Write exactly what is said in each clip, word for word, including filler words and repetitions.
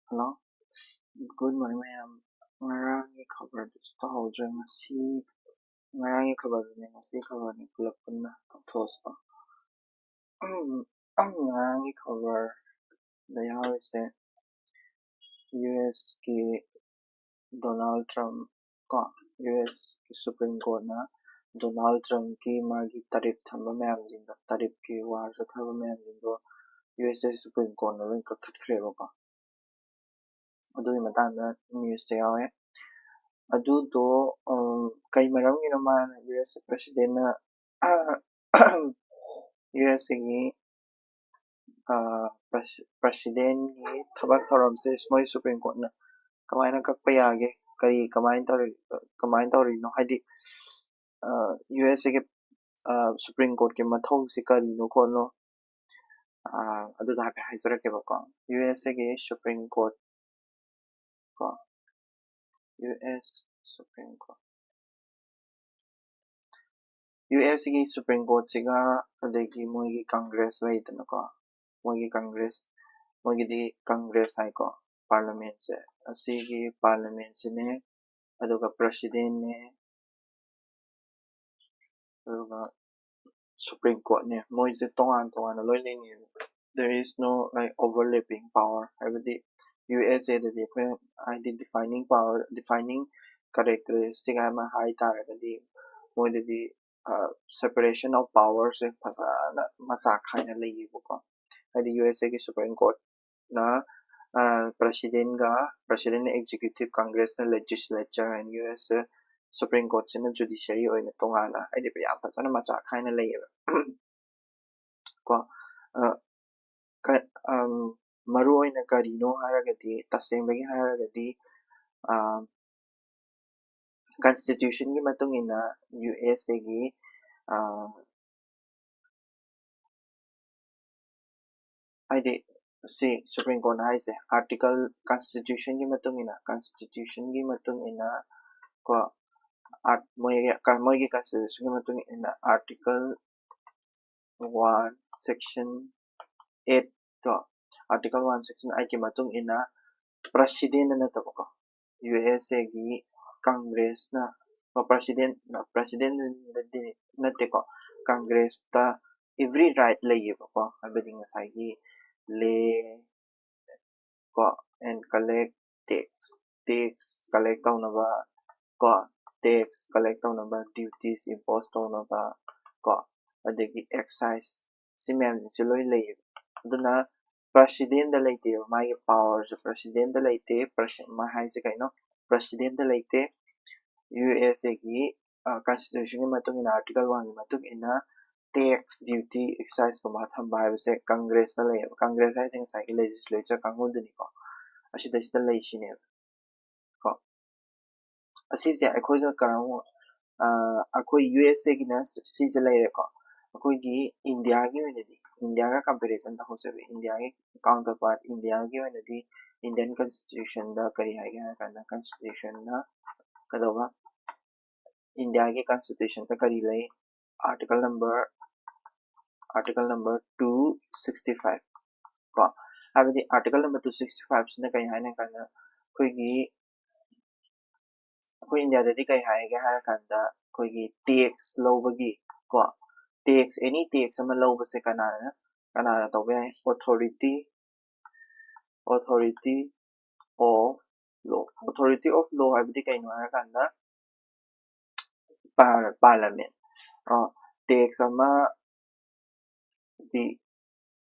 Hello, good morning ꯃꯌꯥꯝ꯫ ꯉꯔꯥꯡꯒꯤ ꯈꯕꯔꯗꯨꯁꯨ ꯇꯧꯍꯧꯗ꯭ꯔꯦ, ꯉꯁꯤ ꯉꯔꯥꯡꯒꯤ ꯈꯕꯔꯗꯨꯅꯦ ꯉꯁꯤ ꯈꯕꯔꯅꯦ ꯄꯨꯂꯞ ꯄꯨꯟꯅ ꯇꯧꯊꯣꯛꯑꯁꯤꯀꯣ꯫ ꯉꯔꯥꯡꯒꯤ ꯈꯕꯔꯗ ꯌꯥꯎꯔꯤꯁꯦ ꯌꯨ ꯑꯦꯁꯀꯤ ꯗꯣꯅꯥꯜ ꯇ꯭ꯔꯝꯞ ꯀꯣ, ꯌꯨ ꯑꯦꯁꯀꯤ ꯁꯨꯄ꯭ꯔꯤꯝ ꯀꯣꯔꯠꯅ ꯗꯣꯅꯥꯜ ꯇ꯭ꯔꯝꯞꯀꯤ ꯃꯥꯒꯤ ꯇꯔꯤꯞ ꯊꯝꯕ ꯃꯌꯥꯝꯁꯤꯡꯗꯣ, ꯇꯔꯤꯞꯀꯤ ꯋꯥꯔ ꯆꯠꯊꯕ ꯃꯌꯥꯝꯁꯤꯡꯗꯣ ꯌꯨ ꯑꯦꯁ ꯑꯦ ꯁꯨꯄ꯭ꯔꯤꯝ ꯀꯣꯔꯠꯅ ꯂꯣꯏ ꯀꯛꯊꯠꯈ꯭ꯔꯦꯕꯀꯣ꯫ ꯑꯗꯨꯒꯤ ꯃꯇꯥꯡꯗ ꯅ꯭ꯌꯨꯁꯇ ꯌꯥꯎꯋꯦ꯫ ꯑꯗꯨꯗꯣ ꯀꯩ ꯃꯔꯝꯒꯤꯅꯣ ꯃꯥꯅ ꯌꯨ ꯑꯦꯁ ꯑꯦ ꯄ꯭ꯔꯦꯁꯤꯗꯦꯟꯅ ꯌꯨ ꯑꯦꯁ ꯑꯦꯒꯤ ꯄ꯭ꯔꯦꯁꯤꯗꯦꯟꯒꯤ ꯊꯕꯛ ꯊꯧꯔꯝꯁꯦ ꯃꯣꯏ ꯁꯨꯄ꯭ꯔꯤꯝ ꯀꯣꯔꯠꯅ ꯀꯃꯥꯏꯅ ꯀꯛꯄ ꯌꯥꯒꯦ? ꯀꯔꯤ ꯀꯃꯥꯏꯅ ꯇꯧꯔꯤ ꯀꯃꯥꯏꯅ ꯇꯧꯔꯤꯅꯣ? ꯍꯥꯏꯗꯤ ꯌꯨ ꯑꯦꯁ ꯑꯦꯒꯤ ꯁꯨꯄ꯭ꯔꯤꯝ ꯀꯣꯔꯠꯀꯤ ꯃꯊꯧꯁꯤ ꯀꯔꯤꯅꯣ ꯈꯣꯠꯅꯣ, ꯑꯗꯨꯗ ꯍꯥꯏꯐꯦꯠ ꯍꯥꯏꯖꯔꯛꯀꯦꯕꯀꯣ꯫ ꯌꯨ ꯑꯦꯁ ꯑꯦꯒꯤ ꯁꯨꯄ꯭ꯔꯤꯝ ꯀꯣꯔꯠ ꯀꯣ, U S supreme court, U S ꯁꯤꯒꯤ ꯁꯨꯄ꯭ꯔꯤꯝ ꯀꯣꯔꯠꯁꯤꯒ ꯑꯗꯒꯤ ꯃꯣꯏꯒꯤ ꯀꯪꯒ꯭ꯔꯦꯁ ꯂꯩꯗꯅꯀꯣ, ꯃꯣꯏꯒꯤ ꯀꯪꯒ꯭ꯔꯦꯁ, ꯃꯣꯏꯒꯤꯗꯤ ꯀꯪꯒ꯭ꯔꯦꯁ ꯍꯥꯏꯀꯣ, ꯄꯥꯔꯂꯤꯌꯥꯃꯦꯟꯁꯦ, ꯑꯁꯤꯒꯤ ꯄꯥꯔꯂꯤꯌꯥꯃꯦꯟꯁꯤꯅꯦ, ꯑꯗꯨꯒ ꯄ꯭ꯔꯦꯁꯤꯗꯦꯟꯅꯦ, ꯑꯗꯨꯒ ꯁꯨꯄ꯭ꯔꯤꯝ ꯀꯣꯔꯠꯅꯦ, ꯃꯣꯏꯁꯦ ꯇꯣꯉꯥꯟ ꯇꯣꯉꯥꯟꯅ ꯂꯣꯏ ꯂꯩꯅꯩꯕ꯫ There is no, like, overlapping power, ꯍꯥꯏꯕꯗꯤ ꯌꯨ ꯑꯦꯁ ꯑꯦꯗꯗꯤ ꯑꯩꯈꯣꯏꯅ ꯍꯥꯏꯗꯤ defining power, defining characteristic ꯑꯃ ꯍꯥꯏ ꯇꯥꯔꯒꯗꯤ ꯃꯣꯏꯗꯗꯤ separation of powerꯁꯦ ꯐꯖꯅ ꯃꯆꯥ ꯈꯥꯏꯅ ꯂꯩꯌꯦꯕꯀꯣ꯫ ꯍꯥꯏꯗꯤ ꯌꯨ ꯑꯦꯁ ꯑꯦꯒꯤ ꯁꯨꯄ꯭ꯔꯤꯝ ꯀꯣꯔꯠꯅ ꯄ꯭ꯔꯦꯁꯤꯗꯦꯟꯒ, ꯄ꯭ꯔꯦꯁꯤꯗꯦꯟꯅ executive, ꯀꯪꯒ꯭ꯔꯦꯁꯅ legislature and U S supreme ꯀꯣꯔꯠꯁꯤꯅ ꯖꯨꯗꯤꯁꯔꯤ ꯑꯣꯏꯅ ꯇꯣꯉꯥꯟꯅ, ꯍꯥꯏꯗꯤ ꯌꯥꯝ ꯐꯖꯅ ꯃꯆꯥ ꯈꯥꯏꯅ ꯂꯩꯌꯦꯕ ꯀꯣ꯫ ꯃꯔꯨ ꯑꯣꯏꯅ ꯀꯔꯤꯅꯣ ꯍꯥꯏꯔꯒꯗꯤ, ꯇꯁꯦꯡꯕꯒꯤ ꯍꯥꯏꯔꯒꯗꯤ ꯀꯟꯁꯇꯤꯇ꯭ꯌꯨꯁꯟꯒꯤ ꯃꯇꯨꯡ ꯏꯟꯅ ꯌꯨ ꯑꯦꯁ ꯑꯦꯒꯤ ꯍꯥꯏꯗꯤ ꯁꯤ ꯁꯨꯄ꯭ꯔꯤꯝ ꯀꯣꯔꯠꯅ ꯍꯥꯏꯁꯦ ꯑꯥꯔꯇꯤꯀꯜ, ꯀꯟꯁꯇꯤꯇ꯭ꯌꯨꯁꯟꯒꯤ ꯃꯇꯨꯡ ꯏꯟꯅ, ꯀꯟꯁꯇꯤꯇ꯭ꯌꯨꯁꯟꯒꯤ ꯃꯇꯨꯡ ꯏꯟꯅ ꯀꯣ, ꯃꯣꯏꯒꯤ ꯃꯣꯏꯒꯤ ꯀꯟꯁꯇꯤꯇ꯭ꯌꯨꯁꯟꯒꯤ ꯃꯇꯨꯡ ꯏꯟꯅ ꯑꯥꯔꯇꯤꯀꯜ ꯋꯥꯟ ꯁꯦꯛꯁꯟ ꯑꯦꯠꯇꯣ, ꯑꯥꯔꯇꯤꯀꯜ ꯋꯥꯟ ꯁꯦꯛꯁꯟ ꯑꯦꯠꯀꯤ ꯃꯇꯨꯡ ꯏꯟꯅ ꯄ꯭ꯔꯁꯤꯗꯦꯟꯗ ꯅꯠꯇꯕꯀꯣ, ꯌꯨ ꯑꯦꯁ ꯑꯦꯒꯤ ꯀꯪꯒ꯭ꯔꯦꯁꯅ, ꯄ꯭ꯔꯁꯤꯗꯦꯟ, ꯄ꯭ꯔꯁꯤꯗꯦꯟꯗꯗꯤ ꯅꯠꯇꯦꯀꯣ, ꯀꯪꯒ꯭ꯔꯦꯁꯇ every right ꯂꯩꯌꯦꯕꯀꯣ, ꯍꯥꯏꯕꯗꯤ ꯉꯁꯥꯏꯒꯤ ꯂꯦ ꯀꯣ, and collect tax, tax collect ꯇꯧꯅꯕ ꯀꯣ, tax collect ꯇꯧꯅꯕ, duties impose ꯇꯧꯅꯕ ꯀꯣ, ꯑꯗꯒꯤ excise, ꯁꯤ ꯃꯌꯥꯝꯁꯤꯡꯁꯦ ꯂꯣꯏ ꯂꯩꯌꯦꯕ꯫ ꯑꯗꯨꯅ ꯄ꯭ꯔꯁꯤꯗꯦꯟꯗ ꯂꯩꯇꯦꯕ, ꯃꯥꯒꯤ ꯄꯋꯥꯔꯁꯦ ꯄ꯭ꯔꯁꯤꯗꯦꯟꯗ ꯂꯩꯇꯦ꯫ ꯄ꯭ꯔꯁꯤ-, ꯃꯥ ꯍꯥꯏꯁꯦ ꯀꯩꯅꯣ? ꯄ꯭ꯔꯁꯤꯗꯦꯟꯗ ꯂꯩꯇꯦ꯫ ꯌꯨ ꯑꯦꯁ ꯑꯦꯒꯤ ꯀꯟꯁꯇꯤꯇ꯭ꯌꯨꯁꯟꯒꯤ ꯃꯇꯨꯡ ꯏꯟꯅ, ꯑꯥꯔꯇꯤꯀꯜ ꯋꯥꯟꯒꯤ ꯃꯇꯨꯡ ꯏꯟꯅ tax, duty, excise ꯀꯨꯝꯕ ꯊꯝꯕ ꯍꯥꯏꯕꯁꯦ ꯀꯪꯒ꯭ꯔꯦꯁꯇ ꯂꯩꯌꯦꯕ꯫ ꯀꯪꯒ꯭ꯔꯦꯁ ꯍꯥꯏꯁꯦ ꯉꯁꯥꯏꯒꯤ ꯂꯦꯖꯤꯁꯂꯦꯆꯔ ꯀꯥꯡꯕꯨꯗꯨꯅꯤꯀꯣ, ꯑꯁꯤꯗꯩꯁꯤꯗ ꯂꯩꯁꯤꯅꯦꯕ ꯀꯣ꯫ ꯑꯁꯤꯁꯦ ꯑꯩꯈꯣꯏꯒ ꯀꯔꯝ, ꯑ, ꯑꯩꯈꯣꯏ ꯌꯨ ꯑꯦꯁ ꯑꯦꯒꯤꯅ ꯁꯤꯁꯦ ꯂꯩꯔꯦꯀꯣ꯫ ꯑꯩꯈꯣꯏꯒꯤ ꯏꯟꯗꯤꯌꯥꯒꯤ ꯑꯣꯏꯅꯗꯤ, ꯏꯟꯗꯤꯌꯥꯒ ꯀꯝꯄꯦꯔꯤꯖꯟ ꯇꯧꯍꯧꯁꯦꯕ, ꯏꯟꯗꯤꯌꯥꯒꯤ ꯀꯥꯎꯟꯇꯔ ꯄꯥꯔꯠ, ꯏꯟꯗꯤꯌꯥꯒꯤ ꯑꯣꯏꯅꯗꯤ ꯏꯟꯗꯤꯌꯟ ꯀꯟꯁꯇꯤꯇ꯭ꯌꯨꯁꯟꯗ ꯀꯔꯤ ꯍꯥꯏꯒꯦ ꯍꯥꯏꯔ ꯀꯥꯟꯗ, ꯀꯟꯁꯇꯤꯇ꯭ꯌꯨꯁꯟꯗ ꯀꯩꯗꯧꯕ, ꯏꯟꯗꯤꯌꯥꯒꯤ ꯀꯟꯁꯇꯤꯇ꯭ꯌꯨꯁꯟꯗ ꯀꯔꯤ ꯂꯩ? Article number, article number two sixty five ꯀꯣ, ꯍꯥꯏꯕꯗꯤ ꯑꯥꯔꯇꯤꯀꯜ ꯅꯝꯕꯔ ꯇꯨ ꯁꯤꯛꯁꯇꯤ ꯐꯥꯏꯚꯁꯤꯅ ꯀꯔꯤ ꯍꯥꯏꯅ ꯀꯥꯟꯗ, ꯑꯩꯈꯣꯏꯒꯤ, ꯑꯩꯈꯣꯏ ꯏꯟꯗꯤꯌꯥꯗꯗꯤ ꯀꯔꯤ ꯍꯥꯏꯒꯦ ꯍꯥꯏꯔ ꯀꯥꯟꯗ, ꯑꯩꯈꯣꯏꯒꯤ ꯇꯦꯛꯁ ꯂꯧꯕꯒꯤ ꯀꯣ, ꯇꯦꯛꯁ, ꯑꯦꯅꯤ ꯇꯦꯛꯁ ꯑꯃ ꯂꯧꯕꯁꯦ ꯀꯅꯥꯅ, ꯀꯅꯥꯅ ꯇꯧꯕ ꯌꯥꯏ? Authority, authority of law, authority of law ꯍꯥꯏꯕꯗꯤ ꯀꯩꯅꯣ ꯍꯥꯏꯔ ꯀꯥꯟꯗ, ꯄꯥꯔꯂꯃꯦꯟ, ꯇꯦꯛꯁ ꯑꯃ ꯗꯤ,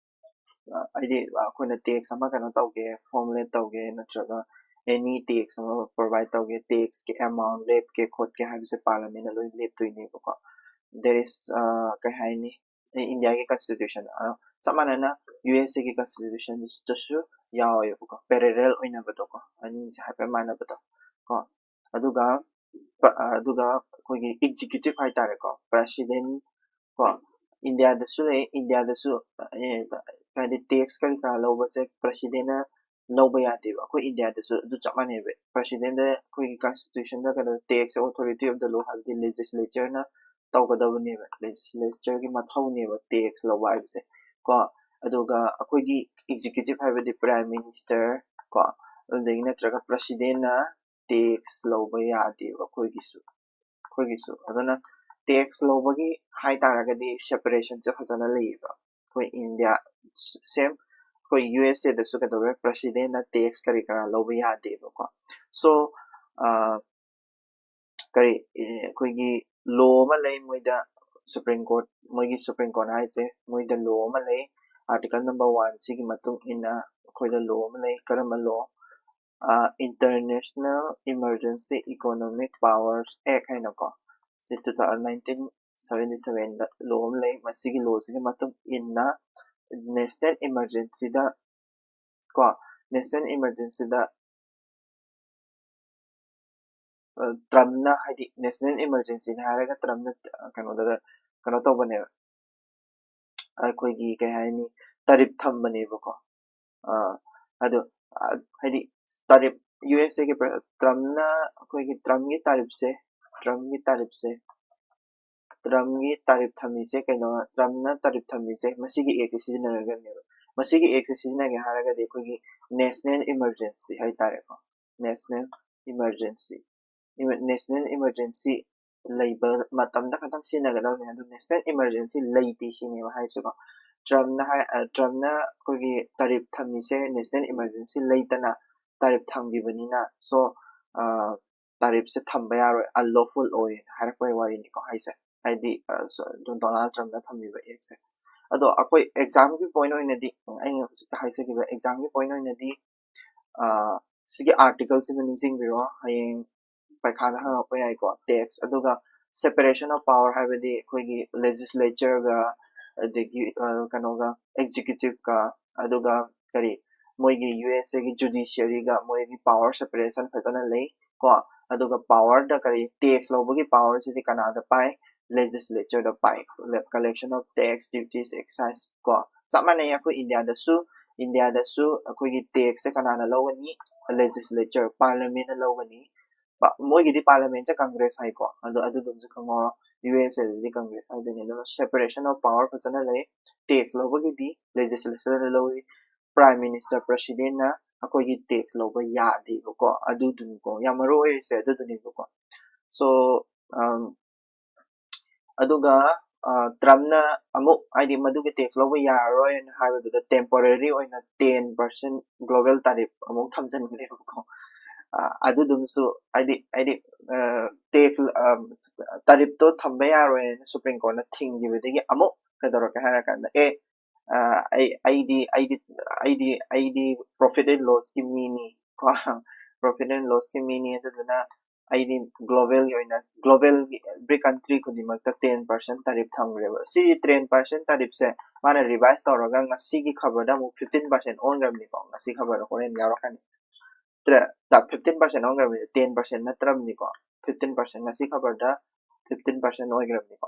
ꯍꯥꯏꯗꯤ ꯑꯩꯈꯣꯏꯅ ꯇꯦꯛꯁ ꯑꯃ ꯀꯩꯅꯣ ꯇꯧꯒꯦ, ꯐꯣꯔꯃꯨꯂꯦꯠ ꯇꯧꯒꯦ, ꯅꯠꯇ꯭ꯔꯒ ꯑꯦꯅꯤ ꯇꯦꯛꯁ ꯑꯃ ꯄ꯭ꯔꯣꯚꯥꯏꯠ ꯇꯧꯒꯦ, ꯇꯦꯛꯁꯀꯤ ꯑꯦꯃꯥꯎꯟ ꯂꯦꯞꯀꯦ ꯈꯣꯠꯀꯦ ꯍꯥꯏꯕꯁꯦ ꯄꯥꯔꯂꯃꯦꯟꯅ ꯂꯣꯏ ꯂꯦꯞꯇꯣꯏꯅꯦꯕꯀꯣ꯫ There is, ꯀꯩ ꯍꯥꯏꯅꯤ, ꯏꯟꯗꯤꯌꯥꯒꯤ ꯀꯟꯁꯇꯤꯇ꯭ꯌꯨꯁꯟ ꯆꯞ ꯃꯥꯟꯅꯅ ꯌꯨ ꯑꯦꯁ ꯑꯦꯒꯤ ꯀꯟꯁꯇꯤꯇ꯭ꯌꯨꯁꯟꯗꯁꯨ ꯌꯥꯎꯋꯦꯕꯀꯣ, ꯄꯦꯔꯦꯂꯦꯜ ꯑꯣꯏꯅꯕꯗꯣꯀꯣ, ꯑꯅꯤꯁꯦ ꯍꯥꯏꯐꯦꯠ ꯃꯥꯟꯅꯕꯗꯣ ꯀꯣ꯫ ꯑꯗꯨꯒ, ꯑꯗꯨꯒ ꯑꯩꯈꯣꯏꯒꯤ ꯑꯦꯛꯖꯤꯀ꯭ꯌꯨꯇꯤꯞ ꯍꯥꯏꯇꯥꯔꯦꯀꯣ, ꯄ꯭ꯔꯁꯤꯗꯦꯟ ꯀꯣ, ꯏꯟꯗꯤꯌꯥꯗꯁꯨ ꯂꯩ, ꯏꯟꯗꯤꯌꯥꯗꯁꯨ, ꯍꯥꯏꯗꯤ ꯇꯦꯛꯁ ꯀꯔꯤ ꯀꯔꯥ ꯂꯧꯕꯁꯦ ꯄ꯭ꯔꯁꯤꯗꯦꯟꯅ ꯂꯧꯕ ꯌꯥꯗꯦꯕ꯫ ꯑꯩꯈꯣꯏ ꯏꯟꯗꯤꯌꯥꯗꯁꯨ ꯑꯗꯨ ꯆꯞ ꯃꯥꯟꯅꯩꯕ꯫ ꯄ꯭ꯔꯁꯤꯗꯦꯟꯗ ꯑꯩꯈꯣꯏꯒꯤ ꯀꯟꯁꯇꯤꯇ꯭ꯌꯨꯁꯟꯗ ꯀꯩꯅꯣ, ꯇꯦꯛꯁ ꯑꯣꯊꯣꯔꯤꯇꯤ ꯑꯣꯐ ꯗ ꯂꯣ ꯍꯥꯏꯕꯗꯤ ꯂꯦꯖꯤꯁꯂꯦꯆꯔꯅ ꯇꯧꯒꯗꯕꯅꯦꯕ, ꯂꯦꯖꯤꯁꯂꯦꯆꯔꯒꯤ ꯃꯊꯧꯅꯦꯕ ꯇꯦꯛꯁ ꯂꯧꯕ ꯍꯥꯏꯕꯁꯦ ꯀꯣ꯫ ꯑꯗꯨꯒ ꯑꯩꯈꯣꯏꯒꯤ ꯑꯦꯛꯖꯤꯀ꯭ꯌꯨꯇꯤꯞ ꯍꯥꯏꯕꯗꯤ ꯄ꯭ꯔꯥꯏꯝ ꯃꯤꯅꯤꯁꯇꯔ ꯀꯣ, ꯑꯗꯨꯗꯒꯤ ꯅꯠꯇ꯭ꯔꯒ presidentꯅ tax ꯂꯧꯕ ꯌꯥꯗꯦꯕ ꯑꯩꯈꯣꯏꯒꯤꯁꯨ꯫ ꯑꯩꯈꯣꯏꯒꯤꯁꯨ ꯑꯗꯨꯅ tax ꯂꯧꯕꯒꯤ ꯍꯥꯏꯇꯥꯔꯒꯗꯤ separationꯁꯦ ꯐꯖꯅ ꯂꯩꯌꯦꯕ꯫ ꯑꯩꯈꯣꯏ India same ꯑꯩꯈꯣꯏ USAꯗꯁꯨ ꯀꯩꯗꯧꯔꯦ, presidentꯅ tax ꯀꯔꯤ ꯀꯔꯥ ꯂꯧꯕ ꯌꯥꯗꯦꯕꯀꯣ꯫ So ꯀꯔꯤ ꯑꯩꯈꯣꯏꯒꯤ law ꯑꯃ ꯂꯩ ꯃꯣꯏꯗ, Supreme Court, ꯃꯣꯏꯒꯤ Supreme Court ꯍꯥꯏꯁꯦ ꯃꯣꯏꯗ law ꯑꯃ ꯂꯩ꯫ Article number one ꯁꯤꯒꯤ ꯃꯇꯨꯡ ꯏꯟꯅ ꯑꯩꯈꯣꯏꯗ law ꯑꯃ ꯂꯩ꯫ ꯀꯔꯝꯕ law? International Emergency Economic Powers Act ꯍꯥꯏꯅꯀꯣ, ꯁꯤ two thousand nineteen seventy sevenꯗ law ꯑꯃ ꯂꯩ꯫ ꯃꯁꯤꯒꯤ lawꯁꯤꯒꯤ ꯃꯇꯨꯡ ꯏꯟꯅ national emergencyꯗ ꯀꯣ, national emergencyꯗ Trumpꯅ, ꯍꯥꯏꯗꯤ national emergencyꯅꯤ ꯍꯥꯏꯔꯒ Trumpꯅ ꯀꯩꯅꯣꯗ ꯀꯩꯅꯣ ꯇꯧꯕꯅꯦꯕ, ꯑꯩꯈꯣꯏꯒꯤ ꯀꯩ ꯍꯥꯏꯅꯤ, tariff ꯊꯝꯕꯅꯦꯕꯀꯣ꯫ ꯑꯗꯣ ꯍꯥꯏꯗꯤ tariff USAꯒꯤ Trumpꯅ, ꯑꯩꯈꯣꯏꯒꯤ Trumpꯒꯤ tariffꯁꯦ, Trumpꯒꯤ tariffꯁꯦ Trumpꯒꯤ tariff ꯊꯝꯃꯤꯁꯦ ꯀꯩꯅꯣ, Trumpꯅ tariff ꯊꯝꯃꯤꯁꯦ ꯃꯁꯤꯒꯤ actꯁꯦ ꯁꯤꯖꯤꯟꯅꯔꯒꯅꯦꯕ꯫ ꯃꯁꯤꯒꯤ actꯁꯦ ꯁꯤꯖꯤꯟꯅꯒꯦ ꯍꯥꯏꯔꯒꯗꯤ ꯑꯩꯈꯣꯏꯒꯤ national emergency ꯍꯥꯏꯇꯥꯔꯦꯀꯣ, national emergency, national emergency ꯂꯩꯕ ꯃꯇꯝꯗ ꯈꯛꯇꯪ ꯁꯤꯖꯤꯟꯅꯒꯗꯕꯅꯤ꯫ ꯑꯗꯨ national emergency ꯂꯩꯇꯦ ꯁꯤꯅꯦꯕ ꯍꯥꯏꯁꯦꯀꯣ꯫ Trumpꯅ ꯍꯥꯏ, Trumpꯅ ꯑꯩꯈꯣꯏꯒꯤ tariff ꯊꯝꯃꯤꯁꯦ national emergency ꯂꯩꯇꯅ tariff ꯊꯝꯈꯤꯕꯅꯤꯅ, so tariffꯁꯦ ꯊꯝꯕ ꯌꯥꯔꯣꯏ, unlawful ꯑꯣꯏ ꯍꯥꯏꯔꯛꯄꯒꯤ ꯋꯥꯔꯤꯅꯤꯀꯣ ꯍꯥꯏꯁꯦ꯫ ꯍꯥꯏꯗꯤ Donald Trumpꯅ ꯊꯝꯃꯤꯕ actꯁꯦ꯫ ꯑꯗꯣ ꯑꯩꯈꯣꯏ examꯒꯤ point ꯑꯣꯏꯅꯗꯤ, ꯑꯩꯅ ꯍꯧꯖꯤꯛꯇ ꯍꯥꯏꯖꯈꯤꯕ examꯒꯤ point ꯑꯣꯏꯅꯗꯤ ꯁꯤꯒꯤ articleꯁꯤꯃ ꯅꯤꯡꯁꯤꯡꯕꯤꯔꯣ, ꯍꯌꯦꯡ ꯄꯩꯈꯥꯗ ꯍꯪꯉꯛꯄ ꯌꯥꯏꯀꯣ꯫ Tax ꯑꯗꯨꯒ separation of power ꯍꯥꯏꯕꯗꯤ ꯑꯩꯈꯣꯏꯒꯤ legislatureꯒ ꯑꯗꯒꯤ ꯀꯩꯅꯣꯒ executiveꯒ ꯑꯗꯨꯒ ꯀꯔꯤ ꯃꯣꯏꯒꯤ USAꯒꯤ judiciaryꯒ ꯃꯣꯏꯒꯤ power separation ꯐꯖꯅ ꯂꯩ ꯀꯣ꯫ ꯑꯗꯨꯒ powerꯗ ꯀꯔꯤ tax ꯂꯧꯕꯒꯤ powerꯁꯤꯗꯤ ꯀꯅꯥꯗ ꯄꯥꯏ? Legislatureꯗ ꯄꯥꯏ꯫ Collection of tax, duties, excise ꯀꯣ꯫ ꯆꯞ ꯃꯥꯟꯅꯩ ꯑꯩꯈꯣꯏ Indiaꯗꯁꯨ꯫ Indiaꯗꯁꯨ ꯑꯩꯈꯣꯏꯒꯤ taxꯁꯦ ꯀꯅꯥꯅ ꯂꯧꯒꯅꯤ? Legislature, parliamentꯅ ꯂꯧꯒꯅꯤ꯫ ꯃꯣꯏꯒꯤꯗꯤ parliamentꯁꯦ Congress ꯍꯥꯏꯀꯣ꯫ ꯑꯗꯣ ꯑꯗꯨꯗꯨꯝꯁꯨ ꯈꯪꯍꯧꯔꯣ, USAꯗꯗꯤ Congress ꯍꯥꯏꯗꯣꯏꯅꯦ꯫ ꯑꯗꯨꯅ separation of power ꯐꯖꯅ ꯂꯩ꯫ Tax ꯂꯧꯕꯒꯤꯗꯤ legislatureꯅ ꯂꯧꯏ, prime minister, presidentꯅ ꯑꯩꯈꯣꯏꯒꯤ ꯇꯦꯛꯁ ꯂꯧꯕ ꯌꯥꯗꯦꯕꯀꯣ꯫ ꯑꯗꯨꯗꯨꯅꯤꯀꯣ ꯌꯥꯝ ꯃꯔꯨ ꯑꯣꯏꯔꯤꯁꯦ, ꯑꯗꯨꯗꯨꯅꯤꯕꯀꯣ꯫ ꯁꯣ ꯑꯗꯨꯒ ꯇ꯭ꯔꯝꯞꯅ ꯑꯃꯨꯛ ꯍꯥꯏꯗꯤ ꯃꯗꯨꯒꯤ ꯇꯦꯛꯁ ꯂꯧꯕ ꯌꯥꯔꯔꯣꯏꯅ ꯍꯥꯏꯕꯗꯨꯗ ꯇꯦꯝꯄꯣꯔꯔꯤ ꯑꯣꯏꯅ ꯇꯦꯟ ꯄꯥꯔꯁꯦꯟ ꯒ꯭ꯂꯣꯕꯦꯜ ꯇꯥꯔꯤꯐ ꯑꯃꯨꯛ ꯊꯝꯖꯤꯟꯈ꯭ꯔꯦꯕꯀꯣ꯫ ꯑꯗꯨꯗꯨꯝꯁꯨ ꯍꯥꯏꯗꯤ ꯍꯥꯏꯗꯤ ꯇꯦꯛꯁ ꯇꯥꯔꯤꯐꯇꯣ ꯊꯝꯕ ꯌꯥꯔꯣꯏꯅ ꯁꯨꯄ꯭ꯔꯤꯝ ꯀꯣꯔꯠꯅ ꯊꯤꯡꯈꯤꯕꯗꯒꯤ ꯑꯃꯨꯛ ꯀꯩꯗꯧꯔꯛꯀꯦ ꯍꯥꯏꯔꯀꯥꯟꯗ ꯑꯦ ꯑꯩ ꯑꯩꯗꯤ ꯑꯩꯗꯤ ꯑꯩꯗꯤ ꯑꯩꯗꯤ ꯄ꯭ꯔꯣꯐꯤꯠ ꯑꯦꯟ ꯂꯣꯁꯀꯤ ꯃꯤꯅꯤ ꯀꯣ꯫ ꯄ꯭ꯔꯣꯐꯤꯠ ꯑꯦꯟ ꯂꯣꯁꯀꯤ ꯃꯤꯅꯤ꯫ ꯑꯗꯨꯗꯨꯅ ꯑꯩꯗꯤ ꯒ꯭ꯂꯣꯕꯦꯜꯒꯤ ꯑꯣꯏꯅ ꯒ꯭ꯂꯣꯕꯦꯜꯒꯤ ꯑꯦꯕ꯭ꯔꯤ ꯀꯟꯇ꯭ꯔꯤ ꯈꯨꯗꯤꯡꯃꯛꯇ ꯇꯦꯟ ꯄꯥꯔꯁꯦꯟ ꯇꯥꯔꯤꯐ ꯊꯝꯈ꯭ꯔꯦꯕ꯫ ꯁꯤ ꯇꯦꯟ ꯄꯥꯔꯁꯦꯟ ꯇꯥꯔꯤꯐꯁꯦ ꯃꯥꯅ ꯔꯤꯚꯥꯏꯁ ꯇꯧꯔꯒ ꯉꯁꯤꯒꯤ ꯈꯕꯔꯗ ꯑꯃꯨꯛ ꯐꯤꯐꯇꯤꯟ ꯄꯥꯔꯁꯦꯟ ꯑꯣꯟꯈ꯭ꯔꯕꯅꯤꯀꯣ꯫ ꯉꯁꯤ ꯈꯕꯔꯗ ꯍꯣꯔꯦꯟ ꯌꯥꯎꯔꯛꯀꯅꯤ꯫ ꯐꯤꯐꯇꯤꯟ ꯄꯥꯔꯁꯦꯟ ꯑꯣꯟꯈ꯭ꯔꯕꯅꯤ, ꯇꯦꯟ ꯄꯥꯔꯁꯦꯟ ꯅꯠꯇ꯭ꯔꯕꯅꯤꯀꯣ꯫ ꯐꯤꯐꯇꯤꯟ ꯄꯥꯔꯁꯦꯟ ꯉꯁꯤ ꯈꯕꯔꯗ ꯐꯤꯐꯇꯤꯟ ꯄꯥꯔꯁꯦꯟ ꯑꯣꯏꯈ꯭ꯔꯕꯅꯤꯀꯣ꯫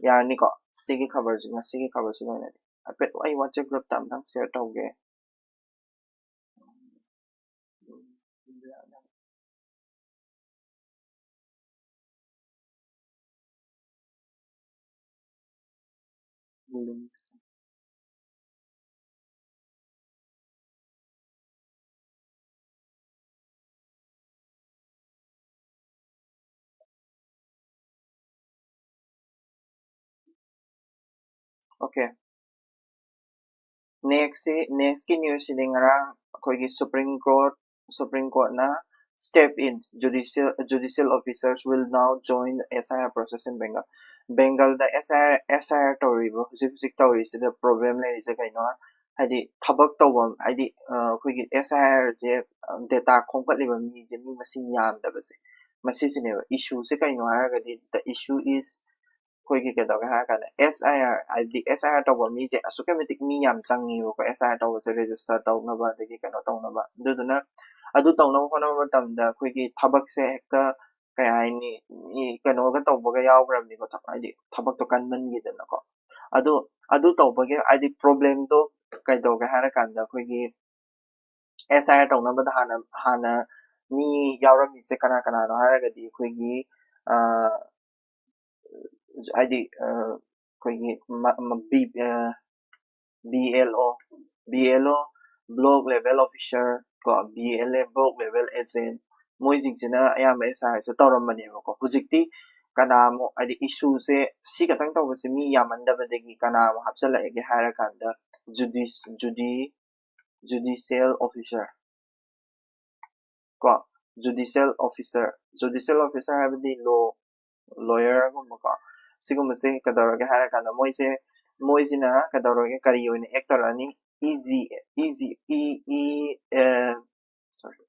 ꯌꯥꯔꯅꯤꯀꯣ꯫ ꯁꯤꯒꯤ ꯈꯕꯔꯁꯤ ꯉꯁꯤꯒꯤ ꯈꯕꯔꯁꯤꯒꯤ ꯑꯣꯏꯅꯗꯤ ꯍꯥꯏꯐꯦꯠ ꯑꯩ ꯋꯥꯆꯦꯞ ꯒ꯭ꯔꯨꯞꯇ ꯑꯝꯇꯪ ꯁꯤꯌꯔ ꯇꯧꯒꯦ꯫ Links. Okay. Next ꯁꯤ, next ꯀꯤ news ꯁꯤꯗꯤ ꯉꯔꯥꯡ ꯑꯩꯈꯣꯏꯒꯤ Supreme Court, Supreme Courtꯅ step in, judicial, judicial officers will now join S I R process in Bengal. ꯕꯦꯡꯒꯜꯗ S I R, S I R ꯇꯧꯔꯤꯕ, ꯍꯧꯖꯤꯛ ꯍꯧꯖꯤꯛ ꯇꯧꯔꯤꯁꯤꯗ problem ꯂꯩꯔꯤꯁꯦ ꯀꯩꯅꯣ? ꯍꯥꯏꯗꯤ ꯊꯕꯛ ꯇꯧꯕ, ꯍꯥꯏꯗꯤ ꯑꯩꯈꯣꯏꯒꯤ S I R say data ꯈꯣꯝꯒꯠꯂꯤꯕ ꯃꯤꯁꯦ ꯃꯤ ꯃꯁꯤꯡ ꯌꯥꯝꯗꯕꯁꯦ, ꯃꯁꯤꯁꯤꯅꯦꯕ issue ꯁꯦ꯫ ꯀꯩꯅꯣ ꯍꯥꯏꯔꯒꯗꯤ the issue is ꯑꯩꯈꯣꯏꯒꯤ ꯀꯩꯗꯧꯒꯦ ꯍꯥꯏꯔ ꯀꯥꯟꯗ S I R, ꯍꯥꯏꯕꯗꯤ S I R ꯇꯧꯕ ꯃꯤꯁꯦ ꯑꯁꯨꯛꯀꯤ ꯃꯇꯤꯛ ꯃꯤ ꯌꯥꯝ ꯆꯪꯉꯦꯕꯀꯣ꯫ S I R ꯇꯧꯕꯁꯦ register ꯇꯧꯅꯕ, ꯑꯗꯒꯤ ꯀꯩꯅꯣ ꯇꯧꯅꯕ꯫ ꯑꯗꯨꯗꯨꯅ ꯑꯗꯨ ꯇꯧꯅꯕ ꯍꯣꯠꯅꯕ ꯃꯇꯝꯗ ꯑꯩꯈꯣꯏꯒꯤ ꯊꯕꯛꯁꯦ ꯍꯦꯛꯇ ꯀꯩ ꯍꯥꯏꯅꯤ, ꯃꯤ ꯀꯩꯅꯣꯒ ꯇꯧꯕꯒ ꯌꯥꯎꯈ꯭ꯔꯕꯅꯤꯀꯣ꯫ ꯊꯕꯛ ꯍꯥꯏꯗꯤ ꯊꯕꯛꯇꯣ ꯀꯟꯃꯟꯈꯤꯗꯅꯀꯣ꯫ ꯑꯗꯨ ꯑꯗꯨ ꯇꯧꯕꯒꯤ ꯍꯥꯏꯗꯤ problemꯗꯣ ꯀꯩꯗꯧꯒꯦ ꯍꯥꯏꯔ ꯀꯥꯟꯗ ꯑꯩꯈꯣꯏꯒꯤ S I R ꯇꯧꯅꯕꯗ ꯍꯥꯟꯅ ꯍꯥꯟꯅ ꯃꯤ ꯌꯥꯎꯔꯝꯃꯤꯁꯦ ꯀꯅꯥ ꯀꯅꯥꯅꯣ ꯍꯥꯏꯔꯒꯗꯤ ꯑꯩꯈꯣꯏꯒꯤ ꯍꯥꯏꯗꯤ ꯑꯩꯈꯣꯏꯒꯤ B L O, B L O, block level officer ꯀꯣ, B L A, block level agent, ꯃꯣꯏꯁꯤꯡꯁꯤꯅ ꯑꯌꯥꯝꯕ S R ꯁꯦ ꯇꯧꯔꯝꯕꯅꯦꯕꯀꯣ꯫ ꯍꯧꯖꯤꯛꯇꯤ ꯀꯅꯥꯃꯨꯛ, ꯍꯥꯏꯗꯤ ꯏꯁꯨꯁꯦ ꯁꯤ ꯈꯛꯇꯪ ꯇꯧꯕꯁꯦ ꯃꯤ ꯌꯥꯝꯃꯟꯗꯕꯗꯒꯤ ꯀꯅꯥꯃꯨꯛ ꯍꯥꯞꯆꯤꯜꯂꯛꯑꯒꯦ ꯍꯥꯏꯔꯀꯥꯟꯗ ꯖꯨꯗꯤꯁ ꯖꯨꯗꯤ ꯖꯨꯗꯤꯁꯤꯌꯦꯜ ꯑꯣꯐꯤꯁꯔ ꯀꯣ, ꯖꯨꯗꯤꯁꯤꯌꯦꯜ ꯑꯣꯐꯤꯁꯔ, ꯖꯨꯗꯤꯁꯤꯌꯦꯜ ꯑꯣꯐꯤꯁꯔ ꯍꯥꯏꯕꯗꯤ ꯂꯣ ꯂꯣꯌꯔꯒꯨꯝꯕꯀꯣ꯫ ꯁꯤꯒꯨꯝꯕꯁꯦ ꯀꯩꯗꯧꯔꯒꯦ ꯍꯥꯏꯔꯀꯥꯟꯗ ꯃꯣꯏꯁꯦ, ꯃꯣꯏꯁꯤꯅ ꯀꯩꯗꯧꯔꯒꯦ, ꯀꯔꯤ ꯑꯣꯏꯅ ꯑꯦꯛ ꯇꯧꯔꯛꯑꯅꯤ? E G E G E E A sorry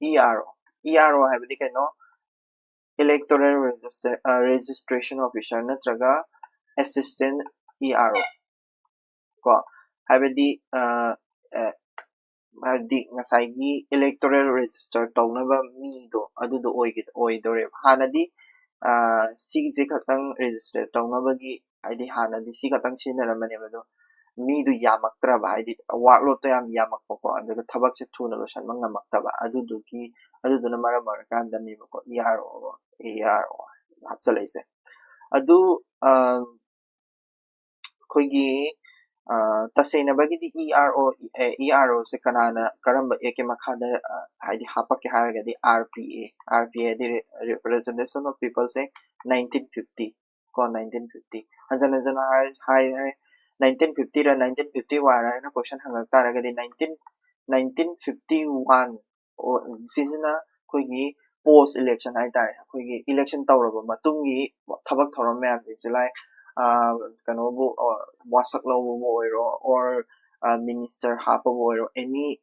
E R O, E R O ꯍꯥꯏꯕꯗꯤ ꯀꯩꯅꯣ? Electoral Register Registration Officer ꯅꯠꯇ꯭ꯔꯒ Assistant E R O ꯀꯣ꯫ ꯍꯥꯏꯕꯗꯤ ꯍꯥꯏꯕꯗꯤ ꯉꯁꯥꯏꯒꯤ electoral register ꯇꯧꯅꯕ ꯃꯤꯗꯣ ꯑꯗꯨꯗꯣ ꯑꯣꯏꯗꯣꯔꯦꯕ꯫ ꯍꯥꯟꯅꯗꯤ ꯁꯤꯁꯦ ꯈꯛꯇꯪ register ꯇꯧꯅꯕꯒꯤ, ꯍꯥꯏꯗꯤ ꯍꯥꯟꯅꯗꯤ ꯁꯤ ꯈꯛꯇꯪ ꯁꯤꯖꯤꯟꯅꯔꯝꯕꯅꯦꯕ꯫ ꯑꯗꯣ ꯃꯤꯗꯨ ꯌꯥꯝꯃꯛꯇ꯭ꯔꯕ, ꯍꯥꯏꯗꯤ workload ꯇꯣ ꯌꯥꯝ ꯌꯥꯝꯃꯛꯄꯀꯣ, ꯑꯗꯨꯒ ꯊꯕꯛꯁꯦ ꯊꯨꯅ ꯂꯣꯏꯁꯤꯟꯕ ꯉꯝꯃꯛꯇꯕ, ꯑꯗꯨꯗꯨꯒꯤ, ꯑꯗꯨꯗꯨꯅ ꯃꯔꯝ ꯑꯣꯏꯔꯀꯥꯟꯗꯅꯦꯕꯀꯣ ꯏ ꯑꯥꯔ ꯑꯣ, ꯑꯦ ꯏ ꯑꯥꯔ ꯑꯣ ꯍꯥꯞꯆꯜꯂꯛꯏꯁꯦ꯫ ꯑꯗꯨ ꯑꯩꯈꯣꯏꯒꯤ ꯇꯁꯦꯡꯅꯕꯒꯤꯗꯤ E R O, E R O ꯁꯦ ꯀꯅꯥꯅ, ꯀꯔꯝꯕ ꯑꯦꯛꯀꯤ ꯃꯈꯥꯗ ꯍꯥꯏꯗꯤ ꯍꯥꯞꯄꯛꯀꯦ ꯍꯥꯏꯔꯒꯗꯤ, R P A, R P A ꯍꯥꯏꯗꯤ Representation of People Act, nineteen fifty ꯀꯣ, nineteen fifty꯫ ꯍꯟꯖꯟ ꯍꯟꯖꯟꯅ ꯍꯥꯏ ꯍꯥꯏ ꯍꯥꯏ nineteen fifty ꯔ nineteen fifty one ꯔ ꯍꯥꯏꯅ question ꯍꯪꯉꯛ ꯇꯥꯔꯒꯗꯤ, nineteen nineteen fifty one ꯁꯤꯁꯤꯅ ꯑꯩꯈꯣꯏꯒꯤ post election ꯍꯥꯏꯇꯥꯔꯦ, ꯑꯩꯈꯣꯏꯒꯤ election ꯇꯧꯔꯕ ꯃꯇꯨꯡꯒꯤ ꯊꯕꯛ ꯊꯧꯔꯝ ꯃꯌꯥꯝꯁꯤꯡꯁꯦ, like ꯀꯩꯅꯣꯕꯨ, ꯋꯥꯁꯛ ꯂꯧꯕꯕꯨ ꯑꯣꯏꯔꯣ, or minister ꯍꯥꯞꯄꯕꯨ ꯑꯣꯏꯔꯣ, any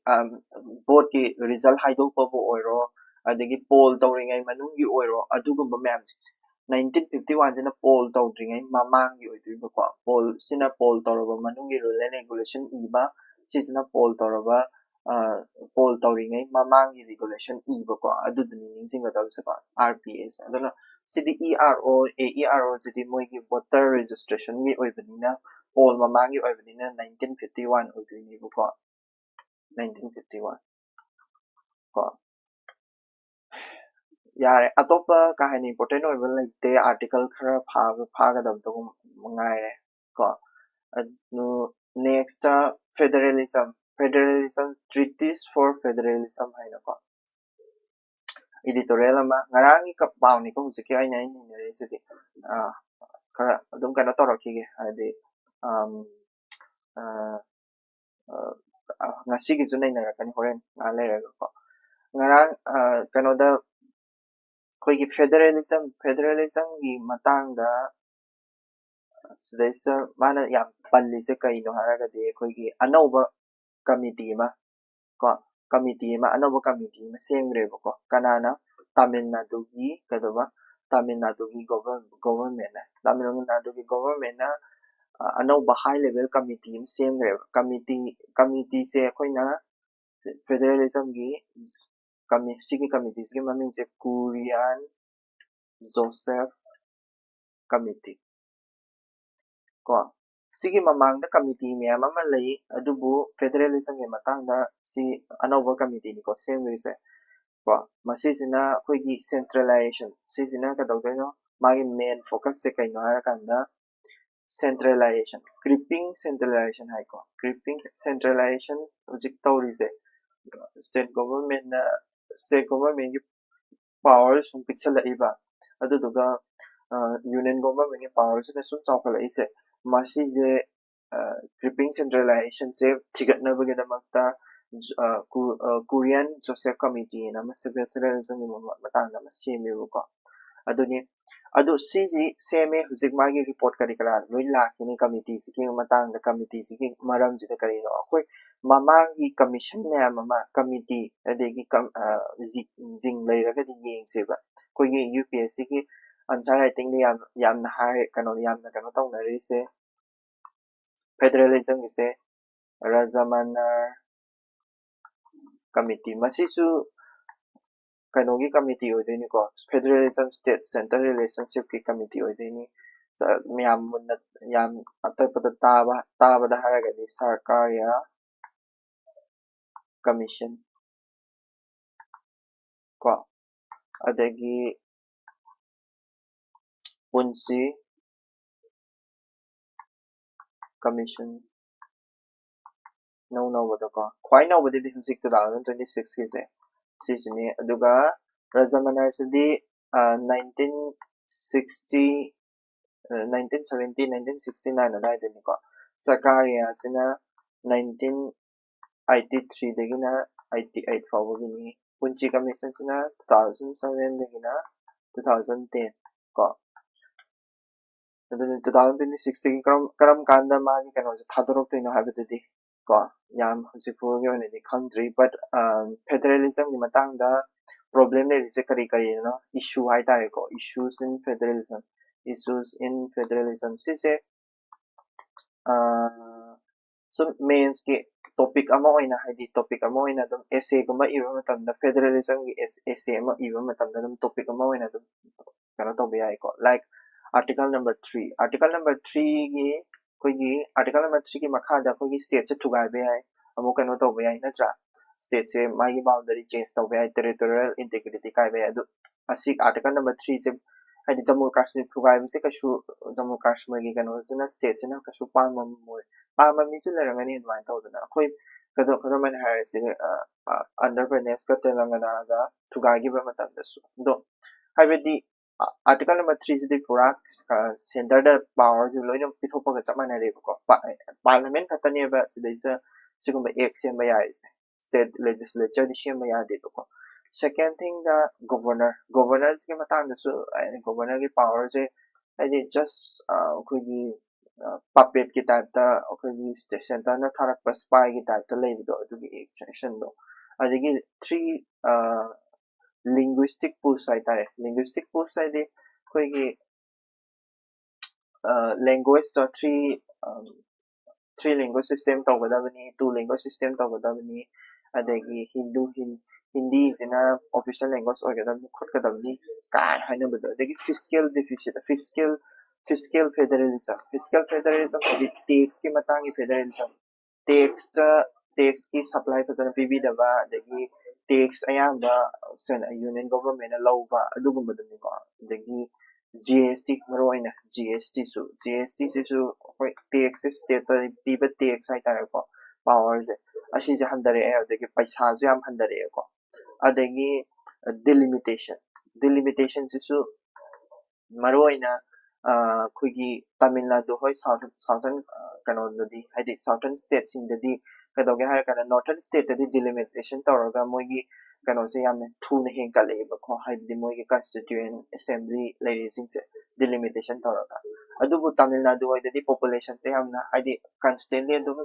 vote ꯀꯤ result ꯍꯥꯏꯗꯣꯛꯄꯕꯨ ꯑꯣꯏꯔꯣ, ꯑꯗꯒꯤ poll ꯇꯧꯔꯤꯉꯩ ꯃꯅꯨꯡꯒꯤ ꯑꯣꯏꯔꯣ, ꯑꯗꯨꯒꯨꯝꯕ ꯃꯌꯥꯝꯁꯤꯡꯁꯦ nineteen fifty one ꯁꯤꯅ poll ꯇꯧꯗ꯭ꯔꯤꯉꯩ ꯃꯃꯥꯡꯒꯤ ꯑꯣꯏꯗꯣꯏꯕꯀꯣ꯫ Poll ꯁꯤꯅ poll ꯇꯧꯔꯕ ꯃꯅꯨꯡꯒꯤ rule and regulation ꯏꯕ, ꯁꯤꯁꯤꯅ poll ꯇꯧꯔꯕ poll ꯇꯧꯔꯤꯉꯩ ꯃꯃꯥꯡꯒꯤ regulation ꯏꯕꯀꯣ, ꯑꯗꯨꯗꯨꯅꯤ ꯅꯤꯡꯁꯤꯡꯒꯗꯕꯁꯦꯀꯣ, R P A ꯁꯦ꯫ ꯑꯗꯨꯅ ꯁꯤꯗꯤ E R O, A E R O ꯁꯤꯗꯤ ꯃꯣꯏꯒꯤ voter registration ꯒꯤ ꯑꯣꯏꯕꯅꯤꯅ, poll ꯃꯃꯥꯡꯒꯤ ꯑꯣꯏꯕꯅꯤꯅ nineteen fifty one ꯑꯣꯏꯗꯣꯏꯅꯦꯕꯀꯣ, nineteen fifty one ꯀꯣ꯫ ꯌꯥꯔꯦ, ꯑꯇꯣꯞꯄ ꯀꯥ ꯍꯦꯟꯅ important ꯑꯣꯏꯕ ꯂꯩꯇꯦ, article ꯈꯔ ꯐꯥꯕ ꯐꯥꯒꯗꯕꯗꯨ ꯉꯥꯏꯔꯦ ꯀꯣ꯫ ꯑꯗꯨ next, federalism, federalism, treatise for federalism ꯍꯥꯏꯅꯀꯣ, editorial ꯑꯃ, ꯉꯔꯥꯡꯒꯤ ꯀ- ꯄꯥꯎꯅꯤꯀꯣ ꯍꯧꯖꯤꯛꯀꯤ ꯑꯩꯅ ꯑꯩꯅ ꯏꯅꯔꯤꯁꯤꯗꯤ꯫ ꯑꯥ, ꯈꯔ ꯑꯗꯨꯝ ꯀꯩꯅꯣ ꯇꯧꯔꯛꯈꯤꯒꯦ, ꯍꯥꯏꯗꯤ ꯑꯝ, ꯑꯥ, ꯑꯥ, ꯉꯁꯤꯒꯤꯁꯨ ꯅꯩꯅꯔꯛꯀꯅꯤ ꯍꯣꯔꯦꯟ ꯉꯥꯏꯍꯥꯛ ꯂꯩꯔꯒꯀꯣ꯫ ꯉꯔꯥꯡ ꯑꯥ, ꯀꯩꯅꯣꯗ ꯑꯩꯈꯣꯏꯒꯤ federalism, federalismꯒꯤ ꯃꯇꯥꯡꯗ ꯁꯤꯗꯩꯁꯤꯗ ꯃꯥꯅ ꯌꯥꯝ ꯄꯜꯂꯤꯁꯦ ꯀꯩꯅꯣ ꯍꯥꯏꯔꯒꯗꯤ, ꯑꯩꯈꯣꯏꯒꯤ ꯑꯅꯧꯕ committee ꯑꯃ ꯀꯣ, committee ꯑꯃ, ꯑꯅꯧꯕ committee ꯑꯃ ꯁꯦꯝꯈ꯭ꯔꯦꯕꯀꯣ꯫ ꯀꯅꯥꯅ? ꯇꯥꯃꯤꯜ ꯅꯥꯗꯨꯒꯤ ꯀꯩꯗꯧꯕ? ꯇꯥꯃꯤꯜ ꯅꯥꯗꯨꯒꯤ govern- governmentꯅ, ꯇꯥꯃꯤꯜ ꯅꯥꯗꯨꯒꯤ governmentꯅ, ꯑ, ꯑꯅꯧꯕ high level committee ꯑꯃ ꯁꯦꯝꯈ꯭ꯔꯦꯕ꯫ Committee, committeeꯁꯦ ꯑꯩꯈꯣꯏꯅ federalismꯒꯤ commi- ꯁꯤꯒꯤ committeeꯁꯤꯒꯤ ꯃꯃꯤꯡꯁꯦ Kurian Joseph Committee ꯀꯣ꯫ ꯁꯤꯒꯤ ꯃꯃꯥꯡꯗ committee ꯃꯌꯥꯝ ꯑꯃ ꯂꯩ, ꯑꯗꯨꯕꯨ federalismꯒꯤ ꯃꯇꯥꯡꯗ ꯁꯤ ꯑꯅꯧꯕ committeeꯅꯤꯀꯣ ꯁꯦꯝꯗꯣꯏꯁꯦ ꯀꯣ꯫ ꯃꯁꯤꯁꯤꯅ ꯑꯩꯈꯣꯏꯒꯤ centralization, ꯁꯤꯁꯤꯅ ꯀꯩꯗꯧꯗꯣꯏꯅꯣ? ꯃꯥꯒꯤ main focusꯁꯦ ꯀꯩꯅꯣ ꯍꯥꯏꯔꯀꯥꯟꯗ, centralization, creeping centralization ꯍꯥꯏꯀꯣ꯫ Creeping centralization ꯍꯧꯖꯤꯛ ꯇꯧꯔꯤꯁꯦ, state governmentꯅ, state governmentꯀꯤ power ꯁꯨꯝ ꯄꯤꯛꯁꯜꯂꯛꯏꯕ, ꯑꯗꯨꯗꯨꯒ ꯑ, union governmentꯀꯤ powerꯁꯤꯅ ꯁꯨꯝ ꯆꯥꯎꯈꯠꯂꯛꯏꯁꯦ, ꯃꯁꯤꯁꯦ, ꯑ, creeping centralizationꯁꯦ ꯊꯤꯒꯠꯅꯕꯒꯤꯗꯃꯛꯇ ꯖ- ꯑ, ꯀꯨ- ꯑ, Kurian Joseph Committee ꯍꯥꯏꯅ ꯑꯃ federalismꯒꯤ ꯃ- ꯃꯇꯥꯡꯗ ꯑꯃ ꯁꯦꯝꯃꯦꯕꯀꯣ꯫ ꯑꯗꯨꯅꯤ, ꯑꯗꯨ ꯁꯤꯁꯤ ꯁꯦꯝꯃꯦ, ꯍꯧꯖꯤꯛ ꯃꯥꯒꯤ report ꯀꯔꯤ ꯀꯔꯥ ꯂꯣꯏ ꯂꯥꯛꯈꯤꯅꯤ committeeꯁꯤꯒꯤ ꯃꯇꯥꯡꯗ꯫ Committeeꯁꯤꯒꯤ ꯃꯔꯝꯁꯤꯗ ꯀꯔꯤꯅꯣ? ꯑꯩꯈꯣꯏ ꯃꯃꯥꯡꯒꯤ commission ꯃꯌꯥꯝ ꯑꯃ, committee, ꯑꯗꯒꯤ ꯀꯝ- ꯑ, ꯖꯤ- ꯖꯤꯡ ꯂꯩꯔꯒꯗꯤ ꯌꯦꯡꯁꯦꯕ꯫ ꯑꯩꯈꯣꯏꯒꯤ UPSCꯒꯤ answer writingꯗ ꯌꯥꯝ ꯌꯥꯝꯅ ꯍꯥꯏ ꯀꯩꯅꯣ ꯌꯥꯝꯅ ꯀꯩꯅꯣ ꯇꯧꯅꯔꯤꯁꯦ federalismꯒꯤꯁꯦ, Rajamanar Committee, ꯃꯁꯤꯁꯨ ꯀꯩꯅꯣꯒꯤ committee ꯑꯣꯏꯗꯣꯏꯅꯤꯀꯣ, federalism state center relationshipꯀꯤ committee ꯑꯣꯏꯗꯣꯏꯅꯤ꯫ ꯆ- ꯃꯌꯥꯝ ꯃꯨꯟꯅ ꯌꯥꯝ ꯑꯇꯣꯞꯄꯗ ꯇꯥꯕ ꯇꯥꯕꯗ ꯍꯥꯏꯔꯒꯗꯤ Sarkaria Commission ꯀꯣ꯫ ꯑꯗꯒꯤ ꯄꯨꯟꯁꯤ ꯀꯃꯤꯁꯟ ꯅꯧ ꯅꯧꯕꯗꯀꯣ, ꯈ꯭ꯋꯥꯏ ꯅꯧꯕꯗꯗꯤ ꯍꯧꯖꯤꯛ two thousand twenty six ꯀꯤꯁꯦ ꯁꯤꯁꯤꯅꯤ꯫ ꯑꯗꯨꯒ ꯔꯖꯃꯅꯔꯁꯤꯗꯤ nineteen sixty nineteen seventy nineteen sixty nine ꯑꯗꯨꯋꯥꯏꯗꯅꯤꯀꯣ꯫ ꯁꯔꯀꯥꯔꯤꯌꯥꯁꯤꯅ nineteen eighty three ꯗꯒꯤꯅ eighty eight ꯐꯥꯎꯕꯒꯤꯅꯤ꯫ ꯄꯨꯟꯁꯤ ꯀꯃꯤꯁꯟꯁꯤꯅ two thousand seven ꯗꯒꯤꯅ two thousand ten ꯀꯣ꯫ ꯑꯗꯨꯅ two thousand twenty six ꯇꯒꯤ ꯀꯔꯝ ꯀꯔꯝ ꯀꯥꯟꯗ ꯃꯥꯒꯤ ꯀꯩꯅꯣꯁꯦ ꯊꯥꯗꯣꯔꯛꯇꯣꯏꯅꯣ ꯍꯥꯏꯕꯗꯨꯗꯤ ꯀꯣ, ꯌꯥꯝ ꯍꯧꯖꯤꯛ ꯐꯥꯎꯒꯤ ꯑꯣꯏꯅꯗꯤ ꯈꯪꯗ꯭ꯔꯤ꯫ But federalism ꯒꯤ ꯃꯇꯥꯡꯗ problem ꯂꯩꯔꯤꯁꯦ ꯀꯔꯤ ꯀꯔꯤꯅꯣ, issue ꯍꯥꯏꯇꯥꯔꯦꯀꯣ, issues in federalism, issues in federalism ꯁꯤꯁꯦ ꯁꯨꯝ ꯃꯦꯟꯁꯀꯤ ꯇꯣꯄꯤꯛ ꯑꯃ ꯑꯣꯏꯅ, ꯍꯥꯏꯗꯤ ꯇꯣꯄꯤꯛ ꯑꯃ ꯑꯣꯏꯅ ꯑꯗꯨꯝ essay ꯒꯨꯝꯕ ꯏꯕ ꯃꯇꯝꯗ, federalism ꯒꯤ essay ꯑꯃ ꯏꯕ ꯃꯇꯝꯗ ꯑꯗꯨꯝ ꯇꯣꯄꯤꯛ ꯑꯃ ꯑꯣꯏꯅ ꯑꯗꯨꯝ ꯀꯩꯅꯣ ꯇꯧꯕ ꯌꯥꯏꯀꯣ꯫ Like article number three, article number three ꯒꯤ ꯑꯩꯈꯣꯏꯒꯤ article number three ꯒꯤ ꯃꯈꯥꯗ ꯑꯩꯈꯣꯏꯒꯤ state ꯁꯦ ꯊꯨꯒꯥꯏꯕ ꯌꯥꯏ, ꯑꯃꯨꯛ ꯀꯩꯅꯣ ꯇꯧꯕ ꯌꯥꯏ, ꯅꯠꯇ꯭ꯔꯥ? State ꯁꯦ ꯃꯥꯒꯤ boundary change ꯇꯧꯕ ꯌꯥꯏ, territorial integrity ꯀꯥꯏꯕ ꯌꯥꯏ꯫ ꯑꯗꯨ ꯑꯁꯤ article number three ꯁꯦ, ꯍꯥꯏꯗꯤ ꯖꯝꯃꯨ ꯀꯥꯁꯃꯤꯔ ꯊꯨꯒꯥꯏꯕꯁꯦ ꯀꯩꯁꯨ ꯖꯝꯃꯨ ꯀꯥꯁꯃꯤꯔꯒꯤ ꯀꯩꯅꯣꯁꯤꯅ, state ꯁꯤꯅ ꯀꯩꯁꯨ ꯄꯥꯝꯃꯝꯃꯣꯏ꯫ ꯄꯥꯝꯕ ꯃꯤꯁꯨ ꯂꯩꯔꯝꯒꯅꯤ ꯑꯗꯨꯃꯥꯏꯅ ꯇꯧꯗꯅ꯫ ꯑꯩꯈꯣꯏ ꯀꯩꯗꯧ ꯀꯩꯗꯧꯃꯥꯏꯅ ꯍꯥꯏꯔꯁꯤ, ꯑꯟꯙ꯭ꯔ ꯄ꯭ꯔꯗꯦꯁꯀ ꯇꯦꯂꯪꯒꯅꯥꯒ ꯊꯨꯒꯥꯏꯈꯤꯕ ꯃꯇꯝꯗꯁꯨ꯫ ꯑꯗꯣ ꯍꯥꯏꯕꯗꯤ article number three ꯁꯤꯗꯤ ꯄꯨꯔꯥ centre ꯗ power ꯁꯦ ꯂꯣꯏꯅ ꯄꯤꯊꯣꯛꯄꯒ ꯆꯞ ꯃꯥꯟꯅꯔꯦꯕꯀꯣ꯫ Parliament ꯈꯛꯇꯅꯦꯕ ꯁꯤꯗꯩꯁꯤꯗ ꯁꯤꯒꯨꯝꯕ act ꯁꯦꯝꯕ ꯌꯥꯔꯤꯁꯦ꯫ State legislature ꯗꯤ ꯁꯦꯝꯕ ꯌꯥꯗꯦꯕꯀꯣ꯫ Second thing ꯗ governor, governor ꯒꯤ ꯃꯇꯥꯡꯗꯁꯨ, governor ꯒꯤ power ꯁꯦ ꯍꯥꯏꯗꯤ just ꯑꯩꯈꯣꯏꯒꯤ puppet ꯀꯤ type ꯇ, ꯑꯩꯈꯣꯏꯒꯤ centre ꯅ ꯊꯥꯔꯛꯄ spy ꯒꯤ type ꯇ ꯂꯩꯕꯗꯣ, ꯑꯗꯨꯒꯤ action ꯗꯣ꯫ ꯑꯗꯒꯤ three linguistic push ꯍꯥꯏꯇꯥꯔꯦ꯫ Linguistic push ꯍꯥꯏꯗꯤ ꯑꯩꯈꯣꯏꯒꯤ language ꯇꯣ three three language system ꯇꯧꯒꯗꯕꯅꯤ, two language system ꯇꯧꯒꯗꯕꯅꯤ, ꯑꯗꯒꯤ ꯍꯤꯟꯗꯨ ꯍꯤꯟꯗꯤꯁꯤꯅ official language ꯑꯣꯏꯒꯗꯕꯅꯤ ꯈꯣꯠꯀꯗꯕꯅꯤ ꯀꯥꯏ ꯍꯥꯏꯅꯕꯗꯣ꯫ ꯑꯗꯒꯤ fiscal deficit, fiscal fiscal federalism, fiscal federalism ꯍꯥꯏꯗꯤ tax ꯀꯤ ꯃꯇꯥꯡꯒꯤ federalism꯫ Tax ꯇ, tax ꯀꯤ supply ꯐꯖꯅ ꯄꯤꯕꯤꯗꯕ, ꯑꯗꯒꯤ tax ꯑꯌꯥꯝꯕ ꯁꯦꯟ ꯌꯨꯅꯤꯌꯟ ꯒꯣꯚꯔꯟꯃꯦꯟꯅ ꯂꯧꯕ ꯑꯗꯨꯒꯨꯝꯕꯗꯨꯅꯤꯀꯣ꯫ ꯑꯗꯒꯤ ꯖꯤ ꯑꯦꯁ ꯇꯤ, ꯃꯔꯨ ꯑꯣꯏꯅ ꯖꯤ ꯑꯦꯁ ꯇꯤꯁꯨ, ꯖꯤ ꯑꯦꯁ ꯇꯤꯁꯤꯁꯨ ꯑꯩꯈꯣꯏ ꯇꯦꯛꯁꯁꯦ, ꯁ꯭ꯇꯦꯠꯇ ꯄꯤꯕ ꯇꯦꯛꯁ ꯍꯥꯏꯇꯥꯔꯦꯀꯣ, ꯄꯥꯋꯔꯁꯦ, ꯑꯁꯤꯁꯦ ꯍꯟꯊꯔꯛꯑꯦ꯫ ꯑꯗꯒꯤ ꯄꯩꯁꯥꯁꯨ ꯌꯥꯝ ꯍꯟꯊꯔꯛꯑꯦꯀꯣ꯫ ꯑꯗꯒꯤ ꯗꯤꯂꯤꯃꯤꯇꯦꯁꯟ, ꯗꯤꯂꯤꯃꯤꯇꯦꯁꯟꯁꯤꯁꯨ ꯃꯔꯨ ꯑꯣꯏꯅ ꯑꯩꯈꯣꯏꯒꯤ ꯇꯥꯃꯤꯜ ꯅꯥꯗꯨ ꯍꯣꯏ, ꯁꯥꯎꯊꯔꯟ ꯁꯥꯎꯊꯔꯟ ꯀꯩꯅꯣꯗꯗꯤ, ꯍꯥꯏꯗꯤ ꯁꯥꯎꯊꯔꯟ ꯁ꯭ꯇꯦꯠꯁꯤꯡꯗꯗꯤ ꯀꯩꯗꯧꯒꯦ ꯍꯥꯏꯔ ꯀꯥꯟꯗ, ꯅꯣꯔꯊꯔꯟ ꯁ꯭ꯇꯦꯠꯇꯗꯤ ꯗꯤꯂꯤꯃꯤꯇꯦꯁꯟ ꯇꯧꯔꯒ ꯃꯣꯏꯒꯤ ꯀꯩꯅꯣꯁꯦ ꯌꯥꯝꯅ ꯊꯨꯅ ꯍꯦꯟꯒꯠꯂꯛꯑꯦꯕꯀꯣ, ꯍꯥꯏꯕꯗꯤ ꯃꯣꯏꯒꯤ ꯀꯟꯁꯇꯤꯇ꯭ꯌꯨꯌꯦꯟ ꯑꯦꯁꯦꯝꯕ꯭ꯂꯤ ꯂꯩꯔꯤꯁꯤꯡꯁꯦ ꯗꯤꯂꯤꯃꯤꯇꯦꯁꯟ ꯇꯧꯔꯒ꯫ ꯑꯗꯨꯕꯨ ꯇꯥꯃꯤꯜ ꯅꯥꯗꯨ ꯍꯣꯏꯗꯗꯤ ꯄꯣꯄꯨꯂꯦꯁꯟꯁꯦ ꯌꯥꯝꯅ, ꯍꯥꯏꯗꯤ ꯀꯟꯁꯇꯦꯟꯂꯤ ꯑꯗꯨꯝ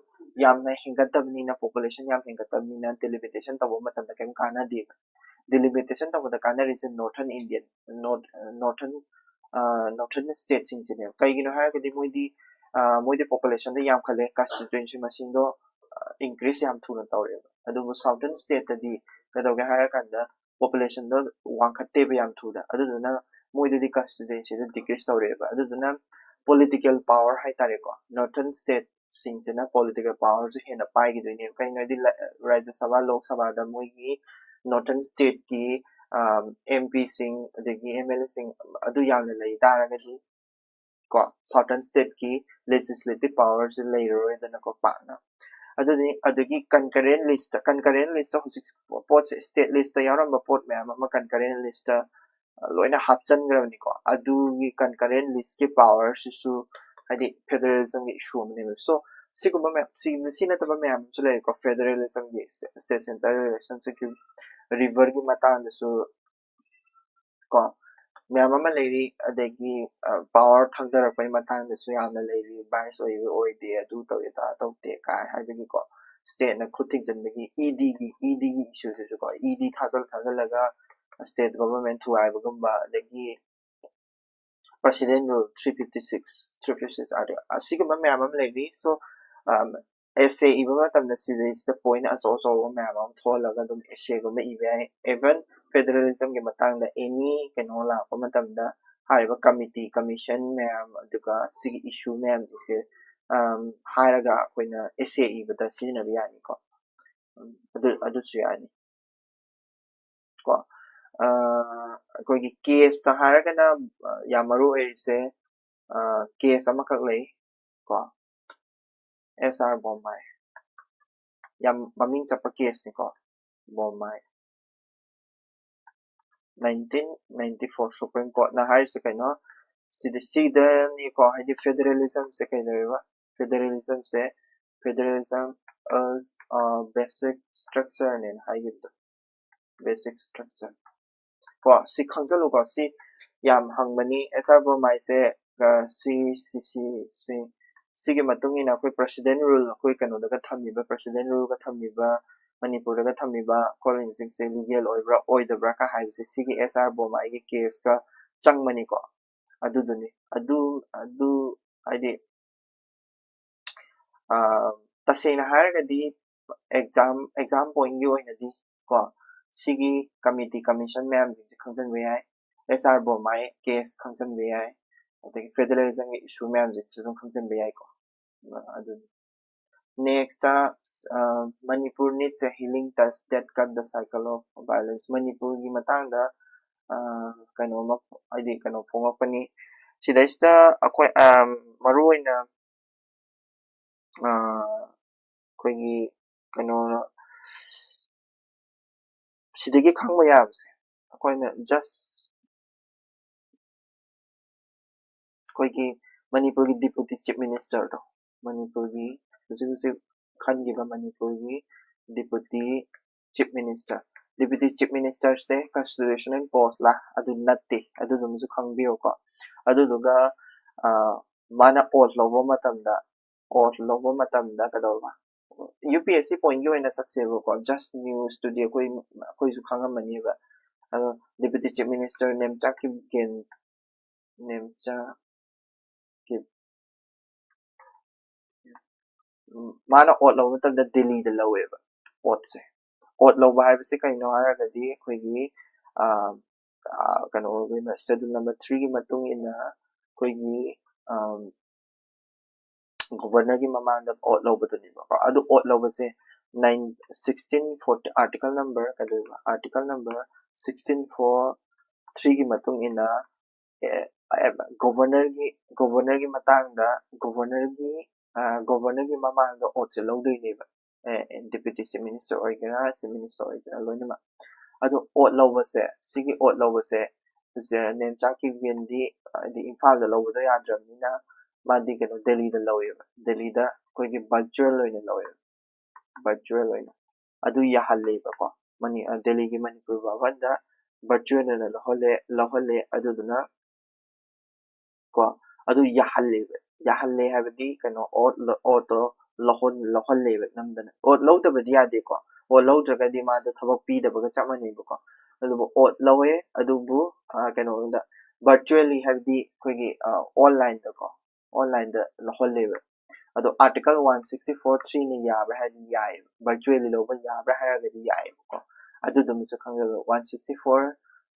ꯌꯥꯝꯅ ꯍꯦꯟꯒꯠꯇꯕꯅꯤꯅ, ꯄꯣꯄꯨꯂꯦꯁꯟ ꯌꯥꯝ ꯍꯦꯟꯒꯠꯇꯕꯅꯤꯅ ꯗꯤꯂꯤꯃꯤꯇꯦꯁꯟ ꯇꯧꯕ ꯃꯇꯝꯗ ꯀꯩꯝ ꯀꯥꯟꯅꯗꯦꯕ꯫ ꯗꯤꯂꯤꯃꯤꯇꯦꯁꯟ ꯇꯧꯕꯗ ꯀꯥꯟꯅꯔꯤꯁꯦ ꯅꯣꯔꯊꯔꯟ ꯏꯟꯗꯤꯌꯟ, ꯅꯣꯔꯠ ꯅꯣꯔꯊꯔꯟ ꯅꯣꯔꯊꯔꯟ ꯁ꯭ꯇꯦꯠꯁꯤꯡꯁꯤꯅꯦꯕ꯫ ꯀꯩꯒꯤꯅꯣ ꯍꯥꯏꯔꯒꯗꯤ ꯃꯣꯏꯗꯤ ꯃꯣꯏꯗꯤ ꯄꯣꯄꯨꯂꯦꯁꯟꯗꯣ ꯌꯥꯝꯈꯠꯂꯦ, ꯀꯟꯁꯇꯤꯇ꯭ꯋꯦꯟꯁꯤ ꯃꯁꯤꯡꯗꯣ ꯏꯟꯀ꯭ꯔꯤꯁ ꯌꯥꯝ ꯊꯨꯅ ꯇꯧꯔꯦꯕ꯫ ꯑꯗꯨꯕꯨ ꯁꯥꯎꯊꯔꯟ ꯁ꯭ꯇꯦꯠꯇꯗꯤ ꯀꯩꯗꯧꯒꯦ ꯍꯥꯏꯔꯀꯥꯟꯗ ꯄꯣꯄꯨꯂꯦꯁꯟꯗꯣ ꯋꯥꯡꯈꯠꯇꯦꯕ ꯌꯥꯝ ꯊꯨꯅ꯫ ꯑꯗꯨꯗꯨꯅ ꯃꯣꯏꯗꯗꯤ ꯀꯟꯁꯇꯤꯇ꯭ꯋꯦꯟꯁꯤꯗꯣ ꯗꯤꯀ꯭ꯔꯤꯁ ꯇꯧꯔꯛꯑꯦꯕ꯫ ꯑꯗꯨꯗꯨꯅ ꯄꯣꯂꯤꯇꯤꯀꯦꯜ ꯄꯥꯋꯔ ꯍꯥꯏꯇꯥꯔꯦꯀꯣ, ꯅꯣꯔꯊꯔꯟ ꯁ꯭ꯇꯦꯠꯁꯤꯡꯁꯤꯅ ꯄꯣꯂꯤꯇꯤꯀꯦꯜ ꯄꯥꯋꯔꯁꯨ ꯍꯦꯟꯅ ꯄꯥꯏꯈꯤꯗꯣꯏꯅꯦꯕ꯫ ꯀꯩꯒꯤꯅꯣ ꯍꯥꯏꯗꯤ ꯔꯥꯖ꯭ꯌ ꯁꯚꯥ, ꯂꯣꯛ ꯁꯚꯥꯗ ꯃꯣꯏꯒꯤ ꯅꯣꯔꯊꯔꯟ ꯁ꯭ꯇꯦꯠꯀꯤ ꯑꯦꯝ ꯄꯤꯁꯤꯡ ꯑꯗꯒꯤ ꯑꯦꯝ ꯑꯦꯜ ꯑꯦꯁꯤꯡ ꯑꯗꯨ ꯌꯥꯝꯅ ꯂꯩ ꯇꯥꯔꯒꯗꯤ ꯀꯣ, ꯁꯥꯎꯊꯔꯟ ꯁ꯭ꯇꯦꯠꯀꯤ ꯂꯦꯖꯤꯁꯂꯦꯇꯤꯚ ꯄꯥꯋꯔꯁꯦ ꯂꯩꯔꯔꯣꯏꯗꯅꯀꯣ ꯄꯥꯛꯅ꯫ ꯑꯗꯨꯅꯤ, ꯑꯗꯒꯤ ꯀꯟꯀꯔꯦꯟ ꯂꯤꯁꯇ, ꯀꯟꯀꯔꯦꯟ ꯂꯤꯁꯇ ꯍꯧꯖꯤꯛ ꯄꯣꯠꯁꯦ ꯁ꯭ꯇꯦꯠ ꯂꯤꯁꯇ ꯌꯥꯎꯔꯝꯕ ꯄꯣꯠ ꯃꯌꯥꯝ ꯑꯃ ꯀꯟꯀꯔꯦꯟ ꯂꯤꯁꯇ ꯂꯣꯏꯅ ꯍꯥꯞꯆꯤꯟꯈ꯭ꯔꯕꯅꯤꯀꯣ꯫ ꯑꯗꯨꯒꯤ ꯀꯟꯀꯔꯦꯟ ꯂꯤꯁꯀꯤ ꯄꯥꯋꯔꯁꯤꯁꯨ ꯍꯥꯏꯗꯤ ꯐꯦꯗꯔꯦꯂꯤꯖꯝꯒꯤ ꯏꯁꯨ ꯑꯃꯅꯦꯕ꯫ ꯁꯣ ꯁꯤꯒꯨꯝꯕ ꯃꯌꯥꯝ, ꯁꯤ, ꯁꯤ ꯅꯠꯇꯕ ꯃꯌꯥꯝ ꯑꯃꯁꯨ ꯂꯩꯔꯦꯀꯣ, ꯐꯦꯗꯔꯦꯂꯤꯖꯝꯒꯤ, ꯁ꯭ꯇꯦꯠ ꯁꯦꯟꯇꯔ ꯔꯤꯂꯦꯁꯟꯁꯤꯞꯀꯤ ꯔꯤꯚꯔꯒꯤ ꯃꯇꯥꯡꯗꯁꯨ ꯀꯣ ꯃꯌꯥꯝ ꯑꯃ ꯂꯩꯔꯤ꯫ ꯑꯗꯒꯤ ꯄꯥꯋꯔ ꯊꯥꯡꯗꯔꯛꯄꯒꯤ ꯃꯇꯥꯡꯗꯁꯨ ꯌꯥꯝꯅ ꯂꯩꯔꯤ, ꯕꯥꯏꯁ ꯑꯣꯏꯕ ꯑꯣꯏꯗꯦ, ꯑꯗꯨ ꯇꯧꯏ ꯑꯗꯥ ꯇꯧꯗꯦ ꯀꯥꯏ ꯍꯥꯏꯕꯒꯤꯀꯣ, ꯁ꯭ꯇꯦꯠꯅ ꯈꯨꯠ ꯊꯤꯡꯖꯤꯟꯕꯒꯤ ꯏ ꯗꯤꯒꯤ, ꯏ ꯗꯤꯒꯤ ꯏꯁꯨꯁꯤꯁꯨꯀꯣ, ꯏ ꯗꯤ ꯊꯥꯖꯜ ꯊꯥꯖꯜꯂꯒ ꯁ꯭ꯇꯦꯠ ꯒꯣꯚꯔꯟꯃꯦꯟ ꯊꯨꯒꯥꯏꯕꯒꯨꯝꯕ, ꯑꯗꯒꯤ president rule three fifty six, three fifty six article, ꯑꯁꯤꯒꯨꯝꯕ ꯃꯌꯥꯝ ꯑꯃ ꯂꯩꯔꯤ꯫ ꯁꯣ ꯑꯦꯁꯦ ꯏꯕ ꯃꯇꯝꯗ ꯁꯤꯗꯩꯁꯤꯗ ꯄꯣꯏꯟ ꯑꯆꯧ ꯑꯆꯧꯕ ꯃꯌꯥꯝ ꯑꯃ ꯊꯣꯛꯍꯜꯂꯒ ꯑꯗꯨꯝ ꯑꯦꯁꯦꯒꯨꯝꯕ ꯏꯕ ꯌꯥꯏ꯫ ꯏꯚꯟ ꯐꯦꯗꯔꯦꯂꯤꯖꯝꯒꯤ ꯃꯇꯥꯡꯗ ꯑꯦꯅꯤ ꯀꯩꯅꯣ ꯂꯥꯛꯄ ꯃꯇꯝꯗ ꯍꯥꯏꯔꯤꯕ ꯀꯃꯤꯇꯤ, ꯀꯃꯤꯁꯟ ꯃꯌꯥꯝ, ꯑꯗꯨꯒ ꯁꯤꯒꯤ ꯏꯁꯨ ꯃꯌꯥꯝꯁꯤꯡꯁꯦ ꯍꯥꯏꯔꯒ ꯑꯩꯈꯣꯏꯅ ꯑꯦꯁꯦ ꯏꯕꯗ ꯁꯤꯖꯤꯟꯅꯕ ꯌꯥꯅꯤꯀꯣ꯫ ꯑꯗꯨ, ꯑꯗꯨꯁꯨ ꯌꯥꯅꯤ꯫ ꯀꯣ꯫ ꯑꯩꯈꯣꯏꯒꯤ ꯀꯦꯁꯇ ꯍꯥꯏꯔꯒꯅ ꯌꯥꯝ ꯃꯔꯨ ꯑꯣꯏꯔꯤꯁꯦ ꯀꯦꯁ ꯑꯃꯈꯛ ꯂꯩ ꯀꯣ, ꯑꯦꯁ ꯑꯥꯔ ꯕꯣꯝꯃꯥꯏ꯫ ꯌꯥꯝ ꯃꯃꯤꯡ ꯆꯠꯄ ꯀꯦꯁꯅꯤꯀꯣ, ꯕꯣꯝꯃꯥꯏ꯫ Nineteen ninety four Supreme Courtꯅ ꯍꯥꯏꯔꯤꯁꯦ ꯀꯩꯅꯣ? ꯁꯤꯗ ꯁꯤꯗꯅꯤꯀꯣ, ꯍꯥꯏꯗꯤ ꯐꯦꯗꯔꯦꯂꯤꯖꯝꯁꯦ ꯀꯩꯗꯧꯋꯦꯕ? ꯐꯦꯗꯔꯦꯂꯤꯖꯝꯁꯦ, federalism as a basic structureꯅꯦꯅ ꯍꯥꯏꯈꯤꯕꯗꯣ, basic structure꯫ ꯀꯣ, ꯁꯤ ꯈꯪꯖꯜꯂꯨꯀꯣ, ꯁꯤ ꯌꯥꯝ ꯍꯪꯕꯅꯤ꯫ ꯑꯦꯁ ꯑꯥꯔ ꯕꯣꯝꯃꯥꯏꯁꯦ ꯁꯤ ꯁꯤ ꯁꯤ ꯁꯤ ꯁꯤꯒꯤ ꯃꯇꯨꯡ ꯏꯟꯅ ꯑꯩꯈꯣꯏ president rule, ꯑꯩꯈꯣꯏ ꯀꯩꯅꯣꯗꯒ ꯊꯝꯃꯤꯕ, president ruleꯒ ꯊꯝꯃꯤꯕ, ꯃꯅꯤꯄꯨꯔꯗꯒ ꯊꯝꯃꯤꯕ ꯀꯣꯂꯣꯅꯤꯁꯤꯡꯁꯦ ꯂꯤꯒꯦꯜ ꯑꯣꯏꯕ꯭ꯔꯥ ꯑꯣꯏꯗꯕ꯭ꯔꯥ ꯀ ꯍꯥꯏꯕꯁꯦ ꯁꯤꯒꯤ ꯑꯦꯁ ꯑꯥꯔ ꯕꯣꯝꯃꯥꯏꯒꯤ ꯀꯦꯁꯀ ꯆꯪꯕꯅꯤꯀꯣ꯫ ꯑꯗꯨꯗꯨꯅꯤ, ꯑꯗꯨ ꯑꯗꯨ ꯍꯥꯏꯗꯤ ꯇꯁꯦꯡꯅ ꯍꯥꯏꯔꯒꯗꯤ exam exam pointꯀꯤ ꯑꯣꯏꯅꯗꯤ ꯀꯣ, ꯁꯤꯒꯤ committee commission ꯃꯌꯥꯝꯁꯤꯡꯁꯦ ꯈꯪꯖꯤꯟꯕ ꯌꯥꯏ, ꯑꯦꯁ ꯑꯥꯔ ꯕꯣꯝꯃꯥꯏ ꯀꯦꯁ ꯈꯪꯖꯤꯟꯕ ꯌꯥꯏ, ꯑꯗꯒꯤ federalismꯒꯤ issue ꯃꯌꯥꯝꯁꯤꯡꯁꯤꯁꯨ ꯑꯗꯨꯝ ꯈꯪꯖꯤꯟꯕ ꯌꯥꯏꯀꯣ꯫ ꯑꯗꯨꯅꯤ꯫ Next, Manipur needs a healing touch that cut the cycle of violence. ꯃꯅꯤꯄꯨꯔꯒꯤ ꯃꯇꯥꯡꯗ ꯀꯩꯅꯣꯃ, ꯍꯥꯏꯗꯤ ꯀꯩꯅꯣ ꯐꯣꯡꯉꯛꯄꯅꯤ꯫ ꯁꯤꯗꯩꯁꯤꯗ ꯑꯩꯈꯣꯏ ꯃꯔꯨ ꯑꯣꯏꯅ ꯑꯩꯈꯣꯏꯒꯤ ꯀꯩꯅꯣ, ꯁꯤꯗꯒꯤ ꯈꯪꯕ ꯌꯥꯕꯁꯦ ꯑꯩꯈꯣꯏꯅ just ꯑꯩꯈꯣꯏꯒꯤ ꯃꯅꯤꯄꯨꯔꯒꯤ deputy chief ministerꯗꯣ, ꯃꯅꯤꯄꯨꯔꯒꯤ ꯍꯧꯖꯤꯛ ꯍꯧꯖꯤꯛ ꯈꯟꯈꯤꯕ ꯃꯅꯤꯄꯨꯔꯒꯤ deputy chief minister, deputy chief ministerꯁꯦ constitutional postꯂꯥ? ꯑꯗꯨ ꯅꯠꯇꯦ, ꯑꯗꯨꯗꯨꯃꯁꯨ ꯈꯪꯕꯤꯌꯨꯀꯣ꯫ ꯑꯗꯨꯗꯨꯒ ꯃꯥꯅ oath ꯂꯧꯕ ꯃꯇꯝꯗ, oath ꯂꯧꯕ ꯃꯇꯝꯗ ꯀꯩꯗꯧꯕ? ꯌꯨ ꯄꯤ ꯑꯦꯁ ꯁꯤ pointꯀꯤ ꯑꯣꯏꯅ ꯆꯠꯁꯦꯕꯀꯣ, just newsꯇꯨꯗꯤ ꯑꯩꯈꯣꯏ, ꯑꯩꯈꯣꯏꯁꯨ ꯈꯪꯉꯝꯃꯅꯦꯕ꯫ ꯑꯗꯣ deputy chief minister Nemcha Kipgen, Nemcha keep, ꯃꯥꯅ oath ꯂꯧꯕ ꯃꯇꯝꯗ ꯗꯤꯜꯂꯤꯗ ꯂꯧꯋꯦꯕ oathꯁꯦ꯫ Oath ꯂꯧꯕ ꯍꯥꯏꯕꯁꯦ ꯀꯩꯅꯣ ꯍꯥꯏꯔꯒꯗꯤ ꯑꯩꯈꯣꯏꯒꯤ ꯀꯩꯅꯣ, schedule number threeꯒꯤ ꯃꯇꯨꯡ ꯏꯟꯅ ꯑꯩꯈꯣꯏꯒꯤ governorꯒꯤ ꯃꯃꯥꯡꯗ oath ꯂꯧꯕꯗꯨꯅꯦꯕꯀꯣ꯫ ꯑꯗꯨ oath ꯂꯧꯕꯁꯦ nine sixteen forty article number ꯀꯩꯗꯧꯕ article number sixteen four three ꯒꯤ ꯃꯇꯨꯡ ꯏꯟꯅ ꯒꯣꯚꯔꯅꯔꯒꯤ ꯒꯣꯚꯔꯅꯔꯒꯤ ꯃꯇꯥꯡꯗ ꯒꯣꯚꯔꯅꯔꯒꯤ ꯒꯣꯚꯔꯅꯔꯒꯤ ꯃꯃꯥꯡꯗ oath ꯁꯦ ꯂꯧꯗꯣꯏꯅꯦꯕ꯫ ꯗꯦꯄ꯭ꯌꯨꯇꯤ ꯆꯤꯐ ꯃꯤꯅꯤꯁꯇꯔ ꯑꯣꯏꯒꯦꯔꯥ, ꯆꯤꯐ ꯃꯤꯅꯤꯁꯇꯔ ꯑꯣꯏꯒꯦꯔꯥ, ꯂꯣꯏꯅꯃꯛ꯫ ꯑꯗꯣ oath ꯂꯧꯕꯁꯦ, ꯁꯤꯒꯤ oath ꯂꯧꯕꯁꯦ ꯅꯦꯝꯆꯥ ꯀꯤꯞꯒꯦꯟꯗꯤ ꯍꯥꯏꯗꯤ ꯏꯝꯐꯥꯜꯗ ꯂꯧꯕꯗꯣ ꯌꯥꯗ꯭ꯔꯕꯅꯤꯅ ꯃꯥꯗꯤ ꯀꯩꯅꯣ ꯗꯦꯜꯂꯤꯗ ꯂꯧꯋꯦꯕ꯫ ꯗꯦꯜꯂꯤꯗ ꯑꯩꯈꯣꯏꯒꯤ ꯚꯔꯆꯨꯋꯦꯜ ꯑꯣꯏꯅ ꯂꯧꯋꯦꯕ꯫ ꯚꯔꯆꯨꯋꯦꯜ ꯑꯣꯏꯅ ꯑꯗꯨ ꯌꯥꯍꯜꯂꯦꯕꯀꯣ꯫ ꯃꯅꯤ ꯗꯦꯜꯂꯤꯒꯤ ꯃꯅꯤꯄꯨꯔ ꯚꯕꯟꯗ ꯚꯔꯆꯨꯋꯦꯜ ꯑꯣꯏꯅ ꯂꯧꯍꯜꯂꯦ ꯂꯧꯍꯜꯂꯦ ꯑꯗꯨꯗꯨꯅ ꯀꯣ ꯑꯗꯨ ꯌꯥꯍꯜꯂꯦꯕ꯫ ꯌꯥꯍꯜꯂꯦ ꯍꯥꯏꯕꯗꯤ ꯀꯩꯅꯣ oath oath ꯇꯣ ꯂꯧꯍꯜ ꯂꯧꯍꯜꯂꯦꯕ ꯅꯝꯗꯅ꯫ Oath ꯂꯧꯗꯕꯗꯤ ꯌꯥꯗꯦꯀꯣ꯫ Oath ꯂꯧꯗ꯭ꯔꯒꯗꯤ ꯃꯥꯗꯣ ꯊꯕꯛ ꯄꯤꯗꯕꯒ ꯆꯞ ꯃꯥꯟꯅꯩꯕꯀꯣ꯫ ꯑꯗꯨꯕꯨ oath ꯂꯧꯋꯦ ꯑꯗꯨꯕꯨ ꯀꯩꯅꯣꯗ ꯚꯔꯆꯨꯋꯦꯜꯂꯤ ꯍꯥꯏꯕꯗꯤ ꯑꯩꯈꯣꯏꯒꯤ online ꯗꯀꯣ online ꯗ ꯂꯧꯍꯜꯂꯦꯕ꯫ ꯑꯗꯣ article one sixty four three ꯅ ꯌꯥꯕ꯭ꯔꯥ ꯍꯥꯏꯔꯗꯤ ꯌꯥꯏꯌꯦꯕ꯫ ꯚꯔꯆꯨꯋꯦꯜꯂꯤ ꯂꯧꯕ ꯌꯥꯕ꯭ꯔꯥ ꯍꯥꯏꯔꯒꯗꯤ ꯌꯥꯏꯌꯦꯕꯀꯣ꯫ ꯑꯗꯨꯗꯨꯃꯁꯨ ꯈꯪꯖꯜꯂꯣ꯫ One sixty four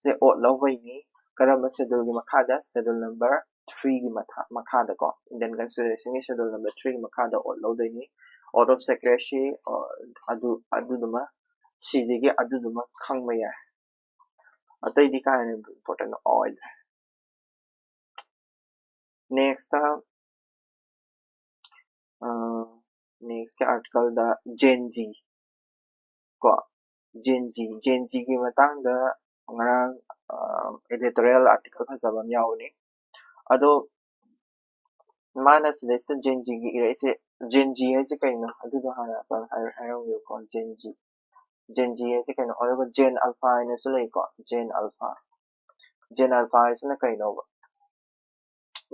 ꯁꯦ oath ꯂꯧꯕꯩꯅꯤ꯫ ꯀꯔꯝꯕ schedule ꯒꯤ ꯃꯈꯥꯗ? Schedule number three ꯒꯤ ꯃꯊꯥ ꯃꯈꯥꯗꯀꯣ꯫ Indian Constitution ꯒꯤ schedule number three ꯒꯤ ꯃꯈꯥꯗ oath ꯂꯧꯗꯣꯏꯅꯤ꯫ Oath of secrecy ꯑꯗꯨ ꯑꯗꯨꯗꯨꯃ ꯁꯤꯁꯤꯒꯤ ꯑꯗꯨꯗꯨꯃ ꯈꯪꯕ ꯌꯥꯏ꯫ ꯑꯇꯩꯗꯤ ꯀꯥ ꯍꯦꯟꯅ important ꯑꯣꯏꯗ꯭ꯔꯦ꯫ Next next ꯀꯤ article ꯗ Gen Z ꯀꯣ Gen Z Gen Z ꯒꯤ ꯃꯇꯥꯡꯗ ꯉꯔꯥꯡ editorial article ꯐꯖꯕ ꯑꯃ ꯌꯥꯎꯕꯅꯤ꯫ ꯑꯗꯣ ꯃꯥꯅ ꯁꯤꯗꯩꯁꯤꯗ Gen Z ꯒꯤ ꯏꯔꯛꯏꯁꯦ꯫ Gen Z ꯍꯥꯏꯁꯦ ꯀꯩꯅꯣ ꯑꯗꯨꯗꯣ ꯍꯥꯟꯅ ꯍꯥꯏꯔꯝꯒꯦꯀꯣ꯫ Gen Z Gen Z ꯍꯥꯏꯁꯦ ꯀꯩꯅꯣ? ꯑꯗꯨꯒ Gen Alpha ꯍꯥꯏꯅꯁꯨ ꯂꯩꯀꯣ꯫ Gen Alpha Gen Alpha ꯍꯥꯏꯁꯤꯅ ꯀꯩꯅꯣꯕ?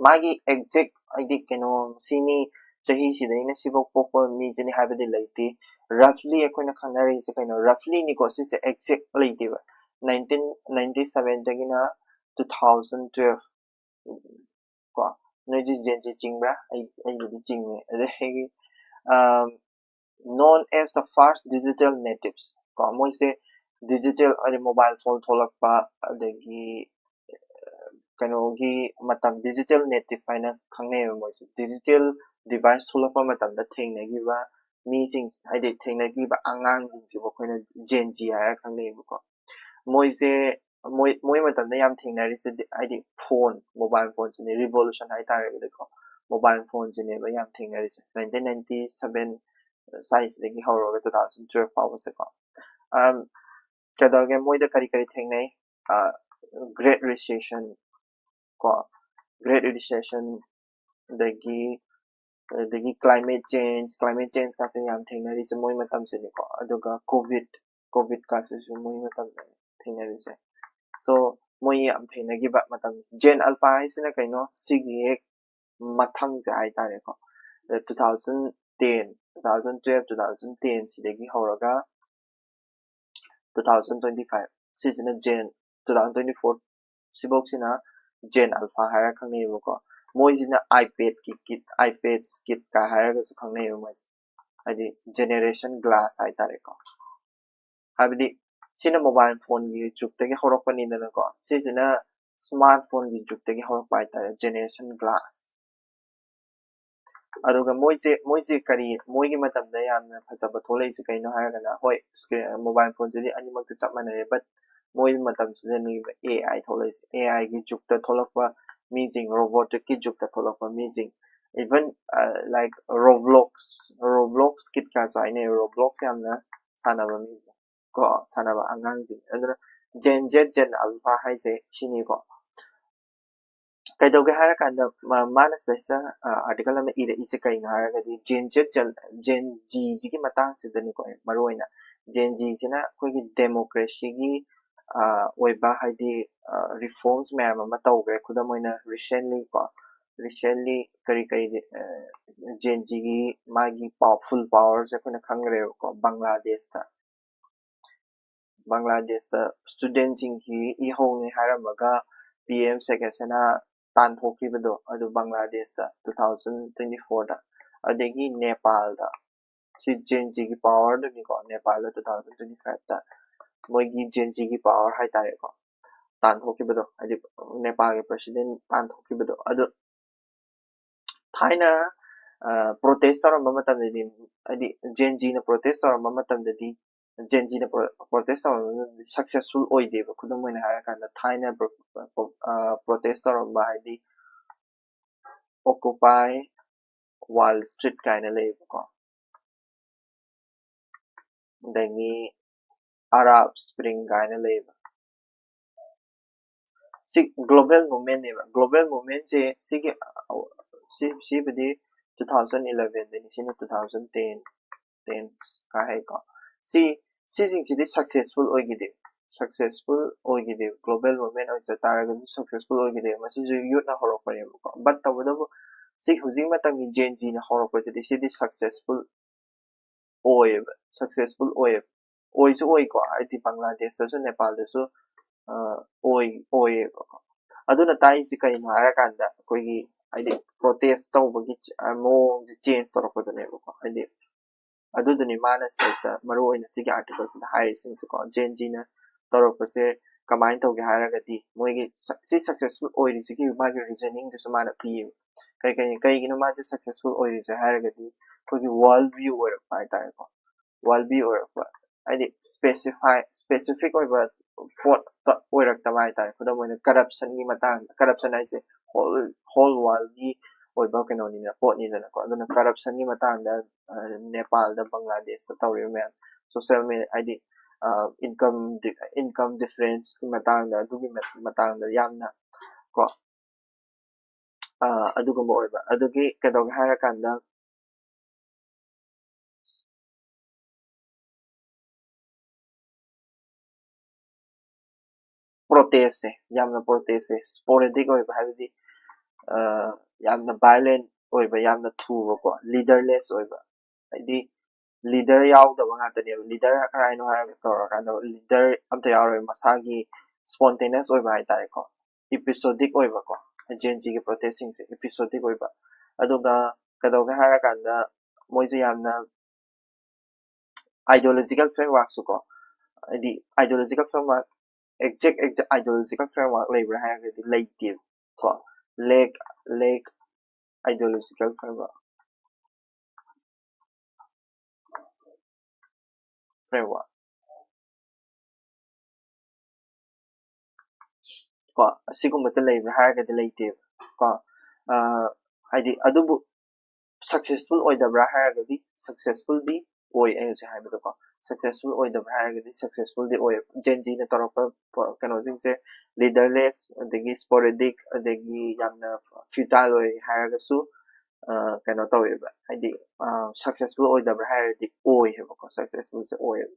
ꯃꯥꯒꯤ exact ꯍꯥꯏꯗꯤ ꯀꯩꯅꯣ ꯁꯤꯅꯤ ꯆꯍꯤꯁꯤꯗꯩꯅ ꯁꯤꯐꯧ ꯄꯣꯛꯄ ꯃꯤꯁꯤꯅꯤ ꯍꯥꯏꯕꯗꯤ ꯂꯩꯇꯦ꯫ Roughly ꯑꯩꯈꯣꯏꯅ ꯈꯪꯅꯔꯤꯁꯦ ꯀꯩꯅꯣ? Roughly ꯅꯤꯀꯣ ꯁꯤꯁꯦ exact ꯂꯩꯇꯦꯕ꯫ Nineteen ninety seven ꯗꯒꯤꯅ two thousand twelve ꯀꯣ ꯅꯣꯏꯁꯦ Gen Z ꯆꯤꯡꯕ꯭ꯔꯥ? ꯑꯩ ꯑꯩꯕꯨꯗꯤ ꯆꯤꯡꯉꯦ꯫ ꯑꯗꯒꯤ known as the first digital natives ꯀꯣ ꯃꯣꯏꯁꯦ digital ꯍꯥꯏꯗꯤ mobile phone ꯊꯣꯛꯂꯛꯄ ꯑꯗꯒꯤ ꯀꯩꯅꯣꯒꯤ ꯃꯇꯝ digital native ꯍꯥꯏꯅ ꯈꯪꯅꯩꯌꯦꯕ꯫ ꯃꯣꯏꯁꯦ digital device ꯊꯣꯛꯂꯛꯄ ꯃꯇꯝꯗ ꯊꯦꯡꯅꯈꯤꯕ ꯃꯤꯁꯤꯡ, ꯍꯥꯏꯗꯤ ꯊꯦꯡꯅꯈꯤꯕ ꯑꯉꯥꯡꯁꯤꯡꯁꯤꯕꯨ ꯑꯩꯈꯣꯏꯅ Gen Z ꯍꯥꯏꯔ ꯈꯪꯅꯩꯌꯦꯕꯀꯣ꯫ ꯃꯣꯏꯁꯦ, ꯃꯣꯏ ꯃꯣꯏ ꯃꯇꯝꯗ ꯌꯥꯝ ꯊꯦꯡꯅꯔꯤꯁꯦ ꯗꯤ-, ꯍꯥꯏꯗꯤ phone, mobile phoneꯁꯤꯅꯦ revolution ꯍꯥꯏꯇꯥꯔꯒꯗꯤꯀꯣ, mobile phoneꯁꯤꯅꯦꯕ ꯌꯥꯝ ꯊꯦꯡꯅꯔꯤꯁꯦ nineteen ninety seven ꯁ꯭ꯋꯥꯏꯁꯤꯗꯒꯤ ꯍꯧꯔꯒ two thousand twelve ꯐꯥꯎꯕꯁꯦꯀꯣ꯫ ꯑꯝ, ꯀꯩꯗꯧꯔꯒꯦ, ꯃꯣꯏꯗ ꯀꯔꯤ ꯀꯔꯤ ꯊꯦꯡꯅꯩ? ꯑ, Great Recession ꯀꯣ, Great Recession, ꯑꯗꯒꯤ ꯑꯗꯒꯤ climate change, climate change ꯀꯥꯁꯦ ꯌꯥꯝ ꯊꯦꯡꯅꯔꯤꯁꯦ ꯃꯣꯏ ꯃꯇꯝꯁꯤꯅꯤꯀꯣ꯫ ꯑꯗꯨꯒ COVID, COVID ꯀꯥꯁꯤꯁꯨ ꯃꯣꯏ ꯃꯇꯝꯗ ꯊꯦꯡꯅꯔꯤꯁꯦ꯫ So ꯃꯣꯏ ꯌꯥꯝ ꯊꯦꯡꯅꯈꯤꯕ ꯃꯇꯝ꯫ Gen Alpha ꯍꯥꯏꯁꯤꯅ ꯀꯩꯅꯣ? ꯁꯤꯒꯤ ꯍꯦꯛ ꯃꯊꯪꯁꯦ ꯍꯥꯏꯇꯥꯔꯦꯀꯣ꯫ Two thousand ten, two thousand twelve, two thousand ten ꯁꯤꯗꯒꯤ ꯍꯧꯔꯒ two thousand twenty five ꯁꯤꯁꯤꯅ Gen, two thousand twenty four ꯁꯤꯐꯧꯁꯤꯅ Gen Alpha ꯍꯥꯏꯔꯒ ꯈꯪꯅꯩꯌꯦꯕꯀꯣ꯫ ꯃꯣꯏꯁꯤꯅ iPadꯀꯤ kid, iPad kid ꯀ ꯍꯥꯏꯔꯒꯁꯨ ꯈꯪꯅꯩꯌꯦꯕ ꯃꯣꯏꯁꯦ꯫ ꯍꯥꯏꯗꯤ generation glass ꯍꯥꯏꯇꯥꯔꯦꯀꯣ꯫ ꯍꯥꯏꯕꯗꯤ ꯁꯤꯅ mobile phoneꯒꯤ ꯖꯨꯒꯇꯒꯤ ꯍꯧꯔꯛꯄꯅꯤꯗꯅꯀꯣ꯫ ꯁꯤꯁꯤꯅ smartphoneꯒꯤ ꯖꯨꯒꯇꯒꯤ ꯍꯧꯔꯛꯄ ꯍꯥꯏꯇꯥꯔꯦ, generation glass꯫ ꯑꯗꯨꯒ ꯃꯣꯏꯁꯦ, ꯃꯣꯏꯁꯦ ꯀꯔꯤ, ꯃꯣꯏꯒꯤ ꯃꯇꯝꯗ ꯌꯥꯝꯅ ꯐꯖꯕ ꯊꯣꯛꯂꯛꯏꯁꯦ ꯀꯩꯅꯣ ꯍꯥꯏꯔꯒꯅ, ꯍꯣꯏ, screen, mobile phoneꯁꯤꯗꯤ ꯑꯅꯤꯃꯛꯇ ꯆꯞ ꯃꯥꯟꯅꯔꯦ, but ꯃꯣꯏ ꯃꯇꯝꯁꯤꯗꯅꯦꯕ AI ꯊꯣꯛꯂꯛꯏꯁꯦ꯫ AIꯒꯤ ꯖꯨꯒꯇ ꯊꯣꯛꯂꯛꯄ ꯃꯤꯁꯤꯡ, roboticꯀꯤ ꯖꯨꯒꯇ ꯊꯣꯛꯂꯛꯄ ꯃꯤꯁꯤꯡ, even, uh, like Roblox, Roblox kid ꯀꯥꯁꯨ ꯍꯥꯏꯅꯩ, Roblox ꯌꯥꯝꯅ ꯁꯥꯟꯅꯕ ꯃꯤꯁꯦ ꯀꯣ, ꯁꯥꯟꯅꯕ ꯑꯉꯥꯡꯁꯤꯡ꯫ ꯑꯗꯨꯅ Gen Z, Gen Alpha ꯍꯥꯏꯁꯦ ꯁꯤꯅꯤꯀꯣ꯫ ꯀꯩꯗꯧꯒꯦ ꯍꯥꯏꯔꯀꯥꯟꯗ ꯃꯥ-, ꯃꯥꯅ ꯁꯤꯗꯩꯁꯤꯗ, ꯑ, article ꯑꯃ ꯏꯔꯛꯏꯁꯦ ꯀꯩꯅꯣ ꯍꯥꯏꯔꯒꯗꯤ Gen Z, Gen, Gen Zꯁꯤꯒꯤ ꯃꯇꯥꯡꯁꯤꯗꯅꯤꯀꯣ꯫ ꯃꯔꯨ ꯑꯣꯏꯅ Gen Zꯁꯤꯅ ꯑꯩꯈꯣꯏꯒꯤ democracyꯒꯤ, ꯑ, ꯑꯣꯏꯕ ꯍꯥꯏꯗꯤ, ꯑ, reforms ꯃꯌꯥꯝ ꯑꯃ ꯇꯧꯈ꯭ꯔꯦ꯫ ꯈꯨꯗꯝ ꯑꯣꯏꯅ recently ꯀꯣ, recently ꯀꯔꯤ ꯀꯔꯤ, ꯑ, Gen Zꯒꯤ ꯃꯥꯒꯤ pow-, full powerꯁꯦ ꯑꯩꯈꯣꯏꯅ ꯈꯪꯈ꯭ꯔꯦꯕꯀꯣ꯫ ꯕꯪꯒ꯭ꯂꯥꯗꯦꯁꯇ, ꯕꯪꯒ꯭ꯂꯥꯗꯦꯁꯇ studentꯁꯤꯡꯒꯤ ꯏꯍꯧꯅꯤ ꯍꯥꯏꯔꯝꯃꯒ PM Sheikh Hasina ꯇꯥꯟꯊꯣꯛꯈꯤꯕꯗꯣ, ꯑꯗꯨ ꯕꯪꯒ꯭ꯂꯥꯗꯦꯁꯇ two thousand twenty fourꯗ꯫ ꯑꯗꯒꯤ ꯅꯦꯄꯥꯜꯗ, ꯁꯤ Gen Zꯒꯤ powerꯗꯨꯅꯤꯀꯣ, ꯅꯦꯄꯥꯜꯗ two thousand twenty fiveꯇ ꯃꯣꯏꯒꯤ Gen Zꯒꯤ power ꯍꯥꯏꯇꯥꯔꯦꯀꯣ, ꯇꯥꯟꯊꯣꯛꯈꯤꯕꯗꯣ, ꯍꯥꯏꯗꯤ ꯅꯦꯄꯥꯜꯒꯤ president ꯇꯥꯟꯊꯣꯛꯈꯤꯕꯗꯣ꯫ ꯑꯗꯨ ꯊꯥꯏꯅ ꯄ꯭ꯔꯣꯇꯦꯁ ꯇꯧꯔꯝꯕ ꯃꯇꯝꯗꯗꯤ, ꯍꯥꯏꯗꯤ ꯖꯦꯟ ꯖꯤꯅ ꯄ꯭ꯔꯣꯇꯦꯁ ꯇꯧꯔꯝꯕ ꯃꯇꯝꯗꯗꯤ, ꯖꯦꯟ ꯖꯤꯅ ꯄ꯭ꯔꯣꯇꯦꯁ ꯇꯧꯔꯝꯕ ꯃꯇꯝꯗꯗꯤ ꯁꯛꯁꯦꯁꯐꯨꯜ ꯑꯣꯏꯗꯦꯕ꯫ ꯈꯨꯗꯝ ꯑꯣꯏꯅ ꯍꯥꯏꯔꯀꯥꯟꯗ, ꯊꯥꯏꯅ ꯄ꯭ꯔꯣꯇꯦꯁ ꯇꯧꯔꯝꯕ, ꯍꯥꯏꯗꯤ Occupy Wall Street ꯀꯥꯏꯅ ꯂꯩꯌꯦꯕꯀꯣ, ꯑꯗꯒꯤ Arab Spring ꯀꯥꯏꯅ ꯂꯩꯌꯦꯕ꯫ ꯁꯤ ꯒ꯭ꯂꯣꯕꯦꯜ ꯃꯨꯚꯃꯦꯟꯅꯦꯕ꯫ ꯒ꯭ꯂꯣꯕꯦꯜ ꯃꯨꯚꯃꯦꯟꯁꯦ ꯁꯤꯒꯤ, ꯁꯤ, ꯁꯤꯕꯨꯗꯤ two thousand elevenꯗꯅꯤ, ꯁꯤꯅ two thousand ten, ten ꯀꯥꯏ ꯍꯥꯏꯀꯣ꯫ ꯁꯤ, ꯁꯤꯁꯤꯡꯁꯤꯗꯤ ꯁꯛꯁꯦꯁꯐꯨꯜ ꯑꯣꯏꯈꯤꯗꯦ, ꯁꯛꯁꯦꯁꯐꯨꯜ ꯑꯣꯏꯈꯤꯗꯦ꯫ ꯒ꯭ꯂꯣꯕꯦꯜ ꯃꯨꯚꯃꯦꯟ ꯑꯣꯏꯖ ꯇꯥꯔꯒꯁꯨ ꯁꯛꯁꯦꯁꯐꯨꯜ ꯑꯣꯏꯈꯤꯗꯦ꯫ ꯃꯁꯤꯁꯨ ꯌꯨꯠꯅ ꯍꯧꯔꯛꯄꯅꯦꯕꯀꯣ꯫ ꯕꯠ ꯇꯧꯕꯇꯕꯨ ꯁꯤ ꯍꯧꯖꯤꯛ ꯃꯇꯝꯒꯤ ꯖꯦꯟ ꯖꯤꯅ ꯍꯧꯔꯛꯄꯁꯤꯗꯤ ꯁꯤꯗꯤ ꯁꯛꯁꯦꯁꯐꯨꯜ ꯑꯣꯏꯌꯦꯕ, ꯁꯛꯁꯦꯁꯐꯨꯜ ꯑꯣꯏꯌꯦꯕ꯫ ꯑꯣꯏꯁꯨ ꯑꯣꯏꯀꯣ, ꯍꯥꯏꯗꯤ ꯕꯪꯒ꯭ꯂꯥꯗꯦꯁꯇꯁꯨ ꯅꯦꯄꯥꯜꯗꯁꯨ, ꯑ, ꯑꯣꯏ-, ꯑꯣꯏꯌꯦꯕꯀꯣ꯫ ꯑꯗꯨꯅ ꯇꯥꯛꯏꯁꯤ ꯀꯩꯅꯣ ꯍꯥꯏꯔꯀꯥꯟꯗ, ꯑꯩꯈꯣꯏꯒꯤ ꯍꯥꯏꯗꯤ ꯄ꯭ꯔꯣꯇꯦꯁ ꯇꯧꯕꯒꯤ ꯆ-, ꯑ, ꯃꯑꯣꯡꯁꯦ ꯆꯦꯟꯖ ꯇꯧꯔꯛꯄꯗꯨꯅꯦꯕꯀꯣ꯫ ꯍꯥꯏꯗꯤ ꯑꯗꯨꯗꯨꯅꯤ ꯃꯥꯅ ꯁꯤꯗꯩꯁꯤꯗ ꯃꯔꯨ ꯑꯣꯏꯅ ꯁꯤꯒꯤ ꯑꯥꯔꯇꯤꯀꯜꯁꯤꯗ ꯍꯥꯏꯔꯤꯁꯤꯡꯁꯦꯀꯣ꯫ ꯖꯦꯟ ꯖꯤꯅ ꯇꯧꯔꯛꯄꯁꯦ ꯀꯃꯥꯏꯅ ꯇꯧꯒꯦ ꯍꯥꯏꯔꯒꯗꯤ, ꯃꯣꯏꯒꯤ ꯁ-, ꯁꯤ ꯁꯛꯁꯦꯁꯐꯨꯜ ꯑꯣꯏꯔꯤꯁꯤꯒꯤ ꯃꯥꯒꯤ ꯔꯤꯖꯅꯤꯡꯗꯨꯁꯨ ꯃꯥꯅ ꯄꯤꯌꯦꯕ꯫ ꯀꯩ, ꯀꯩ, ꯀꯩꯒꯤꯅꯣ ꯃꯥꯁꯦ ꯁꯛꯁꯦꯁꯐꯨꯜ ꯑꯣꯏꯔꯤꯁꯦ ꯍꯥꯏꯔꯒꯗꯤ, ꯑꯩꯈꯣꯏꯒꯤ ꯋꯥꯔꯜ ꯚ꯭ꯌꯨ ꯑꯣꯏꯔꯛꯄ ꯍꯥꯏꯇꯥꯔꯦꯀꯣ꯫ ꯋꯥꯔꯜ ꯚ꯭ꯌꯨ ꯑꯣꯏꯔꯛꯄ, ꯍꯥꯏꯗꯤ ꯁ꯭ꯄꯦꯁꯤꯐꯥꯏ, ꯁ꯭ꯄꯦꯁꯤꯐꯤꯛ ꯑꯣꯏꯕ ꯄꯣꯠꯇ ꯑꯣꯏꯔꯛꯇꯕ ꯍꯥꯏꯇꯥꯔꯦ꯫ ꯈꯨꯗꯝ ꯑꯣꯏꯅ ꯀꯔꯞꯁꯟꯒꯤ ꯃꯇꯥꯡꯗ, ꯀꯔꯞꯁꯟ ꯍꯥꯏꯁꯦ ꯍꯣꯜ, ꯍꯣꯜ ꯋꯥꯔꯜꯒꯤ ꯑꯣꯏꯕ ꯀꯩꯅꯣꯅꯤꯅ, ꯄꯣꯠꯅꯤꯗꯅꯀꯣ꯫ ꯑꯗꯨꯅ ꯀꯔꯞꯁꯟꯒꯤ ꯃꯇꯥꯡꯗ, ꯑ, ꯅꯦꯄꯥꯜꯗ, ꯕꯪꯒ꯭ꯂꯥꯗꯦꯁꯇ ꯇꯧꯔꯤꯕ ꯃꯌꯥꯝ, ꯁꯣꯁꯦꯜ ꯃꯦ-, ꯍꯥꯏꯗꯤ, ꯑ, ꯏꯟꯀꯝ ꯗꯤ-, ꯏꯟꯀꯝ ꯗꯤꯐꯔꯦꯟꯁꯀꯤ ꯃꯇꯥꯡꯗ, ꯑꯗꯨꯒꯤ ꯃ-, ꯃꯇꯥꯡꯗ ꯌꯥꯝꯅ ꯀꯣ, ꯑ, ꯑꯗꯨꯒꯨꯝꯕ ꯑꯣꯏꯕ꯫ ꯑꯗꯨꯒꯤ ꯀꯩꯗꯧꯒꯦ ꯍꯥꯏꯔꯀꯥꯟꯗ, ꯄ꯭ꯔꯣꯇꯦꯁꯁꯦ, ꯌꯥꯝꯅ ꯄ꯭ꯔꯣꯇꯦꯁꯁꯦ ꯁ꯭ꯄꯣꯔꯦꯗꯤꯛ ꯑꯣꯏꯕ, ꯍꯥꯏꯕꯗꯤ, ꯑ, ꯌꯥꯝꯅ ꯚꯥꯏꯂꯦꯟ ꯑꯣꯏꯕ, ꯌꯥꯝꯅ ꯊꯨꯕꯀꯣ, ꯂꯤꯗꯔꯂꯦꯁ ꯑꯣꯏꯕ, ꯍꯥꯏꯗꯤ ꯂꯤꯗꯔ ꯌꯥꯎꯗꯕ ꯉꯥꯛꯇꯅꯦꯕ꯫ ꯂꯤꯗꯔ ꯀꯔꯥꯏꯅꯣ ꯍꯥꯏꯔꯒ ꯇꯧꯔꯀꯥꯟꯗ ꯂꯤꯗꯔ ꯑꯝꯇ ꯌꯥꯎꯔꯣꯏ, ꯃꯁꯥꯒꯤ ꯁ꯭ꯄꯣꯟꯇꯦꯅꯁ ꯑꯣꯏꯕ ꯍꯥꯏꯇꯥꯔꯦꯀꯣ, ꯏꯄꯤꯁꯣꯗꯤꯛ ꯑꯣꯏꯕꯀꯣ꯫ ꯖꯦꯟ ꯖꯤꯒꯤ ꯄ꯭ꯔꯣꯇꯦꯁꯁꯤꯡꯁꯦ ꯏꯄꯤꯁꯣꯗꯤꯛ ꯑꯣꯏꯕ꯫ ꯑꯗꯨꯒ ꯀꯩꯗꯧꯒꯦ ꯍꯥꯏꯔꯀꯥꯟꯗ, ꯃꯣꯏꯁꯦ ꯌꯥꯝꯅ ꯑꯥꯏꯗꯤꯌꯣꯂꯣꯖꯤꯀꯦꯜ ꯐ꯭ꯔꯦꯝꯋꯥꯔꯛꯁꯨ ꯀꯣ, ꯍꯥꯏꯗꯤ ꯑꯥꯏꯗꯤꯌꯣꯂꯣꯖꯤꯀꯦꯜ ꯐ꯭ꯔꯦꯝꯋꯥꯔꯛ, ꯑꯦꯛꯖꯦꯛ ꯑꯥꯏꯗꯤꯌꯣꯂꯣꯖꯤꯀꯦꯜ ꯐ꯭ꯔꯦꯝꯋꯥꯔꯛ ꯂꯩꯕ꯭ꯔꯥ ꯍꯥꯏꯔꯒꯗꯤ ꯂꯩꯇꯦꯕ ꯀꯣ꯫ ꯂꯦꯛ, ꯂꯦꯛ ꯑꯥꯏꯗꯤꯌꯣꯂꯣꯖꯤꯀꯦꯜ ꯐ꯭ꯔꯦꯝꯋꯥꯔꯛ꯫ framework ꯀꯣ, ꯑꯁꯤꯒꯨꯝꯕꯁꯦ ꯂꯩꯕ꯭ꯔꯥ ꯍꯥꯏꯔꯒꯗꯤ ꯂꯩꯇꯦꯕ ꯀꯣ꯫ ꯑ, ꯍꯥꯏꯗꯤ ꯑꯗꯨꯕꯨ successful ꯑꯣꯏꯗꯕ꯭ꯔꯥ ꯍꯥꯏꯔꯒꯗꯤ successfulꯗꯤ ꯑꯣꯏ꯫ ꯑꯩ ꯍꯧꯖꯤꯛ ꯍꯥꯏꯕꯗꯣꯀꯣ, successful ꯑꯣꯏꯗꯕ꯭ꯔꯥ ꯍꯥꯏꯔꯒꯗꯤ successfulꯗꯤ ꯑꯣꯏ꯫ Gen Zꯅ ꯇꯧꯔꯛꯄ ꯄ-, ꯀꯩꯅꯣꯁꯤꯡꯁꯦ leaderless, ꯑꯗꯒꯤ sporadic, ꯑꯗꯒꯤ ꯌꯥꯝꯅ futile ꯑꯣꯏ ꯍꯥꯏꯔꯒꯁꯨ, ꯑ, ꯀꯩꯅꯣ ꯇꯧꯋꯦꯕ, ꯍꯥꯏꯗꯤ, ꯑ, successful ꯑꯣꯏꯗꯕ꯭ꯔꯥ ꯍꯥꯏꯔꯗꯤ ꯑꯣꯏꯌꯦꯕꯀꯣ, successfulꯁꯦ ꯑꯣꯏꯌꯦꯕ꯫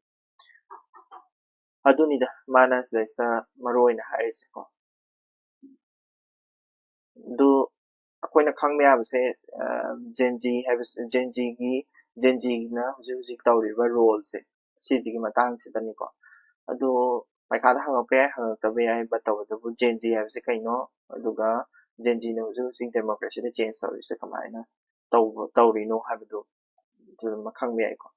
ꯑꯗꯨꯅꯤꯗ ꯃꯥꯅ ꯁꯤꯗꯩꯁꯤꯗ ꯃꯔꯨ ꯑꯣꯏꯅ ꯍꯥꯏꯔꯤꯁꯦꯀꯣ꯫ ꯑꯗꯨ ꯑꯩꯈꯣꯏꯅ ꯈꯪꯕ ꯌꯥꯕꯁꯦ, ꯑ, Gen Z ꯍꯥꯏꯕꯁꯤ, Gen Zꯒꯤ, Gen Zꯅ ꯍꯧꯖꯤꯛ ꯍꯧꯖꯤꯛ ꯇꯧꯔꯤꯕ roleꯁꯦ, ꯁꯤꯁꯤꯒꯤ ꯃꯇꯥꯡꯁꯤꯗꯅꯤꯀꯣ꯫ ꯑꯗꯨ ꯄꯩꯈꯥꯗ ꯍꯪꯉꯛꯄ ꯌꯥꯏ, ꯍꯪꯉꯛꯇꯕ ꯌꯥꯏ, but ꯇꯧꯕꯇꯕꯨ Gen Z ꯍꯥꯏꯕꯁꯦ ꯀꯩꯅꯣ, ꯑꯗꯨꯒ Gen Zꯅ ꯍꯧꯖꯤꯛ ꯍꯧꯖꯤꯛ democracyꯗ change ꯇꯧꯔꯤꯁꯦ ꯀꯃꯥꯏꯅ ꯇꯧꯕ, ꯇꯧꯔꯤꯅꯣ ꯍꯥꯏꯕꯗꯨ ꯑꯗꯨꯃ ꯈꯪꯕ ꯌꯥꯏꯀꯣ꯫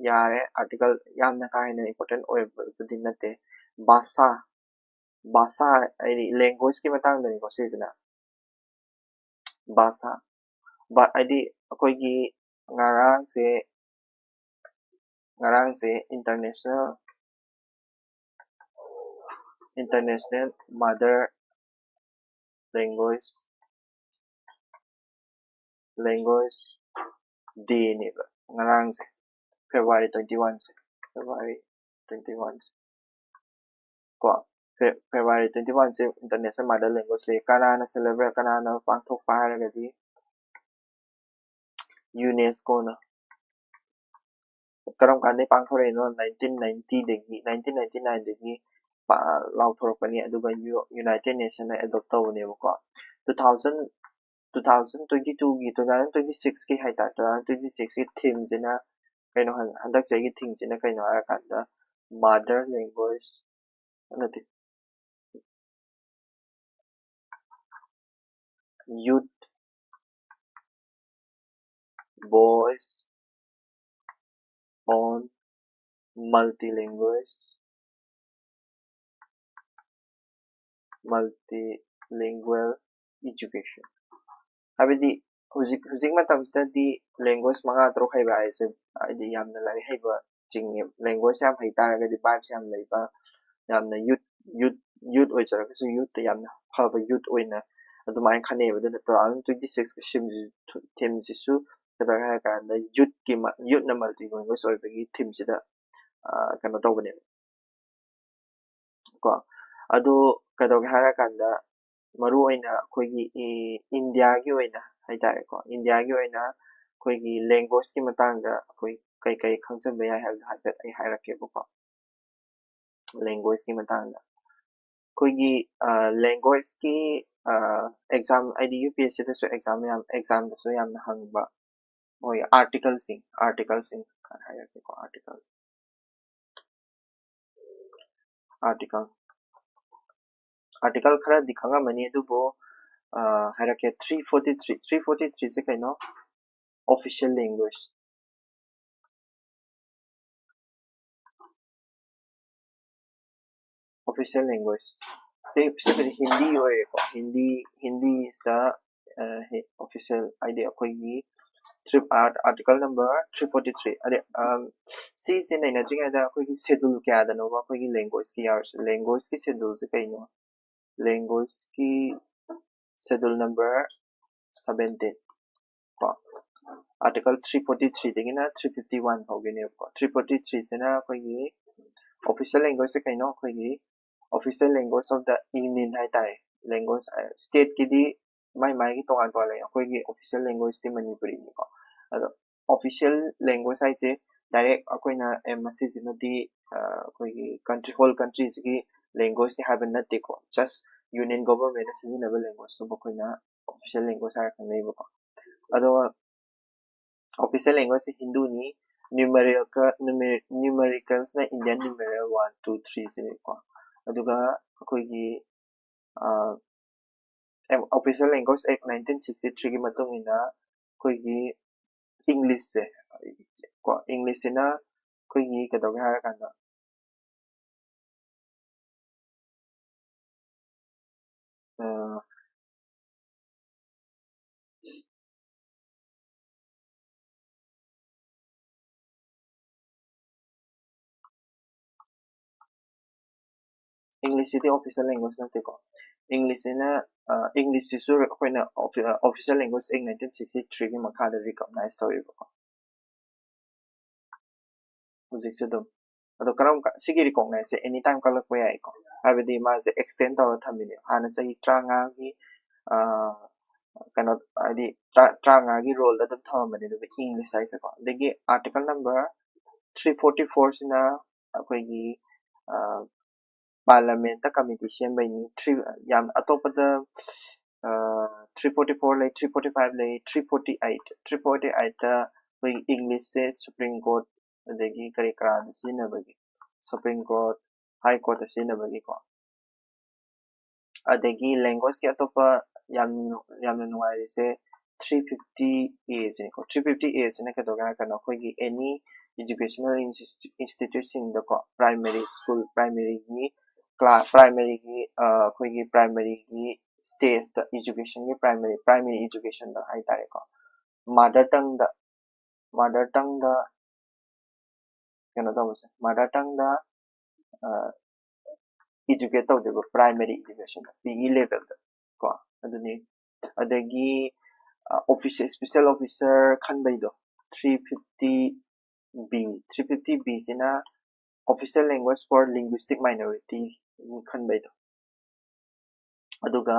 ꯌꯥꯔꯦ, article ꯌꯥꯝꯅ ꯀꯥ ꯍꯦꯟꯅ important ꯑꯣꯏꯕꯕꯨꯗꯤ ꯅꯠꯇꯦ꯫ ꯚꯥꯁꯥ, ꯚꯥꯁꯥ ꯍꯥꯏꯗꯤ languageꯀꯤ ꯃꯇꯥꯡꯗꯅꯤꯀꯣ ꯁꯤꯁꯤꯅ꯫ ꯚꯥꯁꯥ, ꯚꯥ-, ꯍꯥꯏꯗꯤ ꯑꯩꯈꯣꯏꯒꯤ ꯉꯔꯥꯡꯁꯦ, ꯉꯔꯥꯡꯁꯦ international, international mother language, language dayꯅꯦꯕ ꯉꯔꯥꯡꯁꯦ, February twenty oneꯁꯦ, February twenty oneꯁꯦ ꯀꯣ꯫ Fe-, February twenty oneꯁꯦ international mother language day꯫ ꯀꯅꯥꯅ celebrate, ꯀꯅꯥꯅ ꯄꯥꯡꯊꯣꯛꯄ ꯍꯥꯏꯔꯒꯗꯤ UNESCOꯅ꯫ ꯀꯔꯝ ꯀꯥꯟꯗꯩ ꯄꯥꯡꯊꯣꯔꯛꯏꯅꯣ? Nineteen ninetyꯗꯒꯤ, nineteen ninety nineꯗꯒꯤ ꯄꯥ-, ꯂꯥꯎꯊꯣꯔꯛꯄꯅꯤ, ꯑꯗꯨꯒ ꯌꯨ-, United Nationsꯅ adopt ꯇꯧꯕꯅꯦꯕꯀꯣ꯫ Two thousand, two thousand twenty twoꯒꯤ, two thousand twenty sixꯀꯤ ꯍꯥꯏꯇꯥꯔꯦ, two thousand twenty sixꯀꯤ themeꯁꯤꯅ ꯀꯩꯅꯣ ꯍꯥꯏ-, ꯍꯟꯗꯛ ꯆꯍꯤꯒꯤ themeꯁꯤꯅ ꯀꯩꯅꯣ ꯍꯥꯏꯔꯀꯥꯟꯗ, mother language ꯅꯠꯇꯦ, youth voice on multilingual, multilingual education꯫ ꯍꯥꯏꯕꯗꯤ ꯍꯧꯖꯤꯛ ꯍꯧꯖꯤꯛ ꯃꯇꯝꯁꯤꯗꯗꯤ language ꯃꯉꯥ ꯇꯔꯨꯛ ꯍꯩꯕ ꯍꯥꯏꯁꯦ ꯍꯥꯏꯗꯤ ꯌꯥꯝꯅ ꯂꯥꯏꯔꯤꯛ ꯍꯩꯕ ꯆꯤꯡꯉꯦ꯫ Language ꯌꯥꯝ ꯍꯩ ꯇꯥꯔꯒꯗꯤ vibes ꯌꯥꯝ ꯂꯩꯕ, ꯌꯥꯝꯅ youth youth youth ꯑꯣꯏꯖꯔꯒꯁꯨ youth ꯇ ꯌꯥꯝꯅ ꯐꯕ youth ꯑꯣꯏꯅ ꯑꯗꯨꯃꯥꯏꯅ ꯈꯟꯅꯩꯌꯦꯕ꯫ ꯑꯗꯨꯅ two thousand twenty six ꯀꯤ theme ꯁꯤꯁꯨ ꯀꯩꯗꯧꯔꯦ ꯍꯥꯏꯔ ꯀꯥꯟꯗ youth ꯀꯤ youth ꯅ multi language ꯑꯣꯏꯕꯒꯤ theme ꯁꯤꯗ ꯀꯩꯅꯣ ꯇꯧꯕꯅꯦꯕ꯫ ꯀꯣ ꯑꯗꯣ ꯀꯩꯗꯧꯒꯦ ꯍꯥꯏꯔ ꯀꯥꯟꯗ ꯃꯔꯨ ꯑꯣꯏꯅ ꯑꯩꯈꯣꯏꯒꯤ ꯏꯟꯗꯤꯌꯥꯒꯤ ꯑꯣꯏꯅ ꯍꯥꯏꯇꯥꯔꯦꯀꯣ, ꯏꯟꯗꯤꯌꯥꯒꯤ ꯑꯣꯏꯅ ꯑꯩꯈꯣꯏꯒꯤ language ꯀꯤ ꯃꯇꯥꯡꯗ ꯑꯩꯈꯣꯏ ꯀꯩ ꯀꯩ ꯈꯪꯖꯤꯟꯕ ꯌꯥꯏ ꯍꯥꯏꯕꯗꯣ ꯍꯥꯏꯐꯦꯠ ꯑꯩ ꯍꯥꯏꯔꯛꯀꯦꯕꯀꯣ꯫ Language ꯀꯤ ꯃꯇꯥꯡꯗ ꯑꯩꯈꯣꯏꯒꯤ language ꯀꯤ exam ꯍꯥꯏꯗꯤ UPSC ꯗꯁꯨ exam ꯌꯥꯝ exam ꯗꯁꯨ ꯌꯥꯝꯅ ꯍꯪꯕ ꯃꯣꯏ article ꯁꯤꯡ article ꯁꯤꯡ ꯍꯥꯏꯔꯛꯀꯦꯀꯣ꯫ Article article article ꯈꯔꯗꯤ ꯈꯪꯉꯝꯃꯅꯤ, ꯑꯗꯨꯕꯨ ꯍꯥꯏꯔꯛꯀꯦ꯫ Three forty three, three forty three ꯁꯦ ꯀꯩꯅꯣ? Official language, official language ꯁꯤ ꯁꯤꯕꯨꯗꯤ ꯍꯤꯟꯗꯤ ꯑꯣꯏꯔꯦꯀꯣ꯫ Hindi Hindi is the official ꯍꯥꯏꯗꯤ ꯑꯩꯈꯣꯏꯒꯤ three article number three forty three ꯑꯗꯩ ꯁꯤꯁꯦ ꯅꯩꯅꯗ꯭ꯔꯤꯉꯩꯗ ꯑꯩꯈꯣꯏꯒꯤ schedule ꯀꯌꯥꯗꯅꯣꯕ ꯑꯩꯈꯣꯏꯒꯤ language ꯀꯤ ꯌꯥꯎꯔꯤꯁꯦ? Language ꯀꯤ schedule ꯁꯦ ꯀꯩꯅꯣ? Language ꯀꯤ schedule number seventeen ꯀꯣ꯫ Article three forty three ꯗꯒꯤꯅ three fifty one ꯐꯥꯎꯒꯤꯅꯦꯕꯀꯣ꯫ Three forty three ꯁꯤꯅ ꯑꯩꯈꯣꯏꯒꯤ official language ꯁꯦ ꯀꯩꯅꯣ? ꯑꯩꯈꯣꯏꯒꯤ official language of the union ꯍꯥꯏꯇꯥꯔꯦ꯫ Language state ꯀꯤꯗꯤ ꯃꯥꯏ ꯃꯥꯏꯒꯤ ꯇꯣꯉꯥꯟ ꯇꯣꯉꯥꯟ ꯂꯩ꯫ ꯑꯩꯈꯣꯏꯒꯤ official language ꯇꯤ ꯃꯅꯤꯄꯨꯔꯤꯅꯤꯀꯣ꯫ ꯑꯗꯣ official language ꯍꯥꯏꯁꯦ direct ꯑꯩꯈꯣꯏꯅ ꯑꯦ ꯃꯁꯤꯁꯤꯃꯗꯤ ꯑꯩꯈꯣꯏꯒꯤ country whole country ꯁꯤꯒꯤ language ꯅꯤ ꯍꯥꯏꯕ ꯅꯠꯇꯦꯀꯣ꯫ Just union government ꯅ ꯁꯤꯖꯤꯟꯅꯕ language ꯇꯨꯕꯨ ꯑꯩꯈꯣꯏꯅ official language ꯍꯥꯏꯔ ꯈꯪꯅꯩꯕꯀꯣ꯫ ꯑꯗꯣ official language ꯁꯦ ꯍꯤꯟꯗꯨꯅꯤ꯫ Numerical numericals ꯅ Indian numeral one two three ꯁꯤꯅꯤꯀꯣ꯫ ꯑꯗꯨꯒ ꯑꯩꯈꯣꯏꯒꯤ Official Language Act nineteen sixty three ꯒꯤ ꯃꯇꯨꯡ ꯏꯟꯅ ꯑꯩꯈꯣꯏꯒꯤ English ꯁꯦ ꯀꯣ, English ꯁꯤꯅ ꯑꯩꯈꯣꯏꯒꯤ ꯀꯩꯗꯧꯒꯦ ꯍꯥꯏꯔ ꯀꯥꯟꯗ English ꯁꯤꯗꯤ official language ꯅꯠꯇꯦꯀꯣ꯫ English ꯁꯤꯅ English ꯁꯤꯁꯨ ꯑꯩꯈꯣꯏꯅ official language Act nineteen sixty three ꯒꯤ ꯃꯈꯥꯗ recognize ꯇꯧꯋꯦꯕꯀꯣ꯫ ꯍꯧꯖꯤꯛꯁꯨ ꯑꯗꯨꯝ ꯑꯗꯣ ꯀꯔꯝ ꯀ- ꯁꯤꯒꯤ recognize ꯁꯦ any time ꯀꯛꯂꯛꯄ ꯌꯥꯏꯀꯣ꯫ ꯍꯥꯏꯕꯗꯤ ꯃꯥꯁꯦ extend ꯇꯧꯔ ꯊꯝꯃꯤꯅꯦ꯫ ꯍꯥꯟꯅ ꯆꯍꯤ ꯇꯔꯥꯃꯉꯥꯒꯤ ꯀꯩꯅꯣ, ꯍꯥꯏꯗꯤ ꯇꯔꯥꯃꯉꯥꯒꯤ role ꯗ ꯑꯗꯨꯝ ꯊꯝꯃꯝꯕꯅꯦ꯫ ꯑꯗꯨꯒ English ꯍꯥꯏꯁꯦꯀꯣ꯫ ꯑꯗꯒꯤ article number three forty four ꯁꯤꯅ ꯑꯩꯈꯣꯏꯒꯤ parliament ꯇ committee ꯁꯦꯝꯕꯩꯅꯤ꯫ Three ꯌꯥꯝ ꯑꯇꯣꯞꯄꯗ three forty four ꯂꯩ, three forty five ꯂꯩ, three forty eight, three forty eight ꯇ ꯑꯩꯈꯣꯏ English ꯁꯦ Supreme Court ꯑꯗꯒꯤ ꯀꯔꯤ ꯀꯔꯥꯗ ꯁꯤꯖꯤꯟꯅꯕꯒꯤ, Supreme Court, High Court ꯇ ꯁꯤꯖꯤꯟꯅꯕꯒꯤꯀꯣ꯫ ꯑꯗꯒꯤ language ꯀꯤ ꯑꯇꯣꯞꯄ ꯌꯥꯝ ꯌꯥꯝꯅ ꯅꯨꯡꯉꯥꯏꯔꯤꯁꯦ three fifty A ꯁꯤꯅꯤꯀꯣ꯫ Three fifty A ꯁꯤꯅ ꯀꯩꯗꯧꯒꯦ ꯍꯥꯏꯔ ꯀꯥꯟꯗ ꯑꯩꯈꯣꯏꯒꯤ any educational institute ꯁꯤꯡꯗꯀꯣ, primary school, primary ꯒꯤ class, primary ꯒꯤ ꯑꯩꯈꯣꯏꯒꯤ primary ꯒꯤ stage ꯇ education ꯒꯤ primary primary education ꯗ ꯍꯥꯏꯇꯥꯔꯦꯀꯣ, mother tongue ꯗ mother tongue ꯗ ꯀꯩꯅꯣ ꯇꯧꯕꯁꯦ, mother tongue ꯗ educate ꯇꯧꯗꯣꯏꯕ primary education ꯗ, P E level ꯗ ꯀꯣ꯫ ꯑꯗꯨꯅꯤ꯫ ꯑꯗꯒꯤ officer, special officer ꯈꯟꯕꯩꯗꯣ, three fifty B, three fifty B ꯁꯤꯅ official language for linguistic minority ꯈꯟꯕꯩꯗꯣ꯫ ꯑꯗꯨꯒ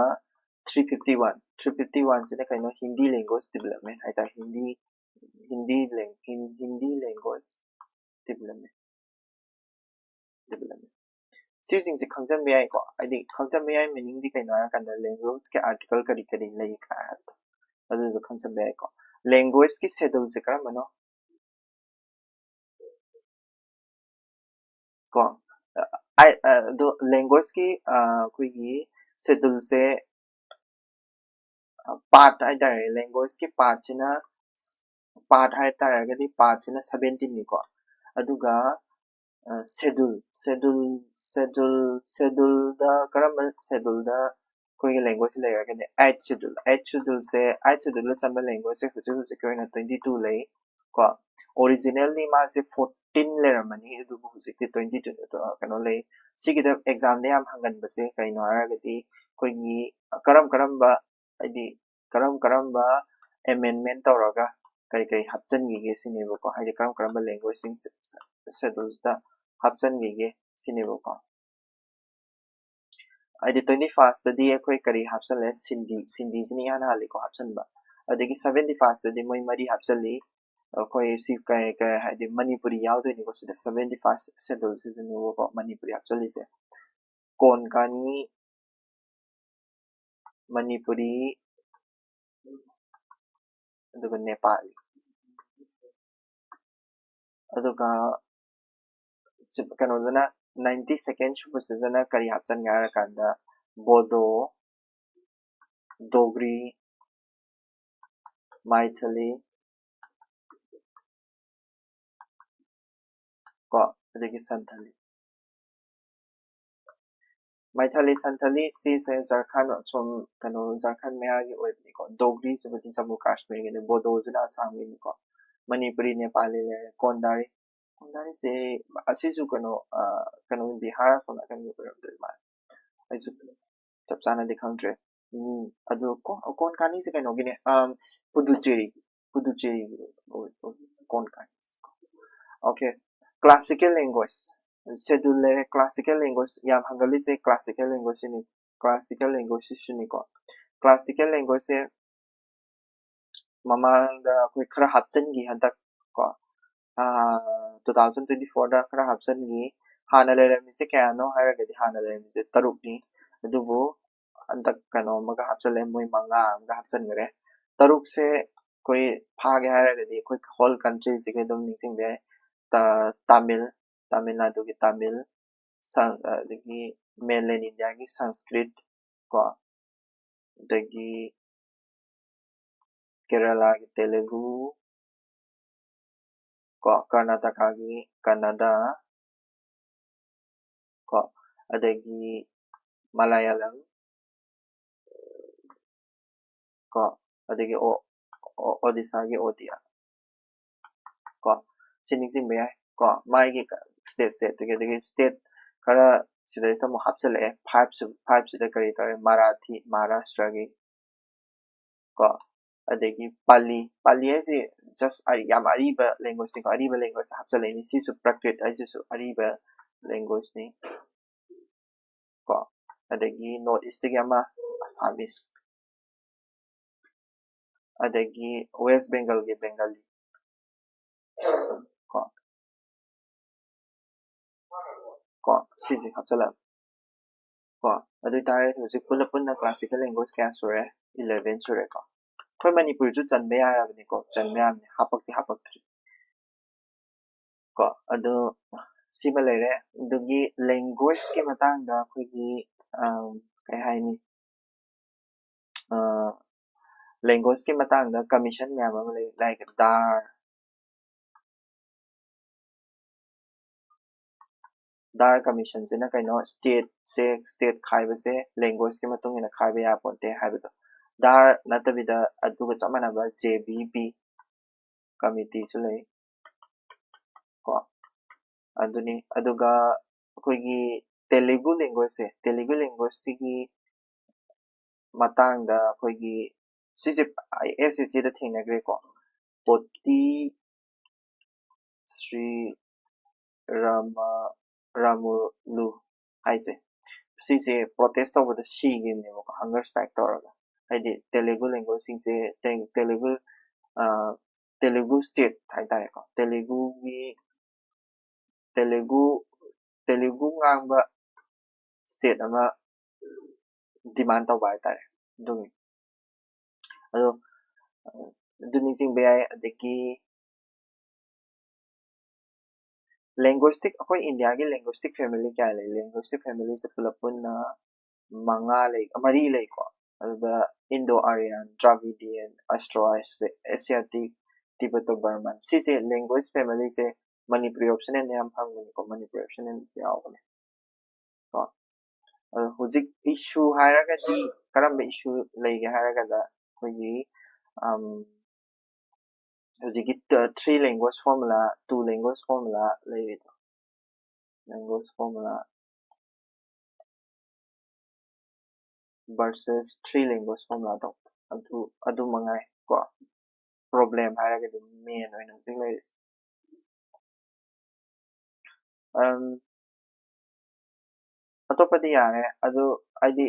three fifty one, three fifty one ꯁꯤꯅ ꯀꯩꯅꯣ, Hindi language development ꯍꯥꯏꯇꯥꯔꯦ꯫ Hindi Hindi lang Hindi language development development ꯁꯤꯁꯤꯡꯁꯦ ꯈꯪꯖꯟꯕ ꯌꯥꯏꯀꯣ꯫ ꯍꯥꯏꯗꯤ ꯈꯪꯖꯟꯕ ꯌꯥꯏ meaning ꯗꯤ ꯀꯩꯅꯣ ꯍꯥꯏꯔꯀꯥꯟꯗ language ꯀꯤ article ꯀꯔꯤ ꯀꯔꯤ ꯂꯩ ꯀꯥꯏ ꯍꯥꯏꯕꯗꯣ ꯑꯗꯨꯗꯣ ꯈꯪꯖꯟꯕ ꯌꯥꯏꯀꯣ꯫ Language ꯀꯤ schedule ꯁꯦ ꯀꯔꯝꯕꯅꯣ ꯀꯣ? ꯑꯗꯣ language ꯀꯤ ꯑꯩꯈꯣꯏꯒꯤ schedule ꯁꯦ part ꯍꯥꯏꯇꯥꯔꯦ, language ꯀꯤ part ꯁꯤꯅ part ꯍꯥꯏꯇꯥꯔꯒꯗꯤ part ꯁꯤꯅ seventeen ꯅꯤꯀꯣ꯫ ꯑꯗꯨꯒ schedule schedule schedule schedule ꯗ ꯀꯔꯝꯕ schedule ꯗ ꯑꯩꯈꯣꯏꯒꯤ language ꯂꯩꯔꯒꯗꯤ eighth schedule, eighth schedule ꯁꯦ, eighth schedule ꯗ ꯆꯟꯕ language ꯁꯦ ꯍꯧꯖꯤꯛ ꯍꯧꯖꯤꯛꯀꯤ ꯑꯣꯏꯅ twenty two ꯂꯩ ꯀꯣ꯫ Originally ꯃꯥꯁꯦ fourteen ꯂꯩꯔꯝꯃꯅꯤ, ꯑꯗꯨꯕꯨ ꯍꯧꯖꯤꯛꯇꯤ twenty, twenty, ꯀꯩꯅꯣ ꯂꯩ꯫ ꯁꯤꯒꯤꯗ examꯗ ꯌꯥꯝ ꯍꯪꯒꯟꯕꯁꯦ ꯀꯩꯅꯣ ꯍꯥꯏꯔꯒꯗꯤ, ꯑꯩꯈꯣꯏꯒꯤ ꯀꯔꯝ ꯀꯔꯝꯕ, ꯍꯥꯏꯗꯤ ꯀꯔꯝ ꯀꯔꯝꯕ amendment ꯇꯧꯔꯒ ꯀꯩ ꯀꯩ ꯍꯥꯞꯆꯤꯟꯈꯤꯒꯦ ꯁꯤꯅꯦꯕꯀꯣ꯫ ꯍꯥꯏꯗꯤ ꯀꯔꯝ ꯀꯔꯝꯕ languageꯁꯤꯡ scheduleꯁꯤꯗ ꯍꯥꯞꯆꯤꯟꯈꯤꯒꯦ ꯁꯤꯅꯦꯕꯀꯣ꯫ ꯍꯥꯏꯗꯤ twenty firstꯇꯗꯤ ꯑꯩꯈꯣꯏ ꯀꯔꯤ ꯍꯥꯞꯆꯜꯂꯦ? ꯁꯤꯟꯗꯤ, ꯁꯤꯟꯗꯤꯁꯤꯅ ꯏꯍꯥꯟ ꯍꯥꯜꯂꯤꯀꯣ ꯍꯥꯞꯆꯟꯕ꯫ ꯑꯗꯒꯤ seventy firstꯇꯗꯤ ꯃꯣꯏ ꯃꯔꯤ ꯍꯥꯞꯆꯜꯂꯤ꯫ ꯑꯩꯈꯣꯏ ꯁꯤ ꯀꯩ, ꯀꯩ ꯍꯥꯏꯗꯤ ꯃꯅꯤꯄꯨꯔꯤ ꯌꯥꯎꯗꯣꯏꯅꯤꯀꯣ ꯁꯤꯗ, seventy first scheduleꯁꯤꯗꯅꯦꯕꯀꯣ ꯃꯅꯤꯄꯨꯔꯤ ꯍꯥꯞꯆꯜꯂꯤꯁꯦ꯫ ꯀꯣꯟꯀꯥꯅꯤ, ꯃꯅꯤꯄꯨꯔꯤ, ꯑꯗꯨꯒ ꯅꯦꯄꯥꯂꯤ꯫ ꯑꯗꯨꯒ ꯁꯤ-, ꯀꯩꯅꯣꯗꯅ ninety second ꯁꯨꯕꯁꯤꯗꯅ ꯀꯔꯤ ꯍꯥꯞꯆꯟꯒꯦ ꯍꯥꯏꯔꯀꯥꯟꯗ ꯕꯣꯗꯣ, ꯗꯣꯒ꯭ꯔꯤ, ꯃꯥꯏꯊꯤꯂꯤ, ꯀꯣ, ꯑꯗꯒꯤ ꯁꯟꯊꯂꯤ꯫ ꯃꯥꯏꯊꯤꯂꯤ, ꯁꯟꯊꯂꯤ ꯁꯤꯁꯦ ꯖꯔꯈꯟ ꯑꯁꯣꯝ, ꯀꯩꯅꯣ, ꯖꯔꯈꯟ ꯃꯌꯥꯒꯤ ꯑꯣꯏꯕꯅꯤꯀꯣ꯫ ꯗꯣꯒ꯭ꯔꯤꯁꯤꯕꯨꯗꯤ ꯖꯝꯃꯨ ꯀꯥꯁꯃꯤꯔꯒꯤꯅꯤ, ꯕꯣꯗꯣꯁꯤꯅ ꯑꯁꯥꯝꯒꯤꯅꯤꯀꯣ꯫ ꯃꯅꯤꯄꯨꯔꯤ, ꯅꯦꯄꯥꯂꯤ ꯂꯩꯔꯦ꯫ ꯀꯣꯟꯗꯥꯔꯤ, ꯀꯣꯟꯗꯥꯔꯤꯁꯦ ꯑꯁꯤꯁꯨ ꯀꯩꯅꯣ, ꯑ, ꯀꯩꯅꯣ, ꯕꯤꯍꯥꯔ ꯑꯁꯣꯝ ꯅꯥꯀꯟꯒꯤ ꯑꯣꯏꯔꯝꯗꯣꯏ ꯃꯥꯜꯂꯦ꯫ ꯑꯩꯁꯨ ꯆꯞ ꯆꯥꯅꯗꯤ ꯈꯪꯗ꯭ꯔꯦ꯫ ꯎꯝ, ꯑꯗꯨ ꯀꯣ-, ꯀꯣꯟꯀꯥꯅꯤꯁꯦ ꯀꯩꯅꯣꯒꯤꯅꯦ, ꯑꯝ, ꯄꯨꯗꯨꯆꯦꯔꯤ, ꯄꯨꯗꯨꯆꯦꯔꯤꯒꯤ ꯑꯣꯏ-, ꯑꯣꯏ-, ꯀꯣꯟꯀꯥꯅꯤꯁꯦ꯫ Okay, classical language, schedule ꯂꯩꯔꯦ꯫ Classical language ꯌꯥꯝ ꯍꯪꯒꯠꯂꯤꯁꯦ classical language ꯁꯤꯅꯤ, classical language ꯁꯤꯁꯨꯅꯤꯀꯣ꯫ Classical language ꯁꯦ ꯃꯃꯥꯡꯗ ꯑꯩꯈꯣꯏ ꯈꯔ ꯍꯥꯞꯆꯤꯟꯈꯤ ꯍꯟꯗꯛ ꯀꯣ, ꯑꯥ, two thousand twenty fourꯗ ꯈꯔ ꯍꯥꯞꯆꯤꯟꯈꯤ꯫ ꯍꯥꯟꯅ ꯂꯩꯔꯝꯃꯤꯁꯦ ꯀꯌꯥꯅꯣ ꯍꯥꯏꯔꯒꯗꯤ, ꯍꯥꯟꯅ ꯂꯩꯔꯝꯃꯤꯁꯦ ꯇꯔꯨꯛꯅꯤ, ꯑꯗꯨꯕꯨ ꯍꯟꯗꯛ ꯀꯩꯅꯣ ꯑꯃꯒ ꯍꯥꯞꯆꯤꯜꯂꯦ, ꯃꯣꯏ ꯃꯉꯥ ꯑꯃꯒ ꯍꯥꯞꯆꯤꯟꯈ꯭ꯔꯦ꯫ ꯇꯔꯨꯛꯁꯦ ꯑꯩꯈꯣꯏ ꯐꯥꯒꯦ ꯍꯥꯏꯔꯒꯗꯤ ꯑꯩꯈꯣꯏ whole countryꯁꯤꯒꯤ ꯑꯗꯨꯝ ꯅꯤꯡꯁꯤꯡꯕ ꯌꯥꯏ꯫ ꯇꯥ-, ꯇꯥꯃꯤꯜ, ꯇꯥꯃꯤꯜ ꯅꯥꯗꯨꯒꯤ ꯇꯥꯃꯤꯜ, ꯁꯪ-, ꯑꯗꯒꯤ mainland Indiaꯒꯤ ꯁꯪꯁꯀ꯭ꯔꯤꯠ ꯀꯣ, ꯑꯗꯒꯤ ꯀꯦꯔꯂꯥꯒꯤ ꯇꯦꯂꯨꯒꯨ ꯀꯣ, ꯀꯔꯅꯥꯇꯀꯥꯒꯤ ꯀꯟꯅꯗ ꯀꯣ, ꯑꯗꯒꯤ ꯃꯂꯌꯥꯂꯝ ꯀꯣ, ꯑꯗꯒꯤ ꯑꯣ-, ꯑꯣ-, ꯑꯣꯗꯤꯁꯥꯒꯤ ꯑꯣꯗꯤꯌꯥ꯫ ꯁꯤ ꯅꯤꯡꯁꯤꯡꯕ ꯌꯥꯏ ꯀꯣ꯫ ꯃꯥꯒꯤ state state ꯇꯨꯒꯤ, ꯑꯗꯒꯤ state ꯈꯔ ꯁꯤꯗꯩꯁꯤꯗ ꯑꯃꯨꯛ ꯍꯥꯞꯆꯤꯜꯂꯛꯑꯦ꯫ Five ꯁꯨ-, five ꯁꯤꯗ ꯀꯔꯤ ꯇꯧꯔꯦ? ꯃꯔꯥꯊꯤ, ꯃꯍꯥꯔꯥꯁꯇ꯭ꯔꯒꯤ ꯀꯣ꯫ ꯑꯗꯒꯤ ꯄꯥꯂꯤ, ꯄꯥꯂꯤ ꯍꯥꯏꯁꯦ just ꯑꯔꯤ-, ꯌꯥꯝ ꯑꯔꯤꯕ language ꯅꯤꯀꯣ, ꯑꯔꯤꯕ language ꯍꯥꯞꯆꯤꯜꯂꯛꯏꯅꯤ꯫ ꯁꯤꯁꯨ ꯄ꯭ꯔꯀ꯭ꯔꯤꯠ ꯍꯥꯏꯁꯤꯁꯨ ꯑꯔꯤꯕ language ꯅꯤ ꯀꯣ꯫ ꯑꯗꯒꯤ North East ꯇꯒꯤ ꯑꯃ Assamese, ꯑꯗꯒꯤ West Bengal ꯒꯤ Bengali ꯀꯣ꯫ ꯀꯣ, ꯁꯤꯁꯦ ꯍꯥꯞꯆꯤꯜꯂꯛꯑꯒꯦ ꯀꯣ꯫ ꯑꯗꯨ ꯑꯣꯏꯇꯥꯔꯗꯤ ꯍꯧꯖꯤꯛ ꯄꯨꯟꯅ ꯄꯨꯟꯅ classical language ꯀꯌꯥ ꯁꯨꯔꯦ? Eleven ꯁꯨꯔꯦꯀꯣ꯫ ꯑꯩꯈꯣꯏ ꯃꯅꯤꯄꯨꯔꯤꯁꯨ ꯆꯟꯕ ꯌꯥꯔꯕꯅꯤꯀꯣ, ꯆꯟꯕ ꯌꯥꯔꯕꯅꯤ, ꯍꯥꯞꯄꯛꯇꯤ ꯍꯥꯞꯄꯛꯇ꯭ꯔꯤ ꯀꯣ꯫ ꯑꯗꯨ ꯁꯤꯃ ꯂꯩꯔꯦ꯫ ꯑꯗꯨꯒꯤ language ꯀꯤ ꯃꯇꯥꯡꯗ ꯑꯩꯈꯣꯏꯒꯤ, ꯑꯝ, ꯀꯩ ꯍꯥꯏꯅꯤ, ꯑ, language ꯀꯤ ꯃꯇꯥꯡꯗ commission ꯃꯌꯥꯝ ꯑꯃ ꯂꯩ, like ꯗꯥꯔ, ꯗꯥꯔ commission ꯁꯤꯅ ꯀꯩꯅꯣ, state ꯁꯦ, state ꯈꯥꯏꯕꯁꯦ language ꯀꯤ ꯃꯇꯨꯡ ꯏꯟꯅ ꯈꯥꯏꯕ ꯌꯥꯄꯣꯟꯇꯦ ꯍꯥꯏꯕꯗꯣ꯫ ꯗꯥꯔ ꯅꯠꯇꯕꯤꯗ ꯑꯗꯨꯒ ꯆꯞ ꯃꯥꯟꯅꯕ J B B committee ꯁꯨ ꯂꯩ ꯀꯣ꯫ ꯑꯗꯨꯅꯤ꯫ ꯑꯗꯨꯒ ꯑꯩꯈꯣꯏꯒꯤ Telugu language ꯁꯦ, Telugu language ꯁꯤꯒꯤ ꯃꯇꯥꯡꯗ ꯑꯩꯈꯣꯏꯒꯤ ꯁꯤꯁꯦ S S C ꯗ ꯊꯦꯡꯅꯈ꯭ꯔꯦꯀꯣ꯫ ꯄꯣꯠꯇꯤ ꯁ꯭ꯔꯤ ꯔꯥꯃ-, ꯔꯥꯃꯨꯂꯨ ꯍꯥꯏꯁꯦ, ꯁꯤꯁꯦ protest ꯇꯧꯕꯗ ꯁꯤꯈꯤꯕꯅꯦꯕꯀꯣ, hunger strike ꯇꯧꯔꯒ꯫ ꯍꯥꯏꯗꯤ Telugu language ꯁꯤꯡꯁꯦ, ꯇꯦ-, Telugu, ꯑ, Telugu state ꯍꯥꯏꯇꯥꯔꯦꯀꯣ, Telugu ꯒꯤ, Telugu, Telugu ꯉꯥꯡꯕ state ꯑꯃ demand ꯇꯧꯕ ꯍꯥꯏꯇꯥꯔꯦ꯫ ꯑꯗꯨꯒꯤ, ꯑꯗꯣ, ꯑꯗꯨ ꯅꯤꯡꯁꯤꯡꯕ ꯌꯥꯏ꯫ ꯑꯗꯒꯤ linguistic, ꯑꯩꯈꯣꯏ ꯏꯟꯗꯤꯌꯥꯒꯤ linguistic family ꯀꯌꯥ ꯂꯩ? Linguistic family ꯁꯦ ꯄꯨꯂꯞ ꯄꯨꯟꯅ ꯃꯉꯥ ꯂꯩ, ꯃꯔꯤ ꯂꯩꯀꯣ꯫ ꯑꯗꯨꯗ Indo Aryan, Dravidian, Austro Asiatic, Tibeto Burman, ꯁꯤꯁꯦ language family ꯁꯦ ꯃꯅꯤꯄꯨꯔꯤ optional ꯗ ꯌꯥꯝ ꯐꯪꯕꯅꯤꯀꯣ, ꯃꯅꯤꯄꯨꯔꯤ optional ꯗꯁꯨ ꯌꯥꯎꯕꯅꯦ ꯀꯣ꯫ ꯑꯗꯣ ꯍꯧꯖꯤꯛ issue ꯍꯥꯏꯔꯒꯗꯤ ꯀꯔꯝꯕ issue ꯂꯩꯒꯦ ꯍꯥꯏꯔꯒꯗ ꯑꯩꯈꯣꯏꯒꯤ, ꯑꯝ, ꯍꯧꯖꯤꯛꯀꯤ three language formula, two language formula ꯂꯩꯔꯤꯗꯣ, language formula versus three language formula ꯗꯣ, ꯑꯗꯨ ꯑꯗꯨ ꯃꯉꯥꯏ ꯀꯣ, problem ꯍꯥꯏꯔꯒꯗꯤ main ꯑꯣꯏꯅ ꯍꯧꯖꯤꯛ ꯂꯩꯔꯤꯁꯦ꯫ ꯑꯝ, ꯑꯇꯣꯞꯄꯗꯤ ꯌꯥꯔꯦ꯫ ꯑꯗꯨ ꯍꯥꯏꯗꯤ,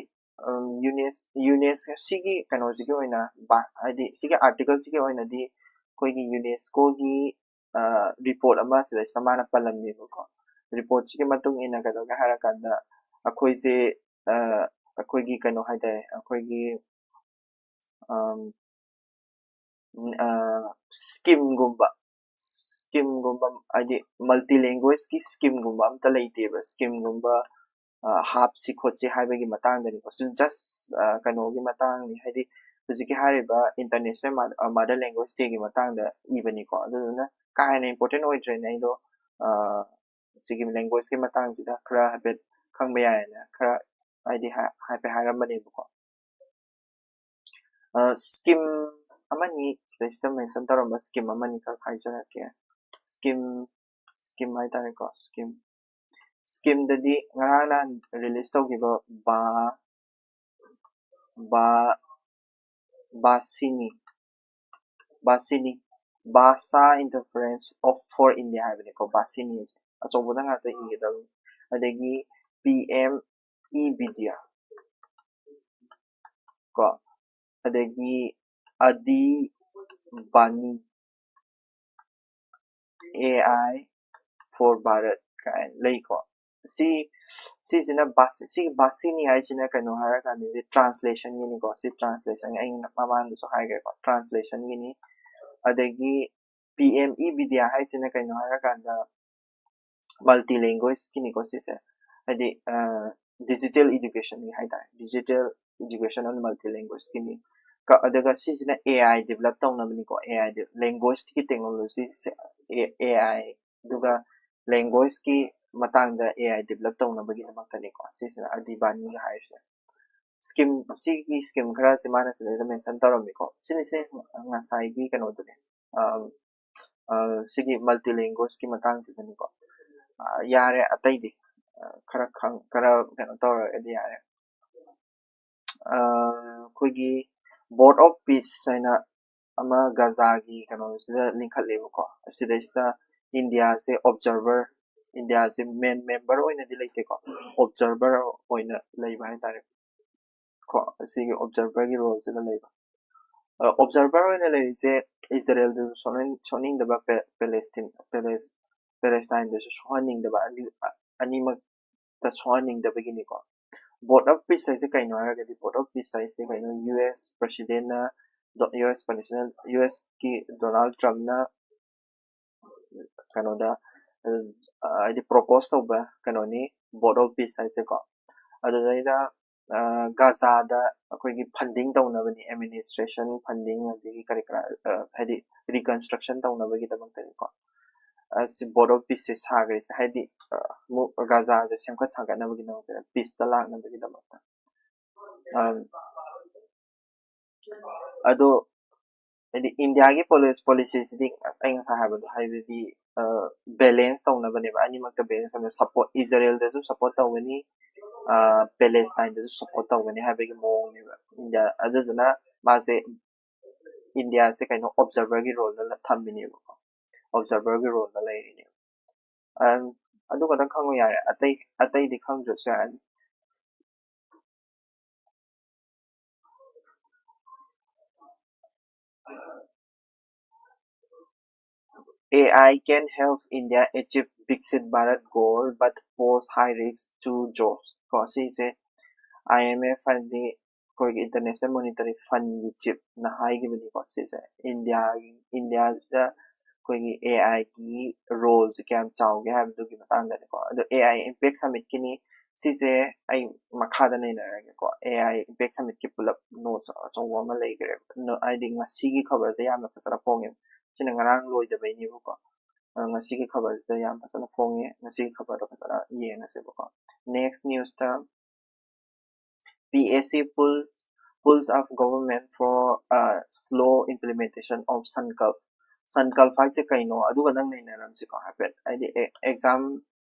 ꯎꯝ, UNES UNES ꯁꯤꯒꯤ ꯀꯩꯅꯣꯁꯤꯒꯤ ꯑꯣꯏꯅ ꯕꯥ-, ꯍꯥꯏꯗꯤ ꯁꯤꯒꯤ article ꯁꯤꯒꯤ ꯑꯣꯏꯅꯗꯤ ꯑꯩꯈꯣꯏꯒꯤ UNESCO ꯒꯤ, ꯑ, report ꯑꯃ ꯁꯤꯗꯩꯁꯤꯗ ꯃꯥꯅ ꯄꯜꯂꯝꯃꯦꯕꯀꯣ꯫ Report ꯁꯤꯒꯤ ꯃꯇꯨꯡ ꯏꯟꯅ ꯀꯩꯗꯧꯒꯦ ꯍꯥꯏꯔꯀꯥꯟꯗ ꯑꯩꯈꯣꯏꯁꯦ, ꯑ, ꯑꯩꯈꯣꯏꯒꯤ ꯀꯩꯅꯣ ꯍꯥꯏꯇꯥꯔꯦ, ꯑꯩꯈꯣꯏꯒꯤ, ꯑꯝ, ꯎꯝ, ꯑ, scheme ꯒꯨꯝꯕ, scheme ꯒꯨꯝꯕ, ꯍꯥꯏꯗꯤ multi language ꯀꯤ scheme ꯒꯨꯝꯕ ꯑꯝꯇ ꯂꯩꯇꯦꯕ꯫ Scheme ꯒꯨꯝꯕ, ꯑ, ꯍꯥꯞꯁꯤ ꯈꯣꯠꯁꯤ ꯍꯥꯏꯕꯒꯤ ꯃꯇꯥꯡꯗꯅꯤꯀꯣ꯫ ꯁꯤ just, ꯑ, ꯀꯩꯅꯣꯒꯤ ꯃꯇꯥꯡꯅꯤ, ꯍꯥꯏꯗꯤ ꯍꯧꯖꯤꯛꯀꯤ ꯍꯥꯏꯔꯤꯕ International ꯃ-, ꯑ, Mother Language Day ꯒꯤ ꯃꯇꯥꯡꯗ ꯏꯕꯅꯤꯀꯣ꯫ ꯑꯗꯨꯗꯨꯅ ꯀꯥ ꯍꯦꯟꯅ important ꯑꯣꯏꯗ꯭ꯔꯦꯅꯦ꯫ ꯑꯩꯗꯣ, ꯑ, ꯁꯤꯒꯤ language ꯀꯤ ꯃꯇꯥꯡꯁꯤꯗ ꯈꯔ ꯍꯥꯏꯐꯦꯠ ꯈꯪꯕ ꯌꯥꯏꯌꯦꯅ ꯈꯔ ꯍꯥꯏꯗꯤ ꯍꯥ-, ꯍꯥꯏꯐꯦꯠ ꯍꯥꯏꯔꯝꯕꯅꯦꯕꯀꯣ꯫ ꯑ, scheme ꯑꯃꯅꯤ, ꯁꯤꯗꯩꯁꯤꯗ mention ꯇꯧꯔꯝꯕ scheme ꯑꯃꯅꯤ ꯈꯛ ꯍꯥꯏꯖꯔꯛꯀꯦ꯫ Scheme, scheme ꯍꯥꯏꯇꯥꯔꯦꯀꯣ, scheme꯫ Scheme ꯗꯗꯤ ꯉꯔꯥꯡ ꯅꯍꯥꯟ release ꯇꯧꯈꯤꯕ ꯕꯥ-, ꯕꯥ-, ꯕꯥꯁꯤꯅꯤ, ꯕꯥꯁꯤꯅꯤ, Bhasa Interference of for India ꯍꯥꯏꯕꯅꯤꯀꯣ, ꯕꯥꯁꯤꯅꯤꯁꯦ꯫ ꯑꯆꯧꯕꯗ ꯉꯥꯛꯇ ꯏꯒꯗꯕꯅꯤ꯫ ꯑꯗꯒꯤ PM E-Vidya ꯀꯣ, ꯑꯗꯒꯤ Adhibani, AI for Bharat ꯀꯥꯏꯅ ꯂꯩꯀꯣ꯫ ꯁꯤ, ꯁꯤꯁꯤꯅ ꯕꯥꯁ-, ꯁꯤꯒꯤ ꯕꯥꯁꯤꯅꯤ ꯍꯥꯏꯁꯤꯅ ꯀꯩꯅꯣ ꯍꯥꯏꯔꯀꯥꯟꯗꯗꯤ translation ꯒꯤꯅꯤꯀꯣ꯫ ꯁꯤ translation ꯒꯤ ꯑꯩꯅ ꯃꯃꯥꯡꯗꯁꯨ ꯍꯥꯏꯈ꯭ꯔꯦꯀꯣ, translation ꯒꯤꯅꯤ꯫ ꯑꯗꯒꯤ PM E-Vidya ꯍꯥꯏꯁꯤꯅ ꯀꯩꯅꯣ ꯍꯥꯏꯔꯀꯥꯟꯗ multi language ꯀꯤꯅꯤꯀꯣ ꯁꯤꯁꯦ, ꯍꯥꯏꯗꯤ, ꯑ, digital education ꯒꯤ ꯍꯥꯏꯇꯥꯔꯦ, digital education on multi language ꯀꯤꯅꯤ꯫ ꯀ-, ꯑꯗꯨꯒ ꯁꯤꯁꯤꯅ AI develop ꯇꯧꯅꯕꯅꯤꯀꯣ, AI ꯗꯤ-, language ꯀꯤ technology ꯁꯦ, A-, AI, ꯑꯗꯨꯒ language ꯀꯤ ꯃꯇꯥꯡꯗ AI develop ꯇꯧꯅꯕꯒꯤꯗꯃꯛꯇꯅꯤꯀꯣ ꯁꯤꯁꯤꯅ Adhibani ꯒ ꯍꯥꯏꯔꯤꯁꯦ꯫ Scheme, ꯁꯤꯒꯤ scheme ꯈꯔꯁꯦ ꯃꯥꯅ ꯁꯤꯗꯩꯗ mention ꯇꯧꯔꯝꯃꯤꯀꯣ꯫ ꯁꯤꯅꯤꯁꯦ ꯉꯁꯥꯏꯒꯤ ꯀꯩꯅꯣꯗꯨꯅꯦ, ꯑ, ꯑ, ꯁꯤꯒꯤ multi languageꯀꯤ ꯃꯇꯥꯡꯁꯤꯗꯅꯤꯀꯣ꯫ ꯑ, ꯌꯥꯔꯦ, ꯑꯇꯩꯗꯤ ꯑ, ꯈꯔ ꯈꯪ ꯈꯔ ꯀꯩꯅꯣ ꯇꯧꯔꯒꯗꯤ ꯌꯥꯔꯦ꯫ ꯑ, ꯑꯩꯈꯣꯏꯒꯤ Board of Peace ꯍꯥꯏꯅ ꯑꯃ ꯒꯥꯖꯥꯒꯤ ꯀꯩꯅꯣꯁꯤꯗ ꯂꯤꯡꯈꯠꯂꯦꯕꯀꯣ꯫ ꯑꯁꯤꯗꯩꯁꯤꯗ ꯏꯟꯗꯤꯌꯥꯁꯦ observer, ꯏꯟꯗꯤꯌꯥꯁꯦ main member ꯑꯣꯏꯅꯗꯤ ꯂꯩꯇꯦꯀꯣ, observer ꯑꯣꯏꯅ ꯂꯩꯕ ꯍꯥꯏꯇꯥꯔꯦ꯫ ꯀꯣ, ꯑꯁꯤꯒꯤ observerꯒꯤ roleꯁꯤꯗ ꯂꯩꯕ꯫ ꯑ, observer ꯑꯣꯏꯅ ꯂꯩꯔꯤꯁꯦ ꯏꯖꯔꯦꯜꯗꯁꯨ ꯁꯣꯛꯍꯟ-, ꯁꯣꯛꯍꯟꯅꯤꯡꯗꯕ, ꯄꯦ-, ꯄꯦꯂꯦꯁꯇꯤꯟ, ꯄꯦꯂꯦꯁ-, ꯄꯦꯂꯦꯁꯇꯥꯏꯟꯗꯁꯨ ꯁꯣꯛꯍꯟꯅꯤꯡꯗꯕ, ꯑꯅꯤ-, ꯑ-, ꯑꯅꯤꯃꯛꯇ ꯁꯣꯛꯍꯟꯅꯤꯡꯗꯕꯒꯤꯅꯤꯀꯣ꯫ Board of Peace ꯍꯥꯏꯁꯦ ꯀꯩꯅꯣ ꯍꯥꯏꯔꯒꯗꯤ, Board of Peace ꯍꯥꯏꯁꯦ ꯀꯩꯅꯣ, ꯌꯨ ꯑꯦꯁ presidentꯅ, ꯗꯣ-, ꯌꯨ ꯑꯦꯁ president, ꯌꯨ ꯑꯦꯁꯀꯤ ꯗꯣꯅꯥꯜꯗ ꯇ꯭ꯔꯝꯞꯅ ꯀꯩꯅꯣꯗ, ꯑ, ꯍꯥꯏꯗꯤ propose ꯇꯧꯕ ꯀꯩꯅꯣꯅꯤ, Board of Peace ꯍꯥꯏꯁꯦꯀꯣ꯫ ꯑꯗꯨꯗꯩꯗ, ꯑ, ꯒꯥꯖꯥꯗ ꯑꯩꯈꯣꯏꯒꯤ funding ꯇꯧꯅꯕꯅꯤ, administration funding ꯑꯗꯒꯤ ꯀꯔꯤ ꯀꯔꯥ, ꯑ, ꯍꯥꯏꯗꯤ reconstruction ꯇꯧꯅꯕꯒꯤꯗꯃꯛꯇꯅꯤꯀꯣ꯫ ꯑꯁꯤ Board of Peaceꯁꯦ ꯁꯥꯈ꯭ꯔꯤꯁꯦ, ꯍꯥꯏꯗꯤ, ꯑ, ꯑꯃꯨꯛ ꯒꯥꯖꯥꯁꯦ ꯁꯦꯝꯒꯠ ꯁꯥꯒꯠꯅꯕꯒꯤꯗꯃꯛꯇ, peaceꯇ ꯂꯥꯛꯅꯕꯒꯤꯗꯃꯛꯇ꯫ ꯑꯝ, ꯑꯗꯣ ꯍꯥꯏꯗꯤ ꯏꯟꯗꯤꯌꯥꯒꯤ ꯄꯣꯂꯤ-, policyꯁꯤꯗꯤ ꯑꯩ ꯉꯁꯥꯏ ꯍꯥꯏꯕꯗꯣ, ꯍꯥꯏꯕꯗꯤ, ꯑ, balance ꯇꯧꯅꯕꯅꯦꯕ, ꯑꯅꯤꯃꯛꯇ balance ꯇꯧꯅ, support, ꯏꯖꯔꯦꯜꯗꯁꯨ support ꯇꯧꯒꯅꯤ, ꯑ, ꯄꯦꯂꯦꯁꯇꯥꯏꯟꯗꯁꯨ support ꯇꯧꯒꯅꯤ ꯍꯥꯏꯕꯒꯤ ꯃꯑꯣꯡꯅꯦꯕ ꯏꯟꯗꯤꯌꯥ꯫ ꯑꯗꯨꯗꯨꯅ ꯃꯥꯁꯦ ꯏꯟꯗꯤꯌꯥꯁꯦ ꯀꯩꯅꯣ, observerꯒꯤ roleꯗ ꯊꯝꯃꯤꯅꯦꯕꯀꯣ, observerꯒꯤ roleꯗ ꯂꯩꯔꯤꯅꯦꯕ꯫ ꯑꯝ, ꯑꯗꯨ ꯈꯛꯇꯪ ꯈꯪꯉꯨ ꯌꯥꯔꯦ, ꯑꯇꯩ, ꯑꯇꯩꯗꯤ ꯈꯪꯗ꯭ꯔꯁꯨ ꯌꯥꯔꯅꯤ꯫ A I can help India achieve Viksit Bharat goal but pose high risk to jobs꯫ ꯀꯣ, ꯁꯤꯁꯦ I M F ꯍꯥꯏꯗꯤ ꯑꯩꯈꯣꯏꯒꯤ International Monetary Fundꯒꯤ chiefꯅ ꯍꯥꯏꯈꯤꯕꯅꯤꯀꯣ꯫ ꯁꯤꯁꯦ ꯏꯟꯗꯤꯌꯥꯒꯤ, ꯏꯟꯗꯤꯌꯥꯁꯤꯗ ꯑꯩꯈꯣꯏꯒꯤ A Iꯒꯤ roleꯁꯦ ꯀꯌꯥꯝ ꯆꯥꯎꯒꯦ ꯍꯥꯏꯕꯗꯨꯒꯤ ꯃꯇꯥꯡꯗꯅꯤꯀꯣ꯫ ꯑꯗꯣ A I Impact Summitꯀꯤꯅꯤ꯫ ꯁꯤꯁꯦ ꯑꯩ ꯃꯈꯥꯗ ꯅꯩꯅꯔꯒꯦꯀꯣ꯫ A I Impact Summitꯀꯤ ꯄꯨꯂꯞ notes ꯑꯆꯧꯕ ꯑꯃ ꯂꯩꯈ꯭ꯔꯦꯕ꯫ ꯅꯣ-, ꯍꯥꯏꯗꯤ ꯉꯁꯤꯒꯤ ꯈꯕꯔꯗ ꯌꯥꯝꯅ ꯐꯖꯅ ꯐꯣꯡꯉꯦꯕ꯫ ꯁꯤꯅ ꯉꯔꯥꯡ ꯂꯣꯏꯗꯕꯩꯅꯦꯕꯀꯣ꯫ ꯑ, ꯉꯁꯤꯒꯤ ꯈꯕꯔꯁꯤꯗ ꯌꯥꯝ ꯐꯖꯅ ꯐꯣꯡꯉꯦ꯫ ꯉꯁꯤꯒꯤ ꯈꯕꯔꯗꯣ ꯐꯖꯅ ꯌꯦꯡꯉꯁꯦꯕꯀꯣ꯫ Next newsꯇ, P S C pulls, pulls of government for, uh, slow implementation of Sankalp꯫ Sankalp ꯍꯥꯏꯁꯦ ꯀꯩꯅꯣ ꯑꯗꯨꯒ ꯅꯪ ꯅꯩꯅꯔꯝꯁꯤꯀꯣ ꯍꯥꯏꯐꯦꯠ, ꯍꯥꯏꯗꯤ ꯑꯦꯛꯖꯥꯝ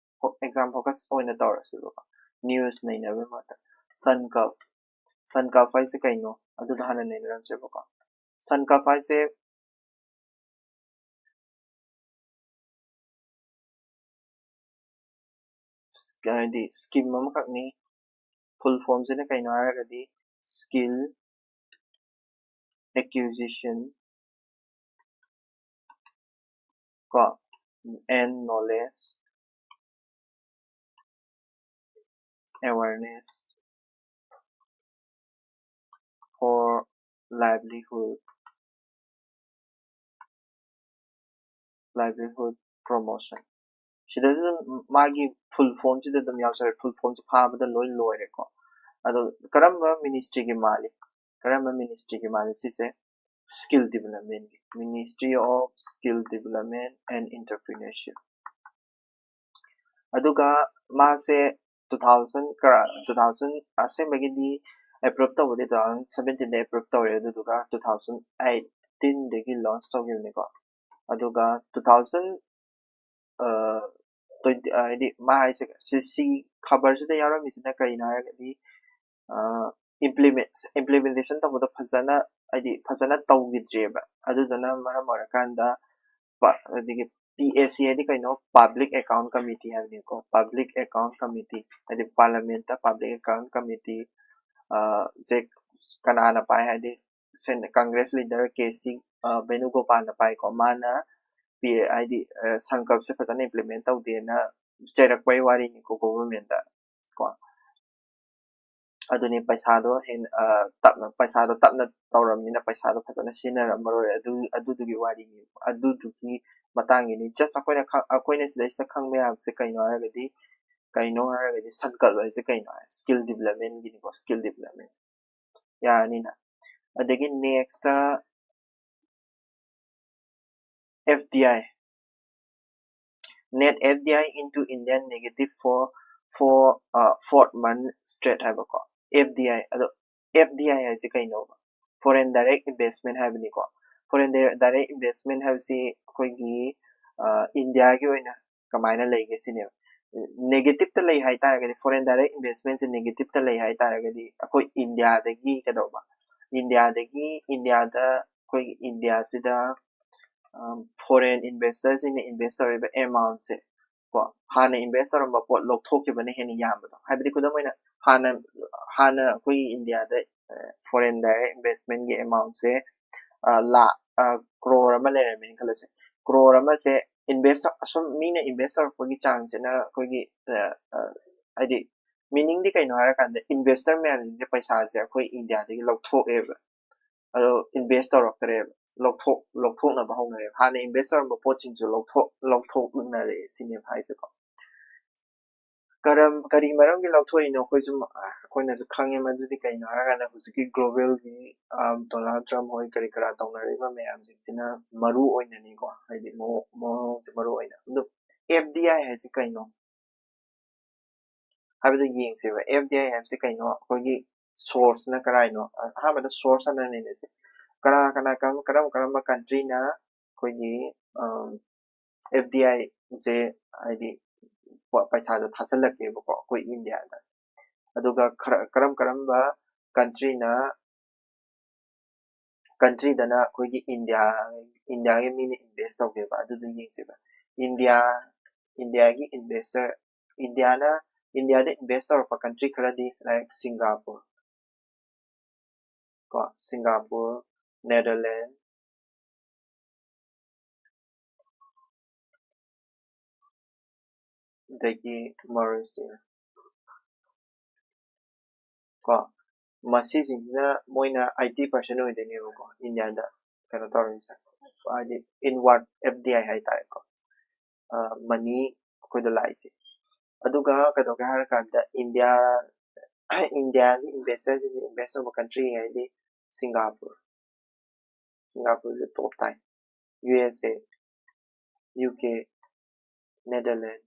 ꯑꯦꯛꯖꯥꯝ ꯐꯣꯀꯁ ꯑꯣꯏꯅ ꯇꯧꯔꯁꯤꯕꯀꯣ꯫ ꯅ꯭ꯌꯨꯁ ꯅꯩꯅꯕꯒꯤ ꯃꯍꯨꯠꯇ ꯁꯟꯀꯜꯞ ꯁꯟꯀꯜꯞ ꯍꯥꯏꯁꯦ ꯀꯩꯅꯣ ꯑꯗꯨꯗ ꯍꯥꯟꯅ ꯅꯩꯅꯔꯝꯁꯦꯕꯀꯣ꯫ ꯁꯟꯀꯜꯞ ꯍꯥꯏꯁꯦ ꯍꯥꯏꯗꯤ ꯁ꯭ꯀꯤꯝ ꯑꯃꯈꯛꯅꯤ꯫ ꯐꯨꯜ ꯐꯣꯝꯁꯤꯅ ꯀꯩꯅꯣ ꯍꯥꯏꯔꯒꯗꯤ skill acquisition ꯀꯣ and knowledge awareness for livelihood livelihood promotion꯫ ꯁꯤꯗꯁꯨ ꯑꯗꯨꯝ ꯃꯥꯒꯤ ꯐꯨꯜ ꯐꯣꯝꯁꯤꯗ ꯑꯗꯨꯝ ꯌꯥꯎꯖꯔꯦ꯫ ꯐꯨꯜ ꯐꯣꯝꯁꯤ ꯐꯥꯕꯗ ꯂꯣꯏ ꯂꯣꯏꯔꯦꯀꯣ꯫ ꯑꯗꯣ ꯀꯔꯝꯕ ꯃꯤꯅꯤꯁꯇ꯭ꯔꯤꯒꯤ ꯃꯥꯜꯂꯤ? ꯀꯔꯝꯕ ꯃꯤꯅꯤꯁꯇ꯭ꯔꯤꯒꯤ ꯃꯥꯜꯂꯤ? ꯁꯤꯁꯦ skill development ꯀꯤ, Ministry of Skill Development and Entrepreneurship꯫ ꯑꯗꯨꯒ ꯃꯥꯁꯦ two thousand ꯀꯔ two thousand ꯑꯁꯦꯡꯕꯒꯤꯗꯤ ꯑꯦꯄ꯭ꯔꯨꯞ ꯇꯧꯕꯗꯤ two thousand seventeen ꯗ ꯑꯦꯄ꯭ꯔꯨꯞ ꯇꯧꯔꯦ, ꯑꯗꯨꯗꯨꯒ two thousand eighteen ꯗꯒꯤ ꯂꯣꯟꯆ ꯇꯧꯈꯤꯕꯅꯤꯀꯣ꯫ ꯑꯗꯨꯒ two thousand twenty ꯍꯥꯏꯗꯤ ꯃꯥ ꯍꯥꯏꯁꯦ ꯁꯤ ꯁꯤ ꯈꯕꯔꯁꯤꯗ ꯌꯥꯎꯔꯝꯃꯤꯁꯤꯅ ꯀꯩꯅꯣ ꯍꯥꯏꯔꯒꯗꯤ implement implementation ꯇꯧꯕꯗꯣ ꯐꯖꯅ ꯍꯥꯏꯗꯤ ꯐꯖꯅ ꯇꯧꯈꯤꯗ꯭ꯔꯤꯑꯕ꯫ ꯑꯗꯨꯗꯨꯅ ꯃꯔꯝ ꯑꯣꯏꯔꯀꯥꯟꯗ ꯄ- ꯑꯗꯒꯤ P A C ꯍꯥꯏꯗꯤ ꯀꯩꯅꯣ? Public Account Committee ꯍꯥꯏꯕꯅꯤꯀꯣ꯫ Public Account Committee ꯍꯥꯏꯗꯤ ꯄꯥꯔꯂꯤꯌꯥꯃꯦꯟꯠꯇ Public Account Committee ꯁꯦ ꯀꯅꯥꯅ ꯄꯥꯏ ꯍꯥꯏꯗꯤ ꯀꯪꯒ꯭ꯔꯦꯁ ꯂꯤꯗꯔ ꯀꯦ ꯁꯤ ꯚꯦꯅꯨꯒꯣꯄꯥꯜꯅ ꯄꯥꯏꯀꯣ꯫ ꯃꯥꯅ ꯄꯤ ꯍꯥꯏꯗꯤ ꯁꯪꯀꯜꯞꯁꯦ ꯐꯖꯅ ꯏꯝꯄ꯭ꯂꯤꯃꯦꯟ ꯇꯧꯗꯦꯅ ꯆꯩꯔꯛꯄꯩ ꯋꯥꯔꯤꯅꯤꯀꯣ ꯒꯣꯚꯔꯟꯃꯦꯟꯠꯇ ꯀꯣ꯫ ꯑꯗꯨꯅꯤ ꯄꯩꯁꯥꯗꯣ ꯍꯦꯟꯅ ꯇꯞꯅ ꯄꯩꯁꯥꯗꯣ ꯇꯞꯅ ꯇꯧꯔꯕꯅꯤꯅ ꯄꯩꯁꯥꯗꯣ ꯐꯖꯅ ꯁꯤꯖꯤꯟꯅꯔꯝꯃꯔꯣꯏ꯫ ꯑꯗꯨ ꯑꯗꯨꯗꯨꯒꯤ ꯋꯥꯔꯤꯅꯤ꯫ ꯑꯗꯨꯗꯨꯒꯤ ꯃꯇꯥꯡꯒꯤꯅꯤ꯫ ꯖꯁ ꯑꯩꯈꯣꯏꯅ ꯈ- ꯑꯩꯈꯣꯏꯅ ꯁꯤꯗꯩꯁꯤꯗ ꯈꯪꯕ ꯌꯥꯕꯁꯦ ꯀꯩꯅꯣ ꯍꯥꯏꯔꯒꯗꯤ ꯀꯩꯅꯣ ꯍꯥꯏꯔꯒꯗꯤ ꯁꯪꯀꯜꯞ ꯍꯥꯏꯁꯦ ꯀꯩꯅꯣ ꯍꯥꯏ ꯁ꯭ꯀꯤꯜ ꯗꯤꯕꯂꯞꯃꯦꯟꯒꯤꯅꯤꯀꯣ꯫ ꯁ꯭ꯀꯤꯜ ꯗꯤꯕꯂꯞꯃꯦꯟ ꯌꯥꯔꯅꯤꯅ꯫ ꯑꯗꯒꯤ next F D I net F D I into India negative for for four month straight ꯍꯥꯏꯕꯀꯣ꯫ F D I ꯑꯗꯣ F D I ꯍꯥꯏꯁꯦ ꯀꯩꯅꯣꯕ? Foreign direct investment ꯍꯥꯏꯕꯅꯤꯀꯣ꯫ Foreign direct investment ꯍꯥꯏꯕꯁꯤ ꯑꯩꯈꯣꯏꯒꯤ ꯏꯟꯗꯤꯌꯥꯒꯤ ꯑꯣꯏꯅ ꯀꯃꯥꯏꯅ ꯂꯩꯒꯦ ꯁꯤꯅꯦꯕ꯫ ꯅꯦꯒꯦꯇꯤꯞꯇ ꯂꯩ ꯍꯥꯏꯇꯥꯔꯒꯗꯤ, foreign direct investmentꯁꯦ ꯅꯦꯒꯦꯇꯤꯞꯇ ꯂꯩ ꯍꯥꯏꯇꯥꯔꯒꯗꯤ, ꯑꯩꯈꯣꯏ ꯏꯟꯗꯤꯌꯥꯗꯒꯤ ꯀꯩꯗꯧꯕ, ꯏꯟꯗꯤꯌꯥꯗꯒꯤ, ꯏꯟꯗꯤꯌꯥꯗ, ꯑꯩꯈꯣꯏꯒꯤ ꯏꯟꯗꯤꯌꯥꯁꯤꯗ foreign investorꯁꯤꯡꯅ invest ꯇꯧꯔꯤꯕ amountꯁꯦ ꯀꯣ, ꯍꯥꯟꯅ invest ꯇꯧꯔꯝꯕ ꯄꯣꯠ ꯂꯧꯊꯣꯛꯈꯤꯕꯅ ꯍꯦꯟꯅ ꯌꯥꯝꯕꯗꯣ꯫ ꯍꯥꯏꯕꯗꯤ ꯈꯨꯗꯝ ꯑꯣꯏꯅ, ꯍꯥꯟꯅ, ꯍꯥꯟꯅ ꯑꯩꯈꯣꯏꯒꯤ ꯏꯟꯗꯤꯌꯥꯗ foreign direct investmentꯀꯤ amountꯁꯦ ꯂꯥꯛ, ꯀ꯭ꯔꯣꯔ ꯑꯃ ꯂꯩꯔꯝꯃꯦꯅ ꯈꯜꯂꯁꯦ꯫ ꯀ꯭ꯔꯣꯔ ꯑꯃꯁꯦ invest, ꯑꯁꯨꯝ ꯃꯤꯅ invest ꯇꯧꯔꯛꯄꯒꯤ ꯆꯥꯡꯁꯤꯅ ꯑꯩꯈꯣꯏꯒꯤ, ꯍꯥꯏꯗꯤ meaningꯗꯤ ꯀꯩꯅꯣ ꯍꯥꯏꯔꯀꯥꯟꯗ, investor ꯃꯌꯥꯝꯁꯤꯡꯁꯦ ꯄꯩꯁꯥꯁꯦ ꯑꯩꯈꯣꯏ ꯏꯟꯗꯤꯌꯥꯗꯒꯤ ꯂꯧꯊꯣꯛꯑꯦꯕ꯫ ꯑꯗꯣ invest ꯇꯧꯔꯛꯇ꯭ꯔꯦꯕ, ꯂꯧꯊꯣꯛ ꯂꯧꯊꯣꯛꯅꯕ ꯍꯧꯅꯔꯦꯕ꯫ ꯍꯥꯟꯅ invest ꯇꯧꯔꯝꯕ ꯄꯣꯠꯁꯤꯡꯁꯨ ꯂꯧꯊꯣꯛ ꯂꯧꯊꯣꯛꯅꯔꯦ ꯁꯤꯅꯦꯕ ꯍꯥꯏꯁꯦꯀꯣ꯫ ꯀꯔꯝ ꯀꯔꯤ ꯃꯔꯝꯒꯤ ꯂꯧꯊꯣꯛꯏꯅꯣ? ꯑꯩꯈꯣꯏꯁꯨ, ꯑꯩꯈꯣꯏꯅꯁꯨ ꯈꯪꯉꯦ ꯃꯗꯨꯗꯤ ꯀꯩꯅꯣ ꯍꯥꯏꯔꯀꯥꯟꯗ, ꯍꯧꯖꯤꯛꯀꯤ globalꯒꯤ Donald Trump ꯍꯣꯏ ꯀꯔꯤ ꯀꯔꯥ ꯇꯧꯅꯔꯤꯕ ꯃꯌꯥꯝꯁꯤꯡꯁꯤꯅ ꯃꯔꯨ ꯑꯣꯏꯅꯅꯤꯀꯣ, ꯍꯥꯏꯗꯤ ꯃꯑꯣꯡ ꯃꯑꯣꯡꯁꯦ ꯃꯔꯨ ꯑꯣꯏꯅ꯫ ꯑꯗꯣ F D I ꯍꯥꯏꯁꯦ ꯀꯩꯅꯣ ꯍꯥꯏꯕꯗꯣ ꯌꯦꯡꯁꯦꯕ꯫ F D I ꯍꯥꯏꯕꯁꯦ ꯀꯩꯅꯣ? ꯑꯩꯈꯣꯏꯒꯤ sourceꯅ ꯀꯔꯥꯏꯅꯣ? ꯑꯍꯥꯟꯕꯗ source ꯑꯅ ꯅꯩꯅꯁꯦ꯫ ꯀꯅꯥ ꯀꯅꯥ, ꯀꯔꯝ ꯀꯔꯝ ꯀꯔꯝꯕ countryꯅ ꯑꯩꯈꯣꯏꯒꯤ F D Iꯁꯦ, ꯍꯥꯏꯗꯤ ꯄꯩꯁꯥꯁꯦ ꯊꯥꯖꯤꯜꯂꯛꯀꯦꯕꯀꯣ ꯑꯩꯈꯣꯏ ꯏꯟꯗꯤꯌꯥꯗ꯫ ꯑꯗꯨꯒ ꯀꯔꯝ ꯀꯔꯝꯕ countryꯅ countryꯗꯅ ꯑꯩꯈꯣꯏꯒꯤ ꯏꯟꯗꯤꯌꯥ, ꯏꯟꯗꯤꯌꯥꯒꯤ ꯃꯤꯅ invest ꯇꯧꯒꯦꯕ, ꯑꯗꯨꯗꯣ ꯌꯦꯡꯁꯦꯕ꯫ ꯏꯟꯗꯤꯌꯥ, ꯏꯟꯗꯤꯌꯥꯒꯤ investor, ꯏꯟꯗꯤꯌꯥꯅ, ꯏꯟꯗꯤꯌꯥꯗ invest ꯇꯧꯔꯛꯄ country ꯈꯔꯗꯤ, like Singapore ꯀꯣ, Singapore, Netherlands, ꯑꯗꯒꯤ Mauritius ꯀꯣ, ꯃꯁꯤꯁꯤꯡꯁꯤꯅ ꯃꯣꯏꯅ eighty percent ꯑꯣꯏꯗꯣꯏꯅꯦꯕꯀꯣ ꯏꯟꯗꯤꯌꯥꯗ ꯀꯩꯅꯣ ꯇꯧꯔꯤꯁꯦ, ꯍꯥꯏꯗꯤ inward F D I ꯍꯥꯏꯇꯥꯔꯦꯀꯣ, money ꯑꯩꯈꯣꯏꯗ ꯂꯥꯛꯏꯁꯦ꯫ ꯑꯗꯨꯒ ꯀꯩꯗꯧꯒꯦ ꯍꯥꯏꯔꯀꯥꯟꯗ ꯏꯟꯗꯤꯌꯥ, ꯏꯟꯗꯤꯌꯥꯒꯤ investorꯁꯤꯡꯅ invest ꯇꯧꯕ country ꯍꯥꯏꯗꯤ Singapore, Singaporeꯁꯦ top ꯇꯥꯏ, U S A, U K, Netherlands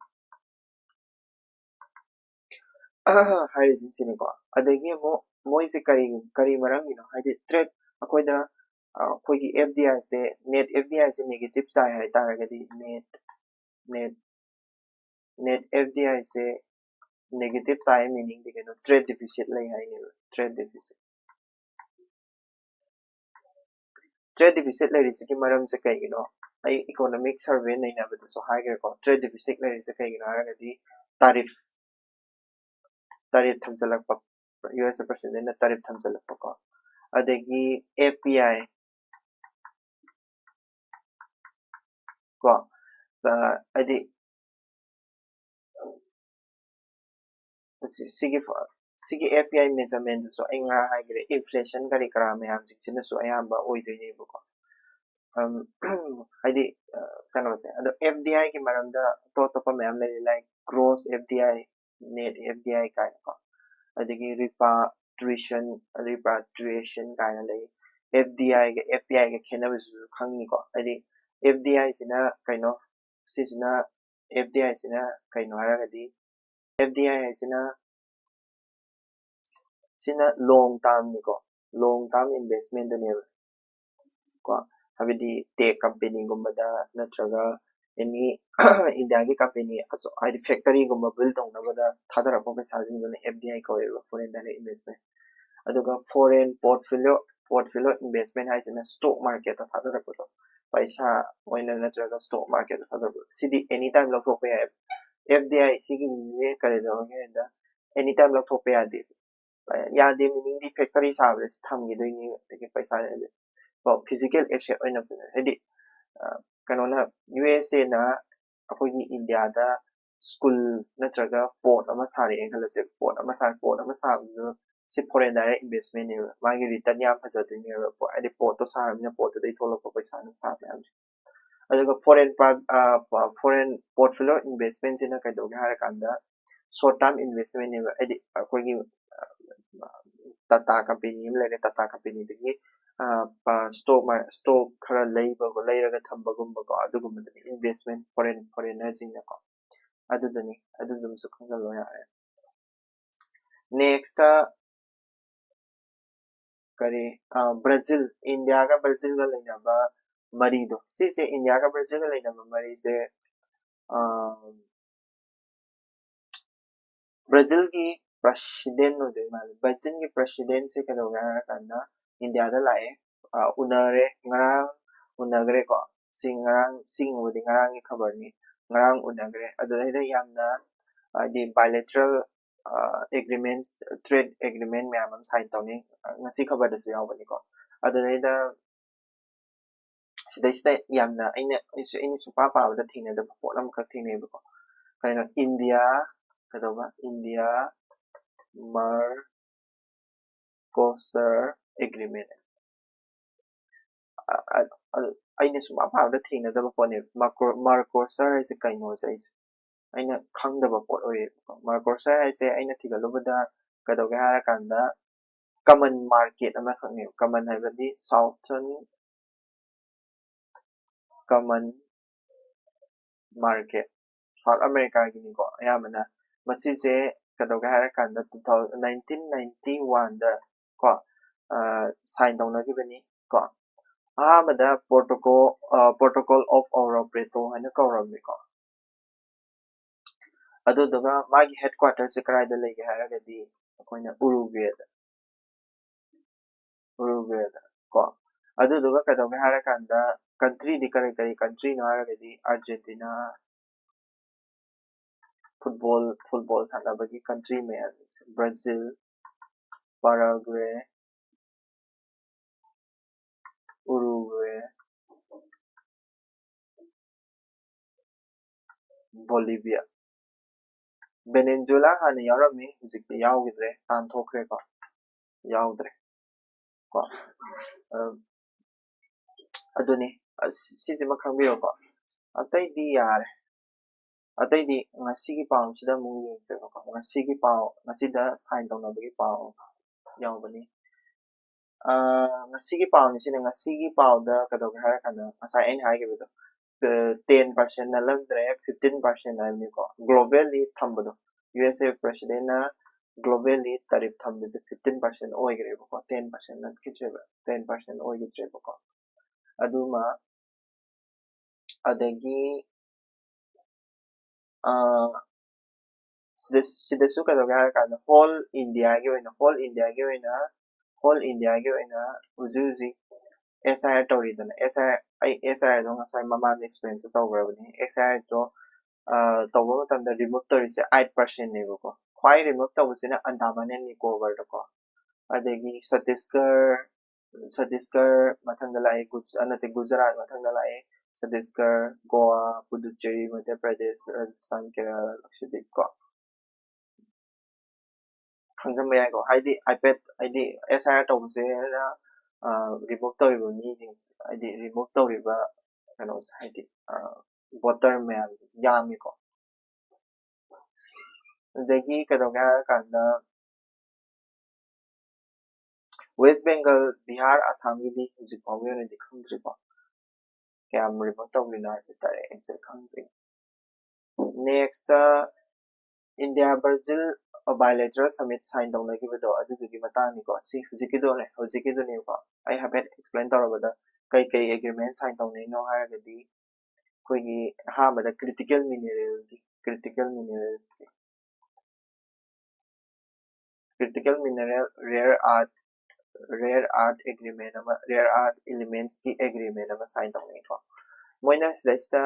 ꯍꯥꯏꯔꯤꯁꯤꯡꯁꯤꯅꯤꯀꯣ꯫ ꯑꯗꯒꯤ ꯑꯃꯨꯛ ꯃꯣꯏꯁꯦ ꯀꯔꯤ ꯀꯔꯤ ꯃꯔꯝꯒꯤꯅꯣ? ꯍꯥꯏꯗꯤ trade, ꯑꯩꯈꯣꯏꯗ ꯑꯩꯈꯣꯏꯒꯤ F D I say, net F D I say negative ꯇꯥꯏ ꯍꯥꯏꯇꯥꯔꯒꯗꯤ, net net net F D I say negative ꯇꯥꯏ, meaning ꯗꯤ ꯀꯩꯅꯣ, trade deficit ꯂꯩ ꯍꯥꯏꯅꯦꯕ, trade deficit꯫ Trade deficit ꯂꯩꯔꯤꯁꯤꯒꯤ ꯃꯔꯝꯁꯦ ꯀꯩꯒꯤꯅꯣ? ꯑꯩ economic survey ꯅꯩꯅꯕꯗꯁꯨ ꯍꯥꯏꯈ꯭ꯔꯦꯀꯣ, trade deficit ꯂꯩꯔꯤꯁꯦ ꯀꯩꯒꯤꯅꯣ ꯍꯥꯏꯔꯒꯗꯤ tariff tariff ꯊꯝꯖꯤꯜꯂꯛꯄ, U S president ꯅ tariff ꯊꯝꯖꯤꯜꯂꯛꯄꯀꯣ, ꯑꯗꯒꯤ F P I ꯀꯣ, ꯍꯥꯏꯗꯤ ꯁꯤꯒꯤ ꯁꯤꯒꯤ F P I measurement ꯗꯨꯁꯨ ꯑꯩ ꯉꯔꯥꯡ ꯍꯥꯏꯈ꯭ꯔꯦ, inflation ꯀꯔꯤ ꯀꯔꯥ ꯃꯌꯥꯝꯁꯤꯡꯁꯤꯅꯁꯨ ꯑꯌꯥꯝꯕ ꯑꯣꯏꯗꯣꯏꯅꯦꯕꯀꯣ꯫ ꯍꯥꯏꯗꯤ ꯀꯩꯅꯣꯁꯦ, ꯑꯗꯣ F D I ꯒꯤ ꯃꯔꯝꯗ ꯑꯇꯣꯞ ꯑꯇꯣꯞꯄ ꯃꯌꯥꯝ ꯂꯩꯔꯤ, like gross F D I, net F D I ꯀꯥꯏꯅꯀꯣ, ꯑꯗꯒꯤ repatriation, repatriation ꯀꯥꯏꯅ ꯂꯩ꯫ F D I ꯒ F P I ꯒ ꯈꯦꯠꯅꯕꯁꯤꯁꯨ ꯈꯪꯅꯤꯀꯣ꯫ ꯍꯥꯏꯗꯤ F D I ꯁꯤꯅ ꯀꯩꯅꯣ, ꯁꯤꯁꯤꯅ, F D I ꯁꯤꯅ ꯀꯩꯅꯣ ꯍꯥꯏꯔꯒꯗꯤ, F D I ꯍꯥꯏꯁꯤꯅ ꯁꯤꯅ long term ꯅꯤꯀꯣ, long term investment ꯗꯨꯅꯦꯕ ꯀꯣ꯫ ꯍꯥꯏꯕꯗꯤ tech company ꯒꯨꯝꯕꯗ ꯅꯠꯇ꯭ꯔꯒ any India ꯒꯤ company, ꯍꯥꯏꯗꯤ factory ꯒꯨꯝꯕ build ꯇꯧꯅꯕꯗ ꯊꯥꯗꯔꯛꯄ ꯄꯩꯁꯥꯁꯤꯡꯗꯨꯅ F D I ꯀꯧꯋꯦꯕ, foreign direct investment꯫ ꯑꯗꯨꯒ foreign portfolio portfolio investment ꯍꯥꯏꯁꯤꯅ stock market ꯇ ꯊꯥꯗꯔꯛꯄꯗꯣ, ꯄꯩꯁꯥ ꯑꯣꯏꯅ ꯅꯠꯇ꯭ꯔꯒ stock market ꯇ ꯊꯥꯗꯔꯛꯄꯗꯣ, ꯁꯤꯗꯤ any time ꯂꯧꯊꯣꯛꯄ ꯌꯥꯏ꯫ F D I ꯁꯤꯒꯤꯁꯦ ꯀꯔꯤꯅꯣ ꯍꯥꯏꯗ, any time ꯂꯧꯊꯣꯛꯄ ꯌꯥꯗꯦ꯫ ꯌꯥꯗꯦ meaning ꯗꯤ factory ꯁꯥꯕꯗ ꯊꯝꯈꯤꯗꯣꯏꯅꯤ, ꯑꯗꯒꯤ ꯄꯩꯁꯥ, physical asset ꯑꯣꯏꯅ, ꯍꯥꯏꯗꯤ ꯀꯩꯅꯣꯅ, U S A ꯅ ꯑꯩꯈꯣꯏꯒꯤ India ꯗ school ꯅꯠꯇ꯭ꯔꯒ port ꯑꯃ ꯁꯥꯔꯛꯑꯦꯅ ꯈꯜꯂꯁꯦ, port ꯑꯃ ꯁꯥ port ꯑꯃ ꯁꯥꯕꯗꯨ ꯁꯤ foreign direct investment ꯅꯦꯕ, ꯃꯥꯒꯤ return ꯌꯥꯝ ꯐꯖꯗꯣꯏꯅꯦꯕ, ꯍꯥꯏꯗꯤ port ꯇꯣ ꯁꯥꯔꯕꯅꯤꯅ port ꯇꯨꯗꯒꯤ ꯊꯣꯛꯂꯛꯄ ꯄꯩꯁꯥ ꯅꯨꯡꯁꯥ ꯃꯌꯥꯝꯁꯦ꯫ ꯑꯗꯨꯒ foreign foreign portfolio investment ꯁꯤꯅ ꯀꯩꯗꯧꯒꯦ ꯍꯥꯏꯔꯀꯥꯟꯗ short term investment ꯅꯦꯕ, ꯍꯥꯏꯗꯤ ꯑꯩꯈꯣꯏꯒꯤ Tata company ꯑꯃ ꯂꯩꯔꯦ, Tata company ꯗꯒꯤ stock stock ꯈꯔ ꯂꯩꯕ, ꯂꯩꯔꯒ ꯊꯝꯕꯒꯨꯝꯕꯀꯣ, ꯑꯗꯨꯒꯨꯝꯕꯗꯨꯅꯤ investment, foreign foreigner ꯁꯤꯡꯅꯀꯣ꯫ ꯑꯗꯨꯗꯨꯅꯤ, ꯑꯗꯨꯗꯨꯃꯁꯨ ꯈꯪꯖꯤꯜꯂꯣ ꯌꯥꯔꯦ꯫ Next ꯀꯔꯤ, ꯕ꯭ꯔꯥꯖꯤꯜ, ꯏꯟꯗꯤꯌꯥꯒ ꯕ꯭ꯔꯥꯖꯤꯜꯒ ꯂꯩꯅꯕ ꯃꯔꯤꯗꯣ, ꯁꯤꯁꯦ, ꯏꯟꯗꯤꯌꯥꯒ ꯕ꯭ꯔꯥꯖꯤꯜꯒ ꯂꯩꯅꯕ ꯃꯔꯤꯁꯦ ꯕ꯭ꯔꯥꯖꯤꯜꯒꯤ ꯄ꯭ꯔꯁꯤꯗꯦꯟ ꯑꯣꯏꯗꯣꯏ ꯃꯥꯜꯂꯦ꯫ ꯕ꯭ꯔꯥꯖꯤꯜꯒꯤ ꯄ꯭ꯔꯁꯤꯗꯦꯟꯁꯦ ꯀꯩꯗꯧꯒꯦ ꯍꯥꯏꯔꯀꯥꯟꯗ ꯏꯟꯗꯤꯌꯥꯗ ꯂꯥꯛꯑꯦ, ꯎꯅꯔꯦ, ꯉꯔꯥꯡ ꯎꯅꯈ꯭ꯔꯦꯀꯣ꯫ ꯁꯤ ꯉꯔꯥꯡ, ꯁꯤꯒꯨꯝꯕꯗꯤ ꯉꯔꯥꯡꯒꯤ ꯈꯕꯔꯅꯤ꯫ ꯉꯔꯥꯡ ꯎꯅꯈ꯭ꯔꯦ꯫ ꯑꯗꯨꯗꯩꯗ ꯌꯥꯝꯅ, ꯍꯥꯏꯗꯤ, bilateral agreement, trade agreement ꯃꯌꯥꯝ ꯑꯃ sign ꯇꯧꯅꯤ꯫ ꯉꯁꯤ ꯈꯕꯔꯗꯁꯨ ꯌꯥꯎꯕꯅꯤꯀꯣ꯫ ꯑꯗꯨꯗꯩꯗ ꯁꯤꯗꯩꯁꯤꯗ ꯌꯥꯝꯅ ꯑꯩꯅ, ꯑꯩꯁꯨ, ꯑꯩꯅ ꯁꯨꯡꯄꯥ ꯄꯥꯕꯗ ꯊꯦꯡꯅꯗꯕ ꯄꯣꯠ ꯑꯃꯈꯛ ꯊꯦꯡꯅꯩꯕꯀꯣ꯫ ꯀꯩꯅꯣ, ꯏꯟꯗꯤꯌꯥ, ꯀꯩꯗꯧꯕ, ꯏꯟꯗꯤꯌꯥ ꯃꯔꯀꯣꯁꯔ ꯑꯦꯒ꯭ꯔꯤꯃꯦꯟ꯫ ꯑꯩꯅ ꯁꯨꯡꯄꯥ ꯄꯥꯕꯗ ꯊꯦꯡꯅꯗꯕ ꯄꯣꯠꯅꯦꯕ꯫ ꯃꯔꯀꯣꯁꯔ ꯍꯥꯏꯁꯦ ꯀꯩꯅꯣꯁꯦ ꯑꯩꯁꯦ, ꯑꯩꯅ ꯈꯪꯗꯕ ꯄꯣꯠ ꯑꯣꯏꯌꯦꯕꯀꯣ꯫ ꯃꯔꯀꯣꯁꯔ ꯍꯥꯏꯁꯦ ꯑꯩꯅ ꯊꯤꯒꯠꯂꯨꯕꯗ ꯀꯩꯗꯧꯒꯦ ꯍꯥꯏꯔꯀꯥꯟꯗ, common market ꯑꯃꯈꯛꯅꯦꯕ꯫ Common ꯍꯥꯏꯕꯗꯤ Southern Common Market, South America ꯒꯤꯅꯤꯀꯣ ꯑꯌꯥꯝꯕꯅ꯫ ꯃꯁꯤꯁꯦ ꯀꯩꯗꯧꯒꯦ ꯍꯥꯏꯔꯀꯥꯟꯗ, two thousand, nineteen ninety one ꯗ ꯀꯣ, sign ꯇꯧꯅꯈꯤꯕꯅꯤ ꯀꯣ꯫ ꯑꯍꯥꯟꯕꯗ protocol, Protocol of Ouro Preto ꯍꯥꯏꯅ ꯀꯧꯔꯝꯃꯤꯀꯣ꯫ ꯑꯗꯨꯗꯨꯒ ꯃꯥꯒꯤ headquarter ꯁꯦ ꯀꯗꯥꯏꯗ ꯂꯩꯒꯦ ꯍꯥꯏꯔꯒꯗꯤ, ꯑꯩꯈꯣꯏꯅ ꯎꯔꯨꯒ꯭ꯋꯦꯗ, ꯎꯔꯨꯒ꯭ꯋꯦꯗ ꯀꯣ꯫ ꯑꯗꯨꯗꯨꯒ ꯀꯩꯗꯧꯒꯦ ꯍꯥꯏꯔꯀꯥꯟꯗ, country ꯗꯤ ꯀꯔꯤ ꯀꯔꯤ country ꯅꯣ ꯍꯥꯏꯔꯒꯗꯤ, ꯑꯥꯔꯖꯦꯟꯇꯤꯅꯥ, football, football ꯁꯥꯟꯅꯕꯒꯤ country ꯃꯌꯥꯝ, ꯕ꯭ꯔꯥꯖꯤꯜ, ꯄꯥꯔꯥꯒ꯭ꯋꯦ, ꯎꯔꯨꯒ꯭ꯋꯦ, ꯕꯣꯂꯤꯚꯤꯌꯥ꯫ ꯚꯦꯅꯦꯖꯨꯋꯦꯂꯥ ꯍꯥꯟꯅ ꯌꯥꯎꯔꯝꯃꯤ, ꯍꯧꯖꯤꯛꯇꯤ ꯌꯥꯎꯈꯤꯗ꯭ꯔꯦ, ꯇꯥꯟꯊꯣꯛꯈ꯭ꯔꯦꯀꯣ, ꯌꯥꯎꯗ꯭ꯔꯦ ꯀꯣ꯫ ꯑꯗꯨꯅꯤ, ꯁꯤꯁꯤꯃ ꯈꯪꯕꯤꯔꯣꯀꯣ꯫ ꯑꯇꯩꯗꯤ ꯌꯥꯔꯦ꯫ ꯑꯇꯩꯗꯤ ꯉꯁꯤꯒꯤ ꯄꯥꯎꯁꯤꯗ ꯑꯃꯨꯛ ꯌꯦꯡꯁꯦꯕꯀꯣ꯫ ꯉꯁꯤꯒꯤ ꯄꯥꯎ, ꯉꯁꯤꯗ sign ꯇꯧꯅꯕꯒꯤ ꯄꯥꯎ ꯌꯥꯎꯕꯅꯤ꯫ ꯉꯁꯤꯒꯤ ꯄꯥꯎꯅꯤ ꯁꯤꯅ꯫ ꯉꯁꯤꯒꯤ ꯄꯥꯎꯗ ꯀꯩꯗꯧꯒꯦ ꯍꯥꯏꯔꯀꯥꯟꯗ, ꯉꯁꯥꯏ ꯑꯩꯅ ꯍꯥꯏꯈꯤꯕꯗꯣ, ten percent ꯅꯠꯂꯝꯗ꯭ꯔꯦ, fifteen percent ꯍꯥꯏꯕꯅꯤꯀꯣ꯫ Globally ꯊꯝꯕꯗꯣ, ꯌꯨ ꯑꯦꯁ ꯑꯦ president ꯅ globally tariff ꯊꯝꯕꯁꯦ fifteen percent ꯑꯣꯏꯈ꯭ꯔꯦꯕꯀꯣ, ten percent ꯅꯠꯈꯤꯗ꯭ꯔꯦꯕ, ten percent ꯑꯣꯏꯈꯤꯗ꯭ꯔꯦꯕꯀꯣ꯫ ꯑꯗꯨꯃ ꯑꯗꯒꯤ ꯁꯤꯗ ꯁꯤꯗꯁꯨ ꯀꯩꯗꯧꯒꯦ ꯍꯥꯏꯔ ꯀꯥꯟꯗ whole India ꯒꯤ ꯑꯣꯏꯅ whole India ꯒꯤ ꯑꯣꯏꯅ whole India ꯒꯤ ꯑꯣꯏꯅ ꯍꯧꯖꯤꯛ ꯍꯧꯖꯤꯛ S I R ꯇꯧꯔꯤꯗꯅ, S I R ꯑꯩ S I R ꯗꯣ ꯉꯁꯥꯏ ꯃꯃꯥꯡꯗ explain ꯁꯨ ꯇꯧꯈ꯭ꯔꯕꯅꯤ꯫ S I R ꯗꯣ ꯇꯧꯕ ꯃꯇꯝꯗ remove ꯇꯧꯔꯤꯁꯦ eight percent ꯅꯦꯕꯀꯣ꯫ ꯈ꯭ꯋꯥꯏ remove ꯇꯧꯕꯁꯤꯅ Andaman and Nicobar ꯗꯀꯣ꯫ ꯑꯗꯒꯤ ꯁꯠꯇꯤꯁꯒꯔ, ꯁꯠꯇꯤꯁꯒꯔ ꯃꯊꯪꯗ ꯂꯥꯛꯑꯦ, ꯒꯨꯖ-, ꯑ, ꯅꯠꯇꯦ, ꯒꯨꯖꯔꯥꯠ ꯃꯊꯪꯗ ꯂꯥꯛꯑꯦ, ꯁꯠꯇꯤꯁꯒꯔ, ꯒꯣꯋꯥ, ꯄꯨꯗꯨꯆꯦꯔꯤ, ꯃꯙ꯭ꯌ ꯄ꯭ꯔꯗꯦꯁ, ꯔꯥꯖꯁꯊꯥꯟ, ꯀꯦꯔꯂꯥ, ꯂꯛꯁꯗꯤꯞ ꯀꯣ꯫ ꯈꯪꯖꯟꯕ ꯌꯥꯏꯀꯣ꯫ ꯍꯥꯏꯗꯤ iPad, ꯍꯥꯏꯗꯤ S I R ꯇꯧꯕꯁꯦ remove ꯇꯧꯔꯤꯕ ꯃꯤꯁꯤꯡꯁꯦ, ꯍꯥꯏꯗꯤ remove ꯇꯧꯔꯤꯕ ꯀꯩꯅꯣꯁꯦ, ꯍꯥꯏꯗꯤ voter ꯃꯌꯥꯝꯁꯦ ꯌꯥꯝꯃꯤꯀꯣ꯫ ꯑꯗꯒꯤ ꯀꯩꯗꯧꯒꯦ ꯍꯥꯏꯔ ꯀꯥꯟꯗ West Bengal, ꯕꯤꯍꯥꯔ, ꯑꯁꯥꯝꯒꯤꯗꯤ ꯍꯧꯖꯤꯛ ꯐꯥꯎꯒꯤ ꯑꯣꯏꯅꯗꯤ ꯈꯪꯗ꯭ꯔꯤꯀꯣ꯫ ꯀꯌꯥꯝ remove ꯇꯧꯈ꯭ꯔꯤꯅꯣ ꯍꯥꯏꯕ ꯇꯥꯔꯦ, exact ꯈꯪꯗ꯭ꯔꯤ꯫ Next, India Brazil bilateral summit sign ꯇꯧꯅꯈꯤꯕꯗꯣ ꯑꯗꯨꯗꯨꯒꯤ ꯃꯇꯥꯡꯅꯤꯀꯣ꯫ ꯁꯤ ꯍꯧꯖꯤꯛꯀꯤꯗꯨꯅꯦ, ꯍꯧꯖꯤꯛꯀꯤꯗꯨꯅꯦꯕꯀꯣ꯫ ꯑꯩ ꯍꯥꯏꯐꯦꯠ explain ꯇꯧꯔꯕꯗ ꯀꯩ ꯀꯩ agreement sign ꯇꯧꯅꯩꯅꯣ ꯍꯥꯏꯔꯒꯗꯤ ꯑꯩꯈꯣꯏꯒꯤ ꯑꯍꯥꯟꯕꯗ critical minerals ꯀꯤ, critical minerals ꯀꯤ critical mineral, rare earth, rare earth agreement ꯑꯃ, rare earth elements ꯀꯤ agreement ꯑꯃ sign ꯇꯧꯅꯩꯀꯣ꯫ ꯃꯣꯏꯅ ꯁꯤꯗꯩꯁꯤꯗ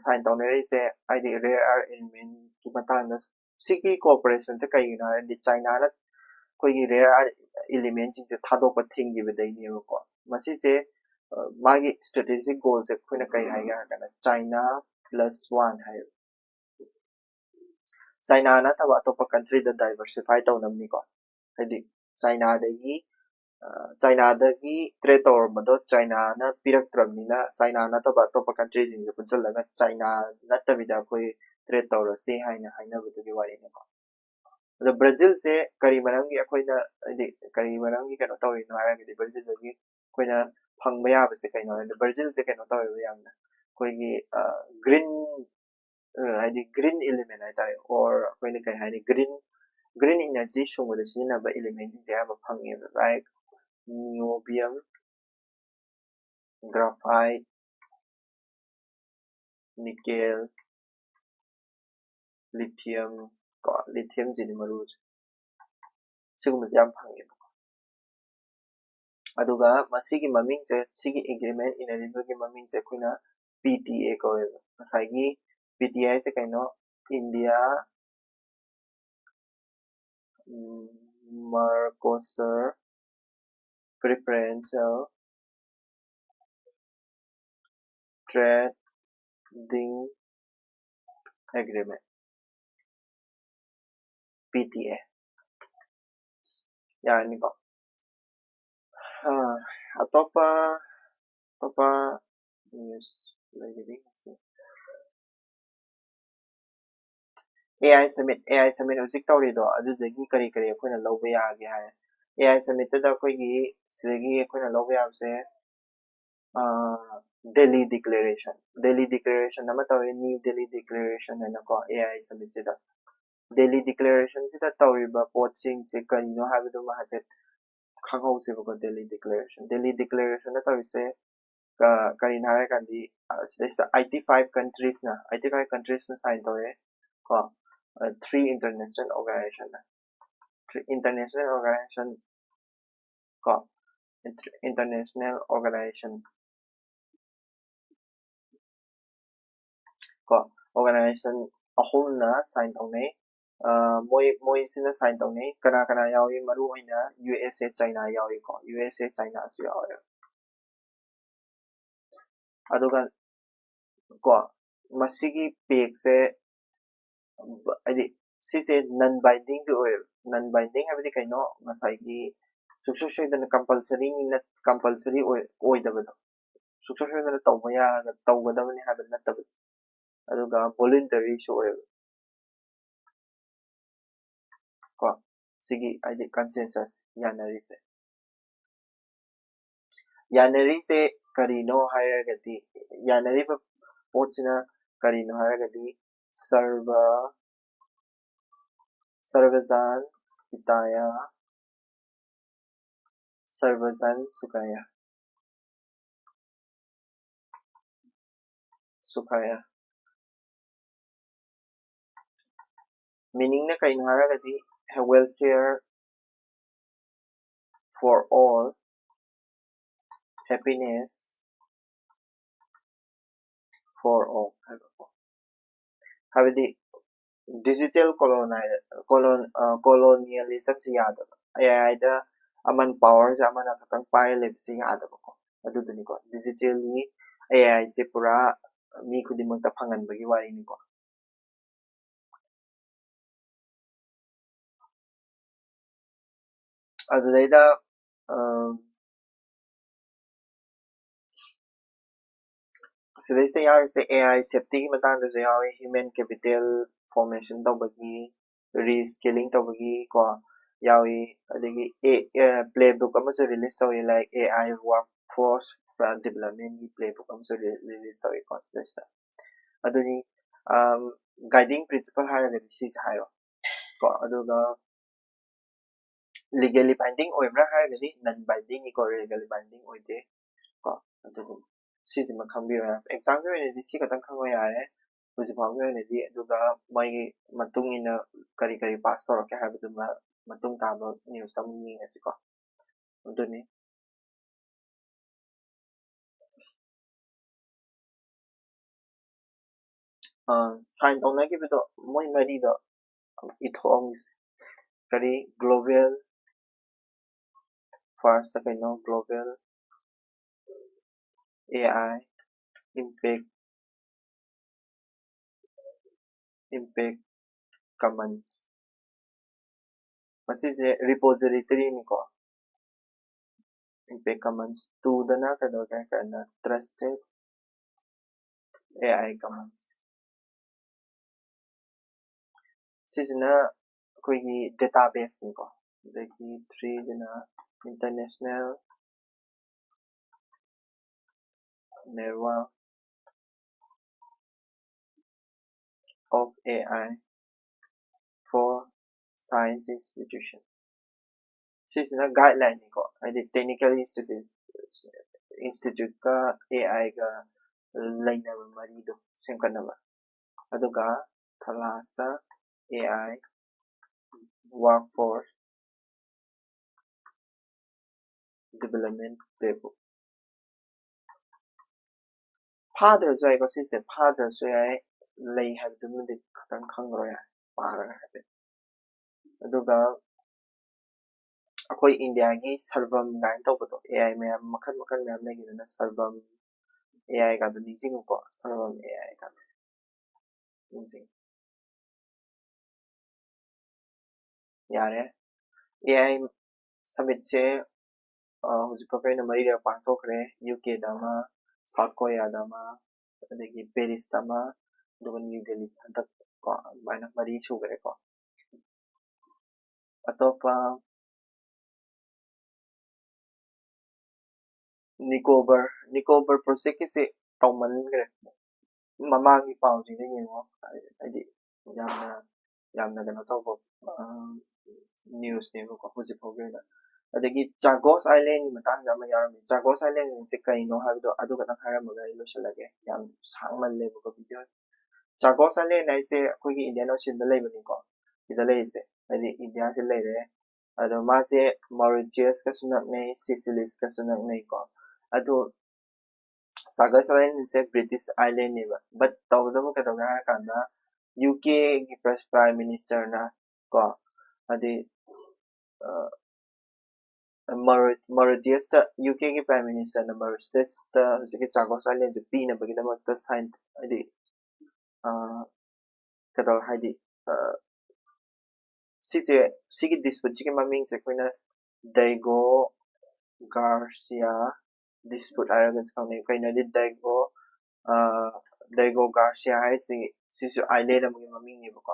sign ꯇꯧꯅꯔꯤꯁꯦ ꯍꯥꯏꯗꯤ rare earth element ꯀꯤ ꯃꯇꯥꯡꯗ꯫ ꯁꯤꯒꯤ cooperation ꯁꯦ ꯀꯩꯒꯤꯅꯣ ꯍꯥꯏꯔꯗꯤ China ꯅ ꯑꯩꯈꯣꯏꯒꯤ rare earth element ꯁꯤꯡꯁꯦ ꯊꯥꯗꯣꯛꯄ ꯊꯤꯡꯈꯤꯕꯗꯩꯅꯦꯕꯀꯣ꯫ ꯃꯁꯤꯁꯦ ꯃꯥꯒꯤ strategic goal ꯁꯦ ꯑꯩꯈꯣꯏꯅ ꯀꯩ ꯍꯥꯏꯒꯦ ꯍꯥꯏꯔ ꯀꯥꯟꯗ China plus one ꯍꯥꯏ꯫ China ꯅꯠꯇꯕ ꯑꯇꯣꯞꯄ country ꯗ diversify ꯇꯧꯅꯕꯅꯤꯀꯣ꯫ ꯍꯥꯏꯗꯤ China ꯗꯒꯤ, China ꯗꯒꯤ trade ꯇꯧꯔꯝꯕꯗꯣ China ꯅ ꯄꯤꯔꯛꯇ꯭ꯔꯕꯅꯤꯅ China ꯅꯠꯇꯕ ꯑꯇꯣꯞꯄ country ꯁꯤꯡꯁꯦ ꯄꯨꯟꯁꯤꯜꯂꯒ China ꯅꯠꯇꯕꯤꯗ ꯑꯩꯈꯣꯏ trade ꯇꯧꯔꯁꯤ ꯍꯥꯏꯅ ꯍꯥꯏꯅꯕꯗꯨꯒꯤ ꯋꯥꯔꯤꯅꯤꯀꯣ꯫ ꯑꯗꯣ Brazil ꯁꯦ ꯀꯔꯤ ꯃꯔꯝꯒꯤ ꯑꯩꯈꯣꯏꯅ, ꯍꯥꯏꯗꯤ ꯀꯔꯤ ꯃꯔꯝꯒꯤ ꯀꯩꯅꯣ ꯇꯧꯔꯤꯅꯣ ꯍꯥꯏꯔꯒꯗꯤ Brazil ꯗꯒꯤ ꯑꯩꯈꯣꯏꯅ ꯐꯪꯕ ꯌꯥꯕꯁꯦ ꯀꯩꯅꯣ ꯍꯥꯏꯔꯗꯤ Brazil ꯁꯦ ꯀꯩꯅꯣ ꯇꯧꯋꯦꯕ ꯌꯥꯝꯅ꯫ ꯑꯩꯈꯣꯏꯒꯤ green, ꯍꯥꯏꯗꯤ green element ꯍꯥꯏꯇꯥꯔꯦ, or ꯑꯩꯈꯣꯏꯅ ꯀꯩ ꯍꯥꯏꯅꯤ, green green energy ꯁꯨꯡꯕꯗ ꯁꯤꯖꯤꯟꯅꯕ elementꯁꯤꯡꯁꯦ ꯑꯌꯥꯝꯕ ꯐꯪꯉꯦꯕ, like niobium, graphite, nickel, lithium, ꯀꯣ, lithiumꯁꯤꯗꯤ ꯃꯔꯨꯁꯦ, ꯁꯤꯒꯨꯝꯕꯁꯦ ꯌꯥꯝ ꯐꯪꯉꯦꯕꯀꯣ꯫ ꯑꯗꯨꯒ ꯃꯁꯤꯒꯤ ꯃꯃꯤꯡꯁꯦ, ꯁꯤꯒꯤ agreement ꯏꯅꯔꯤꯕꯒꯤ ꯃꯃꯤꯡꯁꯦ ꯑꯩꯈꯣꯏꯅ P T A ꯀꯧꯋꯦꯕ꯫ ꯉꯁꯥꯏꯒꯤ P T A ꯍꯥꯏꯁꯦ ꯀꯩꯅꯣ? India Mercosur Preferential Trading Agreement, P T A꯫ ꯌꯥꯔꯅꯤꯀꯣ? ꯑꯇꯣꯞꯄ ꯑꯇꯣꯞꯄ news ꯂꯩꯔꯗꯤ ꯉꯁꯤ꯫ A I summit, A I summit ꯍꯧꯖꯤꯛ ꯇꯧꯔꯤꯗꯣ, ꯑꯗꯨꯗꯒꯤ ꯀꯔꯤ ꯀꯔꯤ ꯑꯩꯈꯣꯏꯅ ꯂꯧꯕ ꯌꯥꯒꯦ ꯍꯥꯏ? A I summitꯇꯨꯗ ꯑꯩꯈꯣꯏꯒꯤ ꯁꯤꯗꯒꯤ ꯑꯩꯈꯣꯏꯅ ꯂꯧꯕ ꯌꯥꯕꯁꯦ, ꯑ, Delhi Declaration, Delhi Declaration ꯑꯃ ꯇꯧꯔꯦ, New Delhi Declaration ꯍꯥꯏꯅꯀꯣ꯫ A I summitꯁꯤꯗ Delhi Declarationꯁꯤꯗ ꯇꯧꯔꯤꯕ ꯄꯣꯠꯁꯤꯡꯁꯦ ꯀꯔꯤꯅꯣ ꯍꯥꯏꯕꯗꯨꯃ ꯍꯥꯏꯐꯦꯠ ꯈꯪꯍꯧꯁꯦꯕꯀꯣ꯫ Delhi Declaration, Delhi Declarationꯗ ꯇꯧꯔꯤꯁꯦ ꯀ-, ꯀꯔꯤꯅꯣ ꯍꯥꯏꯔꯀꯥꯟꯗꯤ, ꯑ, ꯁꯤꯗꯩꯁꯤꯗ eighty five countriesꯅ, eighty five countriesꯅ sign ꯇꯧꯔꯦ ꯀꯣ, ꯑ, three international organizationꯅ, three international organization ꯀꯣ, inter-, international organization ꯀꯣ, organization ꯑꯍꯨꯝꯅ sign ꯇꯧꯅꯩ꯫ ꯑ, ꯃꯣꯏ, ꯃꯣꯏꯁꯤꯅ sign ꯇꯧꯅꯩ꯫ ꯀꯅꯥ ꯀꯅꯥ ꯌꯥꯎꯏ? ꯃꯔꯨ ꯑꯣꯏꯅ U S A, China ꯌꯥꯎꯏꯀꯣ, U S A, Chinaꯁꯨ ꯌꯥꯎꯋꯦ꯫ ꯑꯗꯨꯒ ꯀꯣ, ꯃꯁꯤꯒꯤ pactꯁꯦ, ꯍꯥꯏꯗꯤ, ꯁꯤꯁꯦ non bindingꯗꯤ ꯑꯣꯏꯌꯦꯕ꯫ Non binding ꯍꯥꯏꯕꯗꯤ ꯀꯩꯅꯣ? ꯉꯁꯥꯏꯒꯤ ꯁꯨꯡꯁꯣꯏ ꯁꯣꯏꯗꯅ compulsoryꯅꯤ ꯅꯠ-, compulsory ꯑꯣꯏ-, ꯑꯣꯏꯗꯕꯗꯣ, ꯁꯨꯡꯁꯣꯏ ꯁꯣꯏꯗꯅ ꯇꯧꯕ ꯌꯥ-, ꯇꯧꯒꯗꯕꯅꯤ ꯍꯥꯏꯕ ꯅꯠꯇꯕꯁꯦ꯫ ꯑꯗꯨꯒ voluntaryꯁꯨ ꯑꯣꯏꯌꯦꯕ꯫ ꯀꯣ, ꯁꯤꯒꯤ ꯍꯥꯏꯗꯤ consensus, ꯌꯥꯅꯔꯤꯁꯦ꯫ ꯌꯥꯅꯔꯤꯁꯦ ꯀꯔꯤꯅꯣ ꯍꯥꯏꯔꯒꯗꯤ, ꯌꯥꯅꯔꯤꯕ ꯄꯣꯠꯁꯤꯅ ꯀꯔꯤꯅꯣ ꯍꯥꯏꯔꯒꯗꯤ, ꯁꯔꯕ Sarvajan Hitaya, Sarvajan Sukhaya, Sukhaya꯫ Meaning ꯅ ꯀꯩꯅꯣ ꯍꯥꯏꯔꯒꯗꯤ, welfare for all, happiness for all ꯍꯥꯏꯕꯀꯣ꯫ ꯍꯥꯏꯕꯗꯤ digital colonial, colon, colonialism ꯁꯦ ꯌꯥꯗꯕ꯫ AI ꯗ ꯑꯃꯅ power ꯁꯦ ꯑꯃꯅ ꯈꯛꯇꯪ ꯄꯥꯏꯔ ꯂꯩꯕꯁꯦ ꯌꯥꯗꯕꯀꯣ꯫ ꯑꯗꯨꯗꯨꯅꯤꯀꯣ, digitally AI ꯁꯦ ꯄꯨꯔꯥ ꯃꯤ ꯈꯨꯗꯤꯡꯃꯛꯇ ꯐꯪꯍꯟꯕꯒꯤ ꯋꯥꯔꯤꯅꯤꯀꯣ꯫ ꯑꯗꯨꯗꯩꯗ, ꯑ, ꯁꯤꯗꯩꯁꯤꯗ ꯌꯥꯎꯔꯤꯁꯦ AI safety ꯒꯤ ꯃꯇꯥꯡꯗꯁꯨ ꯌꯥꯎꯏ, human capital formation ꯇꯧꯕꯒꯤ, reskilling ꯇꯧꯕꯒꯤ ꯀꯣ ꯌꯥꯎꯏ, ꯑꯗꯒꯤ ꯑꯦ, ꯑꯦ, playbook ꯑꯃꯁꯨ release ꯇꯧꯏ, like AI workforce development ꯒꯤ playbook ꯑꯃꯁꯨ re-, release ꯇꯧꯏꯀꯣ ꯁꯤꯗꯩꯁꯤꯗ꯫ ꯑꯗꯨꯅꯤ, ꯑꯝ, guiding principle ꯍꯥꯏꯔꯒꯗꯤ ꯁꯤꯁꯦ ꯍꯥꯏꯔꯣ ꯀꯣ꯫ ꯑꯗꯨꯒ legally binding ꯑꯣꯏꯕ꯭ꯔꯥ ꯍꯥꯏꯔꯒꯗꯤ non binding ꯅꯤꯀꯣ, legally binding ꯑꯣꯏꯗꯦ ꯀꯣ꯫ ꯑꯗꯨꯕꯨ ꯁꯤꯁꯤꯃ ꯈꯪꯕꯤꯌꯨ ꯍꯥꯏ꯫ Exam ꯒꯤ ꯑꯣꯏꯅꯗꯤ ꯁꯤ ꯈꯛꯇꯪ ꯈꯪꯕ ꯌꯥꯔꯦ ꯍꯧꯖꯤꯛ ꯐꯥꯎꯒꯤ ꯑꯣꯏꯅꯗꯤ꯫ ꯑꯗꯨꯒ ꯃꯣꯏꯒꯤ ꯃꯇꯨꯡ ꯏꯟꯅ ꯀꯔꯤ ꯀꯔꯤ pass ꯇꯧꯔꯛꯀꯦ ꯍꯥꯏꯕꯗꯨꯃ ꯃꯇꯨꯡ ꯇꯥꯕ news ꯇ ꯑꯃꯨꯛ ꯌꯦꯡꯉꯁꯤꯀꯣ꯫ ꯑꯗꯨꯅꯤ꯫ ꯑ, sign ꯇꯧꯅꯈꯤꯕꯗꯣ ꯃꯣꯏ ꯃꯔꯤꯗꯣ ꯏꯊꯣꯛꯑꯝꯒꯦꯁꯦ꯫ ꯀꯔꯤ global, first ꯇ ꯀꯩꯅꯣ, global AI impact, impact commons꯫ ꯃꯁꯤꯁꯦ repository ꯅꯤꯀꯣ꯫ Impact commons꯫ Two ꯗꯅ ꯀꯩꯗꯧꯒꯦ ꯍꯥꯏ ꯀꯥꯟꯗ trusted AI commons꯫ ꯁꯤꯁꯤꯅ ꯑꯩꯈꯣꯏꯒꯤ database ꯅꯤꯀꯣ꯫ ꯑꯗꯒꯤ three ꯁꯤꯅ international network of AI for Science Institution꯫ ꯁꯤꯁꯤꯅ guideline ꯅꯤꯀꯣ, ꯍꯥꯏꯗꯤ technical institute, institute ꯀ AI ꯒ ꯂꯩꯅꯕ ꯃꯔꯤꯗꯣ ꯁꯦꯝꯒꯠꯅꯕ꯫ ꯑꯗꯨꯒ last ꯇ AI workforce development playbook꯫ ꯐꯥꯗ꯭ꯔꯁꯨ ꯌꯥꯏꯀꯣ ꯁꯤꯁꯦ, ꯐꯥꯗ꯭ꯔꯁꯨ ꯌꯥꯏ, ꯂꯩ ꯍꯥꯏꯕꯗꯨꯃꯗꯤ ꯈꯤꯇꯪ ꯈꯪꯈ꯭ꯔꯣ ꯌꯥꯔꯦ, ꯄꯥꯔꯒ ꯍꯥꯏꯐꯦꯠ꯫ ꯑꯗꯨꯒ ꯑꯩꯈꯣꯏ ꯏꯟꯗꯤꯌꯥꯒꯤ ꯁꯔꯕꯝ ꯀꯥꯏꯅ ꯇꯧꯕꯗꯣ, AI ꯃꯌꯥꯝ ꯃꯈꯜ ꯃꯈꯜ ꯃꯌꯥꯝ ꯂꯩꯈꯤꯗꯅ, ꯁꯔꯕꯝ AI ꯀꯥꯗꯣ ꯅꯤꯡꯁꯤꯡꯉꯨꯀꯣ, ꯁꯔꯕꯝ AI ꯀꯥꯗꯣ ꯅꯤꯡꯁꯤꯡꯉꯨ꯫ ꯌꯥꯔꯦ꯫ AI summit ꯁꯦ, ꯑ, ꯍꯧꯖꯤꯛ ꯐꯥꯎꯒꯤ ꯑꯣꯏꯅ ꯃꯔꯤꯔꯛ ꯄꯥꯡꯊꯣꯛꯈ꯭ꯔꯦ꯫ ꯌꯨ ꯀꯦꯗ ꯑꯃ, ꯁꯥꯎꯠ ꯀꯣꯔꯤꯌꯥꯗ ꯑꯃ, ꯑꯗꯒꯤ ꯄꯦꯔꯤꯁꯇ ꯑꯃ, ꯑꯗꯨꯒ ꯅ꯭ꯌꯨ ꯗꯦꯜꯂꯤ ꯍꯟꯗꯛ ꯀꯣ, ꯑꯗꯨꯃꯥꯏꯅ ꯃꯔꯤ ꯁꯨꯈ꯭ꯔꯦꯀꯣ꯫ ꯑꯇꯣꯞꯄ ꯅꯤꯀꯣꯕꯔ, ꯅꯤꯀꯣꯕꯔ ꯄ꯭ꯔꯣꯖꯦꯛꯀꯤꯁꯦ ꯇꯧꯃꯟꯈ꯭ꯔꯦ꯫ ꯃꯃꯥꯡꯒꯤ ꯄꯥꯎꯁꯤꯡꯗ ꯌꯦꯡꯉꯣ, ꯍꯥꯏꯗꯤ ꯌꯥꯝꯅ, ꯌꯥꯝꯅ ꯀꯩꯅꯣ ꯇꯧꯕ, ꯑ, news ꯅꯦꯕꯀꯣ ꯍꯧꯖꯤꯛ ꯐꯥꯎꯒꯤ ꯑꯣꯏꯅ꯫ ꯑꯗꯒꯤ ꯆꯥꯒꯣꯁ ꯑꯥꯏꯂꯦꯟꯒꯤ ꯃꯇꯥꯡꯗ ꯑꯃ ꯌꯥꯎꯔꯝꯃꯤ꯫ ꯆꯥꯒꯣꯁ ꯑꯥꯏꯂꯦꯟꯁꯦ ꯀꯩꯅꯣ ꯍꯥꯏꯕꯗꯣ ꯑꯗꯨ ꯈꯛꯇꯪ ꯍꯥꯏꯔꯝꯃꯒ ꯑꯩ ꯂꯣꯏꯁꯤꯜꯂꯒꯦ, ꯌꯥꯝ ꯁꯥꯡꯃꯜꯂꯦꯕꯀꯣ video꯫ ꯆꯥꯒꯣꯁ ꯑꯥꯏꯂꯦꯟ ꯍꯥꯏꯁꯦ ꯑꯩꯈꯣꯏꯒꯤ ꯏꯟꯗꯤꯌꯟ ꯑꯣꯁꯤꯟꯗ ꯂꯩꯕꯅꯤꯀꯣ, ꯁꯤꯗ ꯂꯩꯔꯤꯁꯦ, ꯍꯥꯏꯗꯤ ꯏꯟꯗꯤꯌꯥꯁꯤ ꯂꯩꯔꯦ꯫ ꯑꯗꯣ ꯃꯥꯁꯦ ꯃꯥꯎꯔꯤꯇꯤꯌꯁꯀꯁꯨ ꯅꯛꯅꯩ, ꯁꯤꯁꯤꯂꯤꯁꯀꯁꯨ ꯅꯛꯅꯩꯀꯣ꯫ ꯑꯗꯣ ꯆꯥꯒꯣꯁ ꯑꯥꯏꯂꯦꯟꯁꯦ ꯕ꯭ꯔꯤꯇꯤꯁ ꯑꯥꯏꯂꯦꯟꯅꯦꯕ, but ꯇꯧꯕꯇꯕꯨ ꯀꯩꯗꯧꯒꯦ ꯍꯥꯏꯔꯀꯥꯟꯗ ꯌꯨ ꯀꯦꯒꯤ ꯄ꯭ꯔꯥꯏꯝ ꯃꯤꯅꯤꯁꯇꯔꯅ ꯀꯣ, ꯍꯥꯏꯗꯤ, ꯑ, ꯃꯥꯎꯔꯤ-, ꯃꯥꯎꯔꯤꯇꯤꯌꯁꯇ, ꯌꯨ ꯀꯦꯒꯤ ꯄ꯭ꯔꯥꯏꯝ ꯃꯤꯅꯤꯁꯇꯔꯅ ꯃꯥꯎꯔꯤꯇꯤꯌꯁꯇ ꯍꯧꯖꯤꯛꯀꯤ ꯆꯥꯒꯣꯁ ꯑꯥꯏꯂꯦꯟꯁꯦ ꯄꯤꯅꯕꯒꯤꯗꯃꯛꯇ ꯁꯥꯏꯟ, ꯍꯥꯏꯗꯤ, ꯑ, ꯀꯩꯗꯧ-, ꯍꯥꯏꯗꯤ, ꯑ, ꯁꯤꯁꯦ, ꯁꯤꯒꯤ dispute ꯁꯤꯒꯤ ꯃꯃꯤꯡꯁꯦ ꯑꯩꯈꯣꯏꯅ ꯗꯩꯒꯣ ꯒꯥꯔꯁꯤꯌꯥ dispute ꯍꯥꯏꯔꯒꯁꯨ ꯈꯪꯅꯩ꯫ ꯀꯩꯅꯣꯗꯤ ꯗꯩꯒꯣ, ꯑ, ꯗꯩꯒꯣ ꯒꯥꯔꯁꯤꯌꯥ ꯍꯥꯏꯔꯤꯁꯤ, ꯁꯤꯁꯨ ꯑꯥꯏꯂꯦꯟ ꯑꯃꯒꯤ ꯃꯃꯤꯡꯅꯦꯕꯀꯣ꯫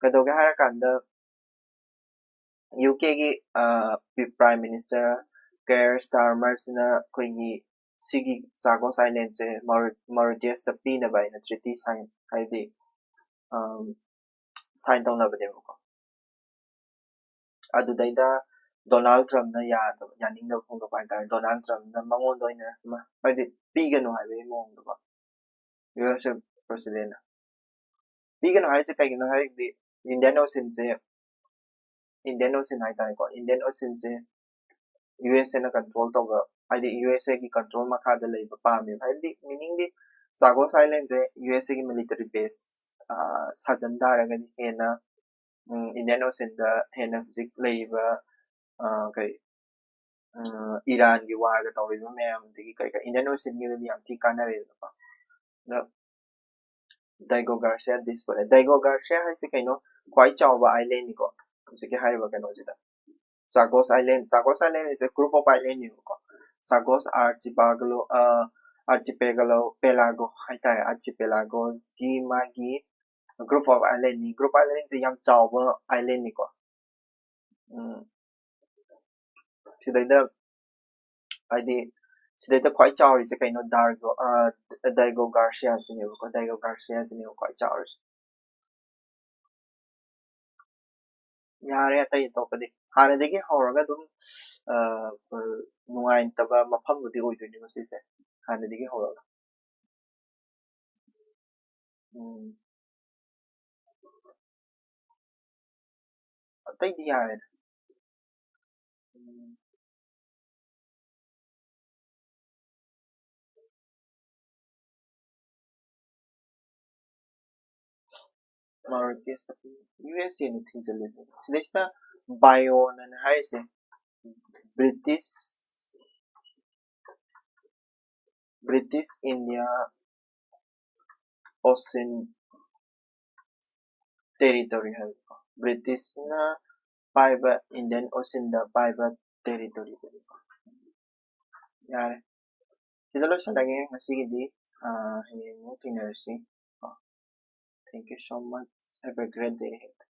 ꯀꯩꯗꯧꯒꯦ ꯍꯥꯏꯔꯀꯥꯟꯗ, ꯌꯨ ꯀꯦꯒꯤ, ꯑ, ꯄꯤ-, ꯄ꯭ꯔꯥꯏꯝ ꯃꯤꯅꯤꯁꯇꯔ ꯀꯦꯌꯔ ꯁ꯭ꯇꯥꯔꯃꯔꯁꯤꯅ ꯑꯩꯈꯣꯏꯒꯤ ꯁꯤꯒꯤ ꯆꯥꯒꯣꯁ ꯑꯥꯏꯂꯦꯟꯁꯦ ꯃꯥꯎꯔꯤ-, ꯃꯥꯎꯔꯤꯇꯤꯌꯁꯇ ꯄꯤꯅꯕ ꯍꯥꯏꯅ treaty sign, ꯍꯥꯏꯗꯤ, ꯑꯝ, sign ꯇꯧꯅꯕꯅꯦꯕꯀꯣ꯫ ꯑꯗꯨꯗꯩꯗ ꯗꯣꯅꯥꯜꯗ ꯇ꯭ꯔꯝꯞꯅ ꯌꯥꯗꯕ, ꯌꯥꯅꯤꯡꯗꯕ ꯐꯣꯡꯗꯣꯛꯄ ꯍꯥꯏꯇꯥꯔꯦ꯫ ꯗꯣꯅꯥꯜꯗ ꯇ꯭ꯔꯝꯞꯅ ꯃꯉꯣꯟꯗ ꯑꯣꯏꯅ ꯑꯃ, ꯍꯥꯏꯗꯤ ꯄꯤꯒꯅꯨ ꯍꯥꯏꯕꯒꯤ ꯃꯑꯣꯡꯗꯀꯣ, ꯌꯨ ꯑꯦꯁ ꯑꯦ ꯄ꯭ꯔꯦꯁꯤꯗꯦꯟꯠꯅ ꯄꯤꯒꯅꯨ ꯍꯥꯏꯔꯤꯁꯦ ꯀꯩꯒꯤꯅꯣ ꯍꯥꯏꯔꯗꯤ, ꯏꯟꯗꯤꯌꯥꯟ ꯑꯣꯁꯤꯟꯁꯦ, ꯏꯟꯗꯤꯌꯥꯟ ꯑꯣꯁꯤꯟ ꯍꯥꯏꯇꯥꯔꯦꯀꯣ, ꯏꯟꯗꯤꯌꯥꯟ ꯑꯣꯁꯤꯟꯁꯦ ꯌꯨ ꯑꯦꯁ ꯑꯦꯅ ꯀꯟꯇ꯭ꯔꯣꯜ ꯇꯧꯕ, ꯍꯥꯏꯗꯤ ꯌꯨ ꯑꯦꯁ ꯑꯦꯒꯤ ꯀꯟꯇ꯭ꯔꯣꯜ ꯃꯈꯥꯗ ꯂꯩꯕ ꯄꯥꯝꯃꯦꯕ꯫ ꯍꯥꯏꯕꯗꯤ ꯃꯤꯅꯤꯡꯗꯤ ꯆꯥꯒꯣꯁ ꯑꯥꯏꯂꯦꯟꯁꯦ ꯌꯨ ꯑꯦꯁ ꯑꯦꯒꯤ ꯃꯤꯂꯤꯇꯔꯤ ꯕꯦꯁ ꯁꯥꯖꯟ ꯇꯥꯔꯒꯗꯤ ꯍꯦꯟꯅ, ꯎꯝ, ꯏꯟꯗꯤꯌꯥꯟ ꯑꯣꯁꯤꯟꯗ ꯍꯦꯟꯅ ꯍꯧꯖꯤꯛ ꯂꯩꯔꯤꯕ, ꯑ, ꯀꯩ, ꯎꯝ, ꯏꯔꯥꯟꯒꯤ ꯋꯥꯔꯒ ꯇꯧꯔꯤꯕ ꯃꯌꯥꯝꯗꯒꯤ ꯀꯩ ꯀꯩ ꯏꯟꯗꯤꯌꯥꯟ ꯑꯣꯁꯤꯟꯒꯤꯗꯗꯤ ꯌꯥꯝ ꯊꯤ ꯀꯥꯟꯅꯔꯦꯗꯅꯀꯣ꯫ ꯑꯗ ꯗꯥꯏꯒꯣ ꯒꯥꯔꯁꯤꯌꯥ ꯗꯤꯁꯄꯣꯔꯦ꯫ ꯗꯥꯏꯒꯣ ꯒꯥꯔꯁꯤꯌꯥ ꯍꯥꯏꯁꯦ ꯀꯩꯅꯣ? ꯈ꯭ꯋꯥꯏ ꯆꯥꯎꯕ ꯑꯥꯏꯂꯦꯟꯅꯤꯀꯣ ꯍꯧꯖꯤꯛꯀꯤ ꯍꯥꯏꯔꯤꯕ ꯀꯩꯅꯣꯁꯤꯗ꯫ Chagos island, Chagos island is a group of island ꯅꯦꯕꯀꯣ꯫ ꯆꯥꯒꯣꯁ ꯑꯥꯔꯆꯤꯄꯥꯒꯂꯣ, ꯑ, ꯑꯥꯔꯆꯤꯄꯦꯒꯂꯣ, ꯄꯦꯂꯥꯒꯣ ꯍꯥꯏꯇꯥꯔꯦ꯫ ꯑꯥꯔꯆꯤꯄꯦꯂꯥꯒꯣꯁꯀꯤ ꯃꯥꯒꯤ group of island ꯅꯤ꯫ Group island ꯁꯦ ꯌꯥꯝ ꯆꯥꯎꯕ ꯑꯥꯏꯂꯦꯟꯅꯤꯀꯣ꯫ ꯎꯝ꯫ ꯁꯤꯗꯩꯗ, ꯍꯥꯏꯗꯤ, ꯁꯤꯗꯩꯗ ꯈ꯭ꯋꯥꯏ ꯆꯥꯎꯔꯤꯁꯦ ꯀꯩꯅꯣ? ꯗꯥꯔꯒꯣ, ꯑ, ꯗꯥꯏꯒꯣ ꯒꯥꯔꯁꯤꯌꯥꯁꯤꯅꯦꯕꯀꯣ꯫ ꯗꯥꯏꯒꯣ ꯒꯥꯔꯁꯤꯌꯥꯁꯤꯅꯦꯕ ꯈ꯭ꯋꯥꯏ ꯆꯥꯎꯔꯤꯁꯦ꯫ ꯌꯥꯔꯦ, ꯑꯇꯩ ꯑꯇꯣꯞꯄꯗꯤ꯫ ꯍꯥꯟꯅꯗꯒꯤ ꯍꯧꯔꯒ ꯑꯗꯨꯝ, ꯑ, ꯅꯨꯡꯉꯥꯏꯇꯕ ꯃꯐꯝꯕꯨꯗꯤ ꯑꯣꯏꯗꯣꯏꯅꯦꯕ ꯁꯤꯁꯦ꯫ ꯍꯥꯟꯅꯗꯒꯤ ꯍꯧꯔꯒ꯫ ꯎꯝ꯫ ꯑꯇꯩꯗꯤ ꯌꯥꯔꯦꯗ꯫ ꯎꯝ꯫ ꯃꯥꯔꯀꯦꯁ ꯌꯨ ꯑꯦꯁ ꯑꯦꯅ ꯊꯤꯡꯖꯤꯜꯂꯦ꯫ ꯁꯤꯗꯩꯁꯤꯗ ꯕꯥꯏꯑꯣꯟ ꯑꯅ ꯍꯥꯏꯔꯤꯁꯦ British, British India ocean territory ꯍꯥꯏꯕꯀꯣ꯫ ꯕ꯭ꯔꯤꯇꯤꯁꯅ ꯄꯥꯏꯕ, ꯏꯟꯗꯤꯌꯟ ꯑꯣꯁꯤꯟꯗ ꯄꯥꯏꯕ ꯇꯦꯔꯤꯇꯣꯔꯤꯗꯨꯅꯤꯀꯣ꯫ ꯌꯥꯔꯦ, ꯁꯤꯗ ꯂꯣꯏꯁꯤꯜꯂꯒꯦ ꯉꯁꯤꯒꯤꯗꯤ꯫ ꯑꯥ, ꯍꯌꯦꯡ ꯑꯃꯨꯛ ꯊꯦꯡꯅꯔꯁꯤ꯫ Thank you so much. Have a great day ahead.